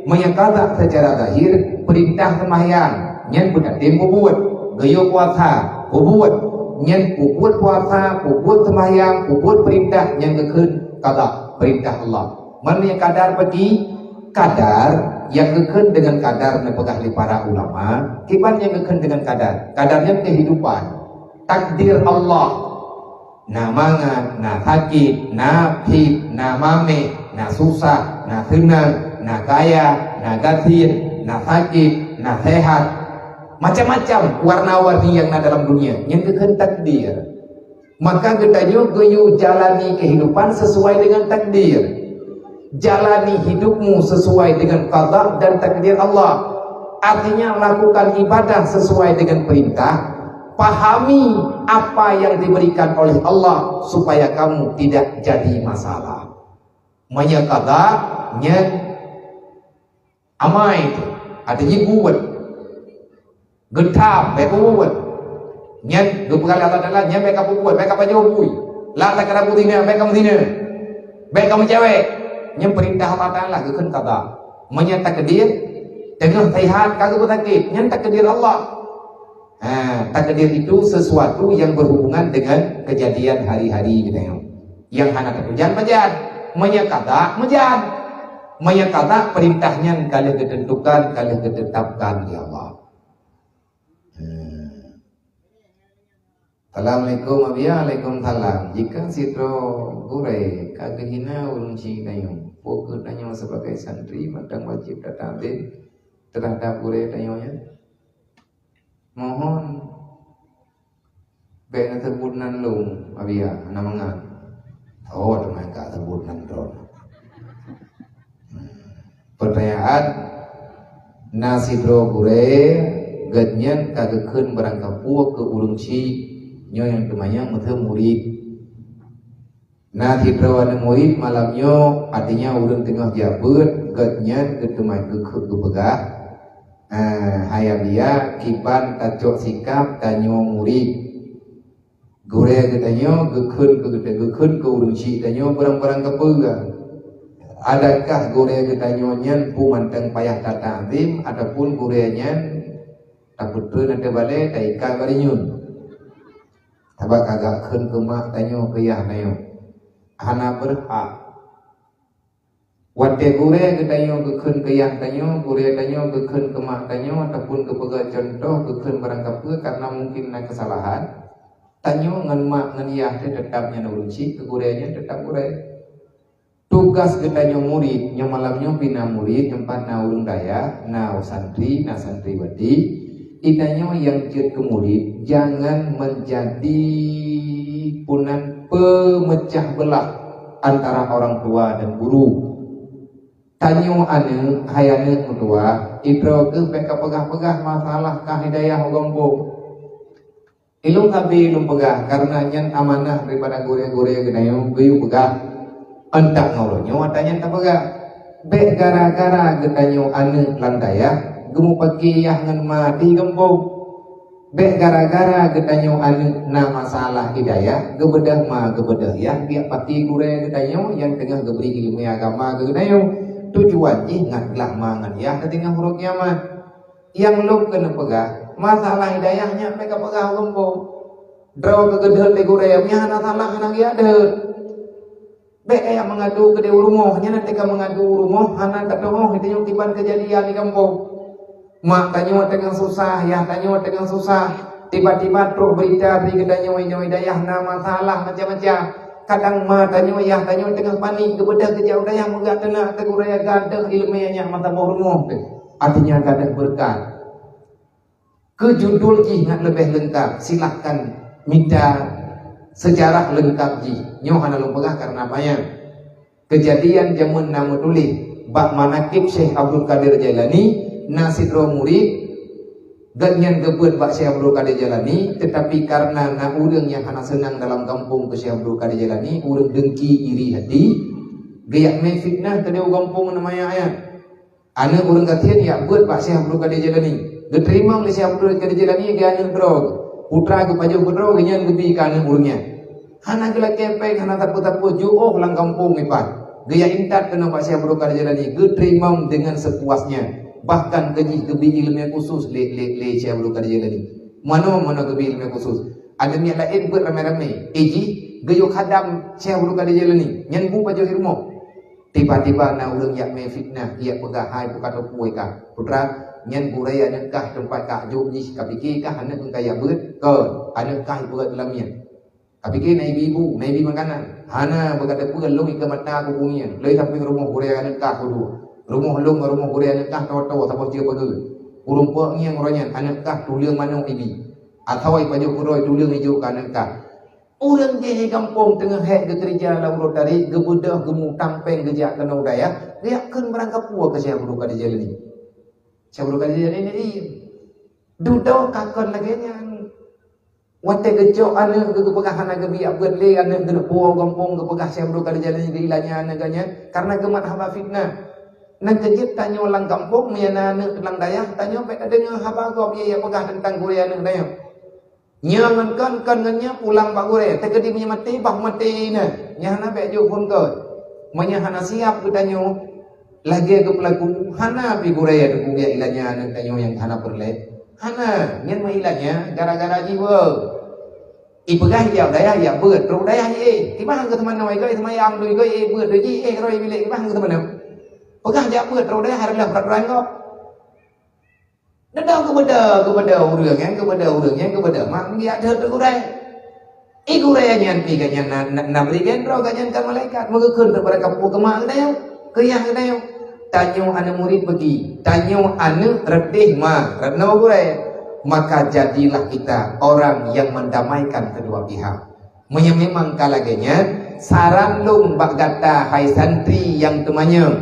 Meunyoe qada secara zahir, perintah seumahyang, nyan peukatem peubuet, geuyue puasa, peubuet, nyan peubuet puasa, peubuet seumahyang, peubuet perintah, nyan geukheun qada, perintah Allah. Meunyoe qadar bagi, qadar nyang geukheun dengan qadar neupeugah lé para ulama, kiban nyang geukheun dengan qadar. Qadar nyan kehidupan, takdir Allah. Na mangat, na sakét, na phet, na maméh, na susah, na seunang, na kaya, na gasien, na sakét, na sehat. Macam-macam warna-warni nyang na dalam dunia, nyan geukheun takdir. Maka geutanyoe geuyue jalani kehidupan sesuai dengan takdir. Jalani hidupmu sesuai dengan qada dan takdir Allah. Artinya, lakukan ibadah sesuai dengan perintah, pahami apa yang diberikan oleh Allah supaya kamu tidak jadi masalah. Meunyoe qada, nyan amai tu, artinya buet. Geutham, bèk peubuet. Nyan geupeugah lé Allah Taala, nyan bèk kapeubuet, bèk kapajoh bui. Lam takra beuzina, bèk kameuzinan. Bèk kameucewek. Nyan peurintah Allah Taala geukheun qada. Meunyoe takdir, teungoh sehat ka geupeusakét, nyan takdir Allah. Ha, takdir itu sesuatu yang berhubungan dengan kejadian hari-hari geutanyoe. Nyang hana tatujan pajan. Meunyoe qada, meujan. Meunyoe qada, peurintah nyan ka lheueh geuteuntukan, ka lheueh geuteutapkan lé Allah. Ha. Assalamualaikum, Abiya. Waalaikumsalam. Jika sidroe gurée ka geuhina ureuëng chik tanyoe, peue keuh tanyoe sebagai santri mantong wajéb tatakzim terhadap gurée tanyoe nyan? Mohon bék neuseubut nan lôn, Abiya, hana mangat. Oh, teuma ka seubut nan droe. Peutanyaan, na sidroe gurée, geuhnyan ka geukheun barangkapeue keu ureuëng chik, nyoe nyang teumanyong meuteumé murit. Na sidroe aneuëk murit malam nyoe, artinya ureuëng teungoh jak beuet, geuhnyan geuteumanyong geukheun geupeugah, "Ah, hai Abiya, kiban tacok sikab tanyoe murit." Gurée geutanyoe geukheun keu geutanyoe, geukheun keu ureuëng chik tanyoe barang-barang kapeugah. Adakah gurée geutanyoe nyan peue mantong payah tatakzim ataupun gurée nyan tapeutreun ateueh balée taikat bak rinyueng? Sabab ka geukheun keu mak tanyoe, keu yah tanyoe. Hana beurhak. Watée gurée geutanyoe geukheun keu yah tanyoe, gurée tanyoe geukheun keu mak tanyoe ataupun geupeugah cuntoh geukheun barangkapeue karena mungkin na keusalahan, tanyoe ngon mak ngon yah teuh teutap nyan ureuëng chik, keu gurée nyan teutap gurée. Tugaih geutanyoe murit, nyoe malam nyoe pih na murit, nyoe pat na ureuëng dayah, na santri, na santriwati. Geutanyoe nyang jeuet keu murit, jangan menjadi punan pemecah belah antara orang tua dan guru. Tanyoe aneuëk, hai aneuëk meutuwah, sidroe geuh bék kapeugah-peugah masalah kah hidayah u gampông. Ilôn sabe lôn peugah, kareuna nyan amanah daripada gurée-gurée geutanyoe geuyue peugah. Antak ngon uroe nyoe ata nyan tapeugah. Bék gara-gara geutanyoe aneuëk lam dayah geumeupaké yah ngon ma di gampông. Bék gara-gara geutanyoe aneuëk na masalah hidayah, geubeudôh ma geubeudôh yah biak paké gurée geutanyoe nyang teungoh geubri iéleumé agama keu geutanyoe. Tujuan jih ngat glah ma ngon yah teuteungoh uroe kiamat. Nyang lôn keuneuk peugah, masalah hidayah nyan bék kapeugah u gampông. Droe keugeudeuet lé gurée, nyan hana salah, hana geujak deuet. Bék kajak meungadu keudeh u rumoh, nyan teuka meungadu u rumoh, hana tatuoh geutanyoe kiban keujadian di gampông. Mak tanyoe teungoh susah, yah tanyoe teungoh susah. Tiba-tiba trok beurita bri geutanyoe inoe i dayah na masalah macam-macam. Kadang ma tanyoe, yah tanyoe teungoh panik, geubeudôh geujak u dayah meugah teunak keu gurée gadôh iéleumé nyan mata boh rumoh teuh. Artinya gadôh beureukat. Keu judul jih ngat leubeh leungkap, silahkan mita seujarah leungkap jih. Nyoe hana lôn peugah kareuna panyang. Keujadian jameun na meutuléh bak manakib Syekh Abdul Qadir Jailani, na sidroe murit, gobnyan geubeuet bak Syekh Abdul Qadir Jailani, teutapi kareuna na ureuëng nyang hana seunang dalam gampông keu Syekh Abdul Qadir Jailani, ureuëng deungki iri hati, geujak mé fitnah keudeh u gampông ngon manyang ayat. Aneuëk ureuëng gasien jak beuet bak Syekh Abdul Qadir Jailani. Geuteurimong lé Syekh Abdul Qadir Jailani geuh aneuëk droe. Putra geupajoh keudroe, geuhnyan geubi keu aneuëk ureuëng nyan. Hana geulakée péng, hana sapeue-sapeue, jiôh lam gampông ipat. Geujak intat keunoe bak Syekh Abdul Qadir Jailani, geuteurimong deungon seupuasnya. Bahkan keu jih geubi iéleumé khusus lé, lé, lé Syekh Abdul Qadir Jailani. Manoe-manoe geubi iéleumé khusus. Aneuëk miet laén beuet ramé-ramé. Eh jih geuyue khadam Syekh Abdul Qadir Jailani. Nyan bu pajoh i rumoh. Tiba-tiba na ureuëng jak mé fitnah, jak peugah hai buka teupeu ka. Putra, nyan gurée aneuëk kah teumpat kah jok jih, ka pike kah aneuëk kah jak beuet? Kon, aneuëk kah beuet lam miet. Ka pike na ibi bu, na ibi makanan. Hana, buka teupeu lôn ikeue mata ku ngieng. Lheueh sampoe rumoh gurée aneuëk kah kudu. Rumoh lôn ngon rumoh gurée aneuëk kah toe-toe saboh cue pageue. Ureuëng peuet ngieng uroe nyan aneuëk kah tuleueng manok ibi. Atawa ipajoh keudroe tuleueng ijok keu aneuëk kah. Ureuëng jih di gampông teungoh hék geukeureuja lam uroe tarek, geubeudôh geumutang péng geujak keunoe u dayah, geujak kheun barangkapeue keu Syekh Abdul Qadir Jailani. Syekh Abdul Qadir Jailani nyan dudoe ka kon lagée nyan. Watée geucok aneuëk geuh geupeugah hana geubiet beuet lé aneuëk geuneuk puwoe gampông geupeugah Syekh Abdul Qadir Jailani geuilanya aneuëk geuh nyan, kareuna geumat haba fitnah. Nyan keuh jeuet tanyoe lam gampông meunyo na aneuëk lam dayah, tanyoe bék tadeungoe haba gob nyang peugah teuntang gurée aneuëk tanyoe. Nyoe ngon kon, kon ngon nyoe pulang bak gurée. Teukeudi meunyoe maté, bah maté nyan. Nyan hana bék jok phon kon. Meunyoe hana siab geutanyoe lagée geupeulaku, hana pih gurée teupeugah ilanya aneuëk tanyoe nyang hana peureulée. Hana, nyan meuilanya gara-gara jiwoe. Ipeugah ijak dayah, ijak beuet, trok dayah, eh, tiba han geuteumanoe, igoe seumayang tu, igoe, eh, beuet tu jih, eh, roe bilék, tiba han geuteumanoe. Peugah jak beuet, trok dayah, hareulah peraturan gob. Deudong keubeudôh, keubeudôh ureuëng nyan, keubeudôh ureuëng nyan, keubeudôh mak biak deuh teuk urai. Eh, gurée nyan pih gobnyan na, na, na bri gandro gobnyan keu malaikat, meugeukeun teuh barangkapeue keu ma geutanyoe, keu yah geutanyoe. Tanyoe aneuk murit bagi, tanyoe aneuk reudeh ma, reudeh gurée. Maka jadilah kita orang yang mendamaikan kedua pihak. Meunyoe memang ka lagée nyan, saran lôn bak gata hai santri nyang teumanyong,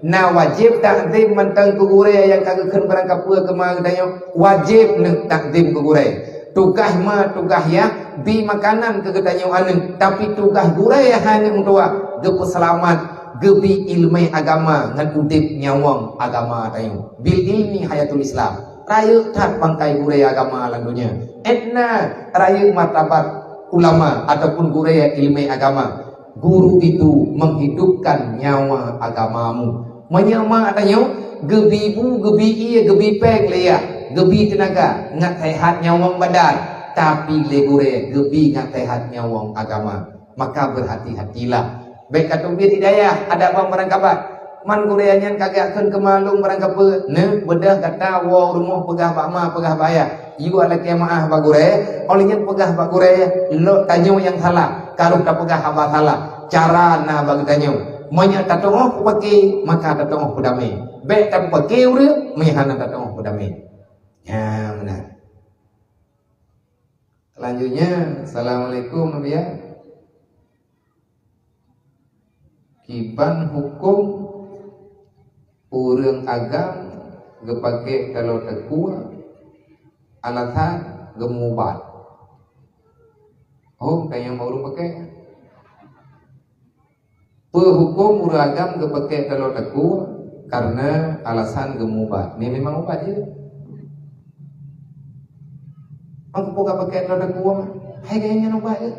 na wajéb takzim mantong keu gurée nyang ka geukheun barangkapeue keu ma geutanyoe, wajéb neuh takzim keu gurée. Tugaih ma, tugaih yah, bi makanan keu geutanyoe aneuk, tapi tugaih gurée hai aneuk meutuwah, geupeuseulamat, geubi iéleumé agama ngon udeb nyawöng agama tanyoe. Bil ilmi hayatul Islam. Rayeuk that bangkai gurée agama lam donya. Étna rayeuk martabat ulama ataupun gurée iéleumé agama. Guru itu menghidupkan nyawa agamamu. Meunyoe ma tanyoe geubi bu, geubi ié, geubi péng lé yah, geubi teunaga, ngat seuhat nyawöng badan, tapi lé gurée geubi ngat seuhat nyawöng agama. Maka berhati-hatilah. Bék ka teubiet hidayah adak bang barangkabat. Man gurée nyan ka geukheun keu ma lôn barangkapeue, neuh beudôh gata woe rumoh peugah bak ma, peugah bak yah. Yue lakée meu'ah bak gurée, óh lheueh nyan peugah bak gurée, lok tanyoe nyang salah, ka rôh tapeugah haba salah. Cara na bak geutanyoe. Meunyoe tatu'oh peupake, maka tatu'oh peudamé. Bék tapeupake ureuëng, meunyoe hana tatu'oh peudamé. Nyan meunan. Selanjutnya, assalamualaikum, Abiya. Kiban huköm ureuëng agam geupakée taloe teukuwa alasan geumubat? Oh, tanyong bak ureuëng pakée. Peue huköm ureuëng agam geupakée taloe teukuwa kareuna alasan geumubat? Nyan memang ubat jih. Mangko peue ka pakée taloe teukuwa? Hai gaya nyan ubat jih.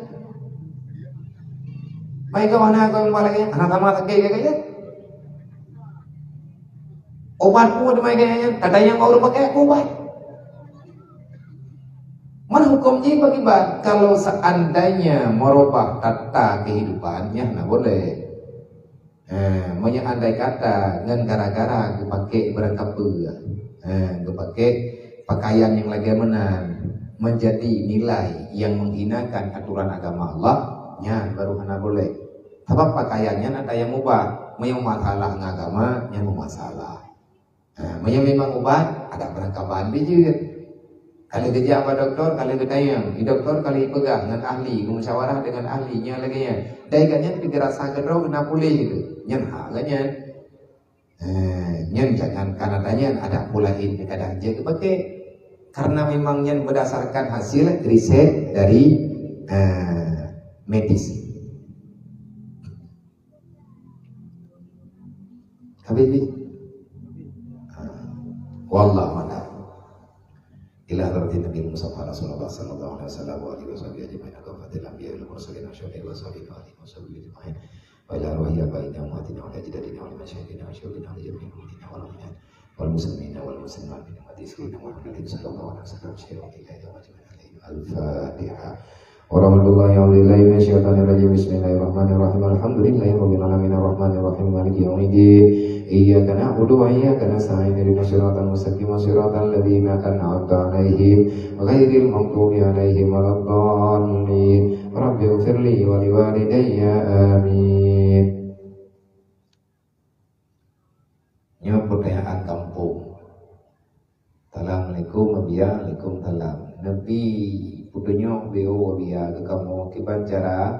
Mai keu hana keu ubat lagée nyan, hana sama sakét lagée nyan. Ubat peue teuma gaya nyan? Ka tanyong bak ureuëng pakée ubat. Mana huköm jih bagi ubat? Kalau seandainya merubah tata kehidupan, nyan hana boleh. Eh, meunyoe andai kata ngon gara-gara geupakée barangkapeue, eh, geupakée pakaian nyang lagée meunan menjadi nilai yang menghinakan aturan agama Allah, nyan baru hana boleh. Sabab pakaian nyan ada nyang mubah. Meunyoe masalah ngon agama, nyan masalah. Ha, meunyoe memang ubat, adak barangkaban pih jeuet. Ka lheueh geujak bak dokto, ka lheueh geutanyong. Di dokto ka lheueh peugah ngon ahli, geumusyawarah deungon ahli, nyan lagée nyan. Dai gobnyan pih geurasa keudroe na puléh geuh. Nyan hak gobnyan. Eh, nyan jangan kana tanyan adak pula in kadang jeuet geupakée. Karena memang nyan berdasarkan hasil riset dari, eh, medis. Habis, habis. Ha. Wallahu a'lam. Ila hadratin Nabi Mustafa Rasulullah sallallahu alaihi wasallam wa alihi wa sahbihi ajma'in. Wa kafatil anbiya wal mursalin wa syuhada wa salihin wa alihi wa sahbihi ajma'in. Wa ila ruhi abaina wa ummatina wa ajdadina wa masyaikhina wa syuyukhina wa jami'il mu'minina wal mu'minat wal muslimina wal muslimat min ummati sayyidina Muhammadin sallallahu alaihi wasallam. Al-Fatihah. Warahmatullahi wabarakatuh. Bismillahirrahmanirrahim. Alhamdulillahirabbil alamin. Arrahmanirrahim. Maliki yaumiddin. Iyyaka na'budu wa iyyaka nasta'in. Ihdinas siratal mustaqim. Siratal ladzina an'amta 'alaihim ghairil maghdubi 'alaihim waladdallin. Rabbighfirli wa liwalidayya. Amin. Nyoe peutanyaan gampông. Assalamualaikum, Abiya. Waalaikumsalam. Neubi peutunyok B O Abiya keu kamoe kiban cara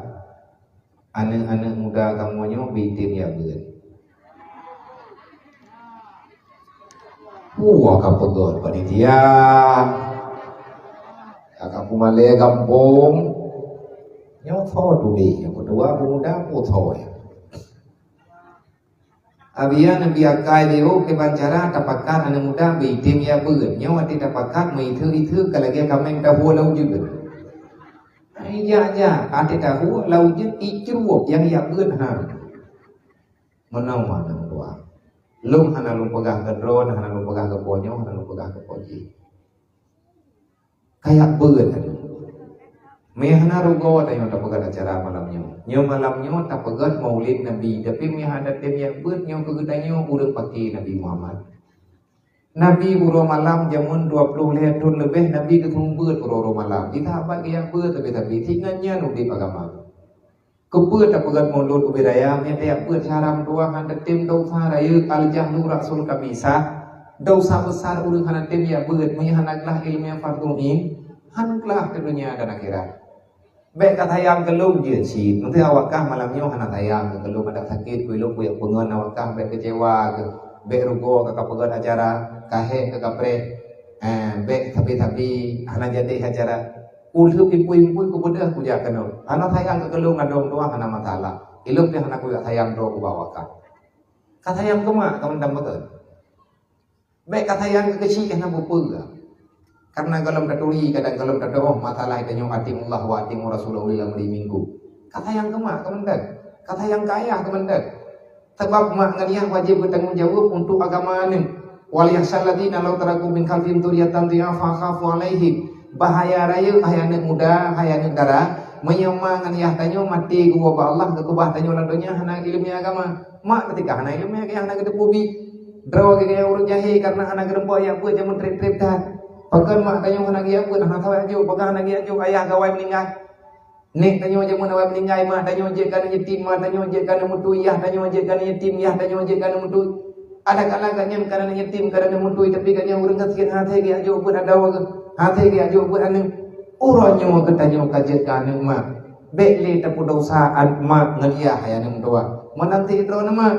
aneuëk-aneuëk muda kamoe nyoe beuitem jak beuet. Puah ka peugöt panitia. Ka, ka peumalée gampông. Nyoe tho tuléh, nyang keudua peumuda peue tho nyan. Abiya neubi akai lé, oh, kiban cara tapakat aneuëk muda beuitem jak beuet. Nyoe watée tapakat meuitheuk-itheuk ka lagée kaméng tawoe lam ujeuen. Ai jak-jak, watée tawoe lam ujeuen icrueb nyang jak beuet ha. Meunoe ma nyang dua. Lôn hana lôn peugah keu droe, hana lôn peugah keu po nyoe, hana lôn peugah keu po jih. Kayak beuet tadi. Meuhana rugoe tanyoe tapeugöt acara malam nyoe. Nyoe malam nyoe tapeugöt Maulid Nabi, tapi meuhana tem jak beuet nyoe keu geutanyoe ureuëng pake Nabi Muhammad. Nabi uroe malam jameun dua ploh lhèe thon leubeh Nabi geuseumeubeuet uroe-uroe malam. Di sahabat geujak beuet tapi-tapi, si ngon nyan udép agama. Keupeue tapeugöt mulod ubé raya, meunyo tajak beuet syedara meutuwah hana teutem, desya rayeuk, al-jahlu ra'sul khati'ah. Desya besar ureuëng hana teutem jak beuet, meunyo hana glah ileumèe fardhu ain, hana glah keu donya dan akhirat. Bèk ka sayang keu lôn jeuet cit, meunteuk awak kah malam nyoe hana sayang keu lôn, adak sakét keu lôn, kujak peungon awak kah, bèk keucewa keu, bèk rugoe ka kapeugöt acara, ka hék ka kapreh, eh, bèk sabe-sabe, hana jadi acara. Ulheueh impui-impui kupeudeuh kujak keunoe. Hana sayang keu lôn, adoe meutuwah hana masalah. Ilôn pih hana kujak sayang droe ubak awak kah. Ka sayang keu mak, ka mantong beutôi. Bèk ka sayang keu keuchik, hana peue-peue. Karena gohlom taturi, kadang gohlom tadoh, masalah tanyoe, "Ati'ullah wa ati'ur Rasul wa ulil amri minkum." Ka sayang keu mak, ka mantong. Ka sayang keu ayah, ka mantong. Sabab mak ngon yah wajéb geutanggong jaweueb untuk agama aneuk. "Wal yakhshal ladzina law taraku min khalfihim dzurriyyatan dhi'afan khafu 'alaihim." Bahaya rayeuk hai aneuk muda, hai aneuk dara, meunyo ma ngon yah tanyoe maté geuwoe bak Allah, geukeubah tanyoe lam donya hana ileumèe agama. Mak teutika hana ileumèe, yah hana geuteupeue bi. Droe geuh gaya ureuëng jahé karena hana geureumpok jak beuet jameun trép-trép that. Pakon mak tanyoe hana geujak beuet, hana sawa jak jok, pakon hana geujak jok, ayah gawai meuninggai. Nèk tanyoe jameun awai meuninggai, mak tanyoe jeuet keu aneuk yatim, mak tanyoe jeuet keu aneuk meutuih, yah tanyoe jeuet keu aneuk yatim, yah tanyoe jeuet keu aneuk meutuih. Adak kala geuh nyan keu aneuk yatim, keu aneuk meutuih, tapi geuh nyan ureuëng gasien, hase geujak jok beuet adoe geuh, hase geujak jok beuet aneuk. Uroe nyoe geutanyoe ka jeuet keu aneuk mak. Bèk lé tapeudesya mak ngon yah hai aneuk meutuwah. Meunan cit droeneuh mak.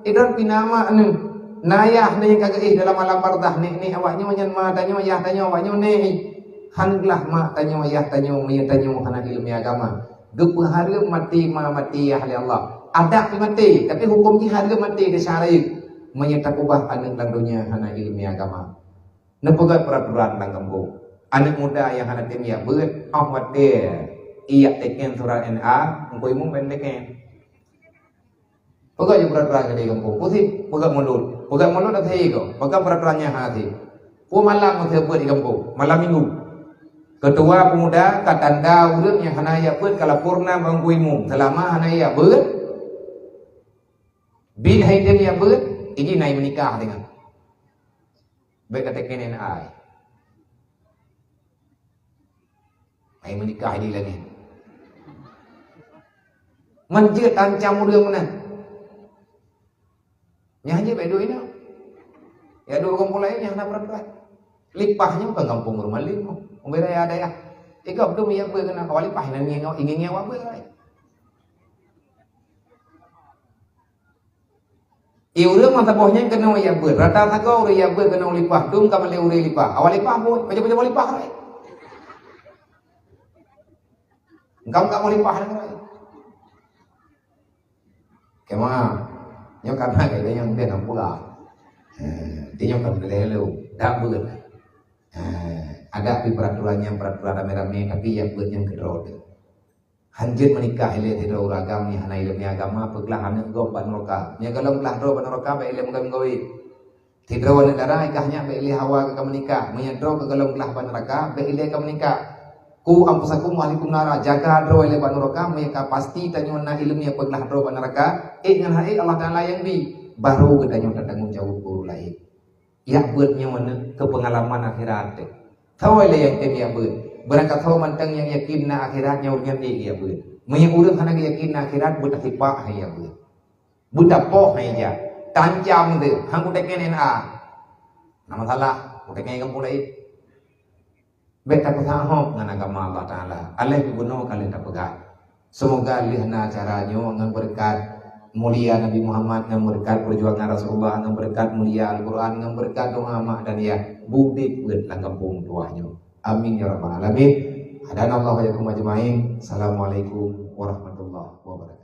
Droeneuh pih na mak neuh. Na yah neuh nyang ka geuéh dalam alam barzakh, nèk-nèk awak nyoe nyan ma tanyoe, yah tanyoe awak nyoe nèk. Hana glah mak tanyoe, yah tanyoe, meunyo tanyoe hana ileumèe agama. Geupeuhareuem maté ma, maté yah lé Allah. Adak pih maté, tapi huköm jih hareuem maté di syara. Meunyo takeubah aneuk lam donya hana ileumèe agama. Neupeugöt peuraturan lam gampông. Aneuk muda nyang hana teutem jak beuet, óh watèe ijak teken surat N A, Teungku Imum ban teken. Peugöt jih peuraturan di gampông. Pusih, peugöt mulod. Peugöt mulod dak sahé keu. Peugöt peuraturan nyang hase. Peue malam meusti beuet di gampông, malam minggu. Keutua peumuda ka tanda ureuëng nyang hana jak beuet ka lapor na bak Teungku Imum. Seulama hana jak beuet, bin hai teutem jak beuet, ijih na meunikah deungon. Bèk ka teken N A. Hai meunikah di langét. Man jeuet ancam ureuëng meunan. Nyan jeuet bèk duek inoe. Ya duek gampông laén nyang hana peuraturan. Lipah nyoe bukan gampông ureuëng malém. Ubé raya dayah. Ikau beutôi jak beuet keunan awak lipah nyan ngieng-ngieng awak beuet. I ureuëng meusaboh nyan keunoe jak beuet. Rata sagoe ureuëng jak beuet keunoe lipah. Dum ka malèe ureuëng lipah. Awak lipah buet, pajoh-pajoh lipah raya. Engkau ka lipah raya. Kema, nyoe karena gaya nyang ben ampura. Eh, di nyoe kan lelu, dak beuet. Eh, ada pi peraturan nyang peraturan ramé-ramé, tapi jak beuet nyang keudroe teuh. Hanjeuet meunikah ilèe sidroe ureueng agam nyang hana ileumèe agama, peuglah aneuk gob bak nuraka. Nyang golom glah droe bak nuraka, bèk ilèe meugawi-gawi. Sidroe aneuk dara ikah nyak bèk ilèe hawa keu ka meunikah. Meunyoe droe ka golom glah bak nuraka, bèk ilèe ka meunikah. Qu anfusakum wa ahlikum nara, jaga droe ilèe bak nuraka, meunyoe ka pasti tanyoe na ileumèe peuglah droe bak nuraka, ék ngon hana ék Allah Taala nyang bi, barô geutanyoe tatanggong jaweueb keu ureueng laén. Jak beuet nyoe keu peungalaman akhirat teuh. Soe lé nyang tem jak beuet? Beurangkat soe mantong nyang yakin na akhirat nyoe ureueng nyan ék jak beuet. Meunyoe ureueng hana yakin na akhirat, beutasipak hai jak beuet. Beutapoh hai jak. Tancam teuh, han kuteukén N A. Na masalah, kuteukén gampông laén. Bèk tapeusahob ngon agama Allah Taala. Aléh geubunoe ka lheueh tapeugah. Seumoga lheueh na acara nyoe ngon beureukat mulia Nabi Muhammad, ngon beureukat peujuangan Rasulullah, ngon beureukat mulia Al-Quran, ngon beureukat doa mak dan yah, beudeb beuet lam gampông tuwah nyoe. Amin ya rabbal alamin. Hadanallahu wa iyyakum ajmain. Assalamualaikum warahmatullahi wabarakatuh.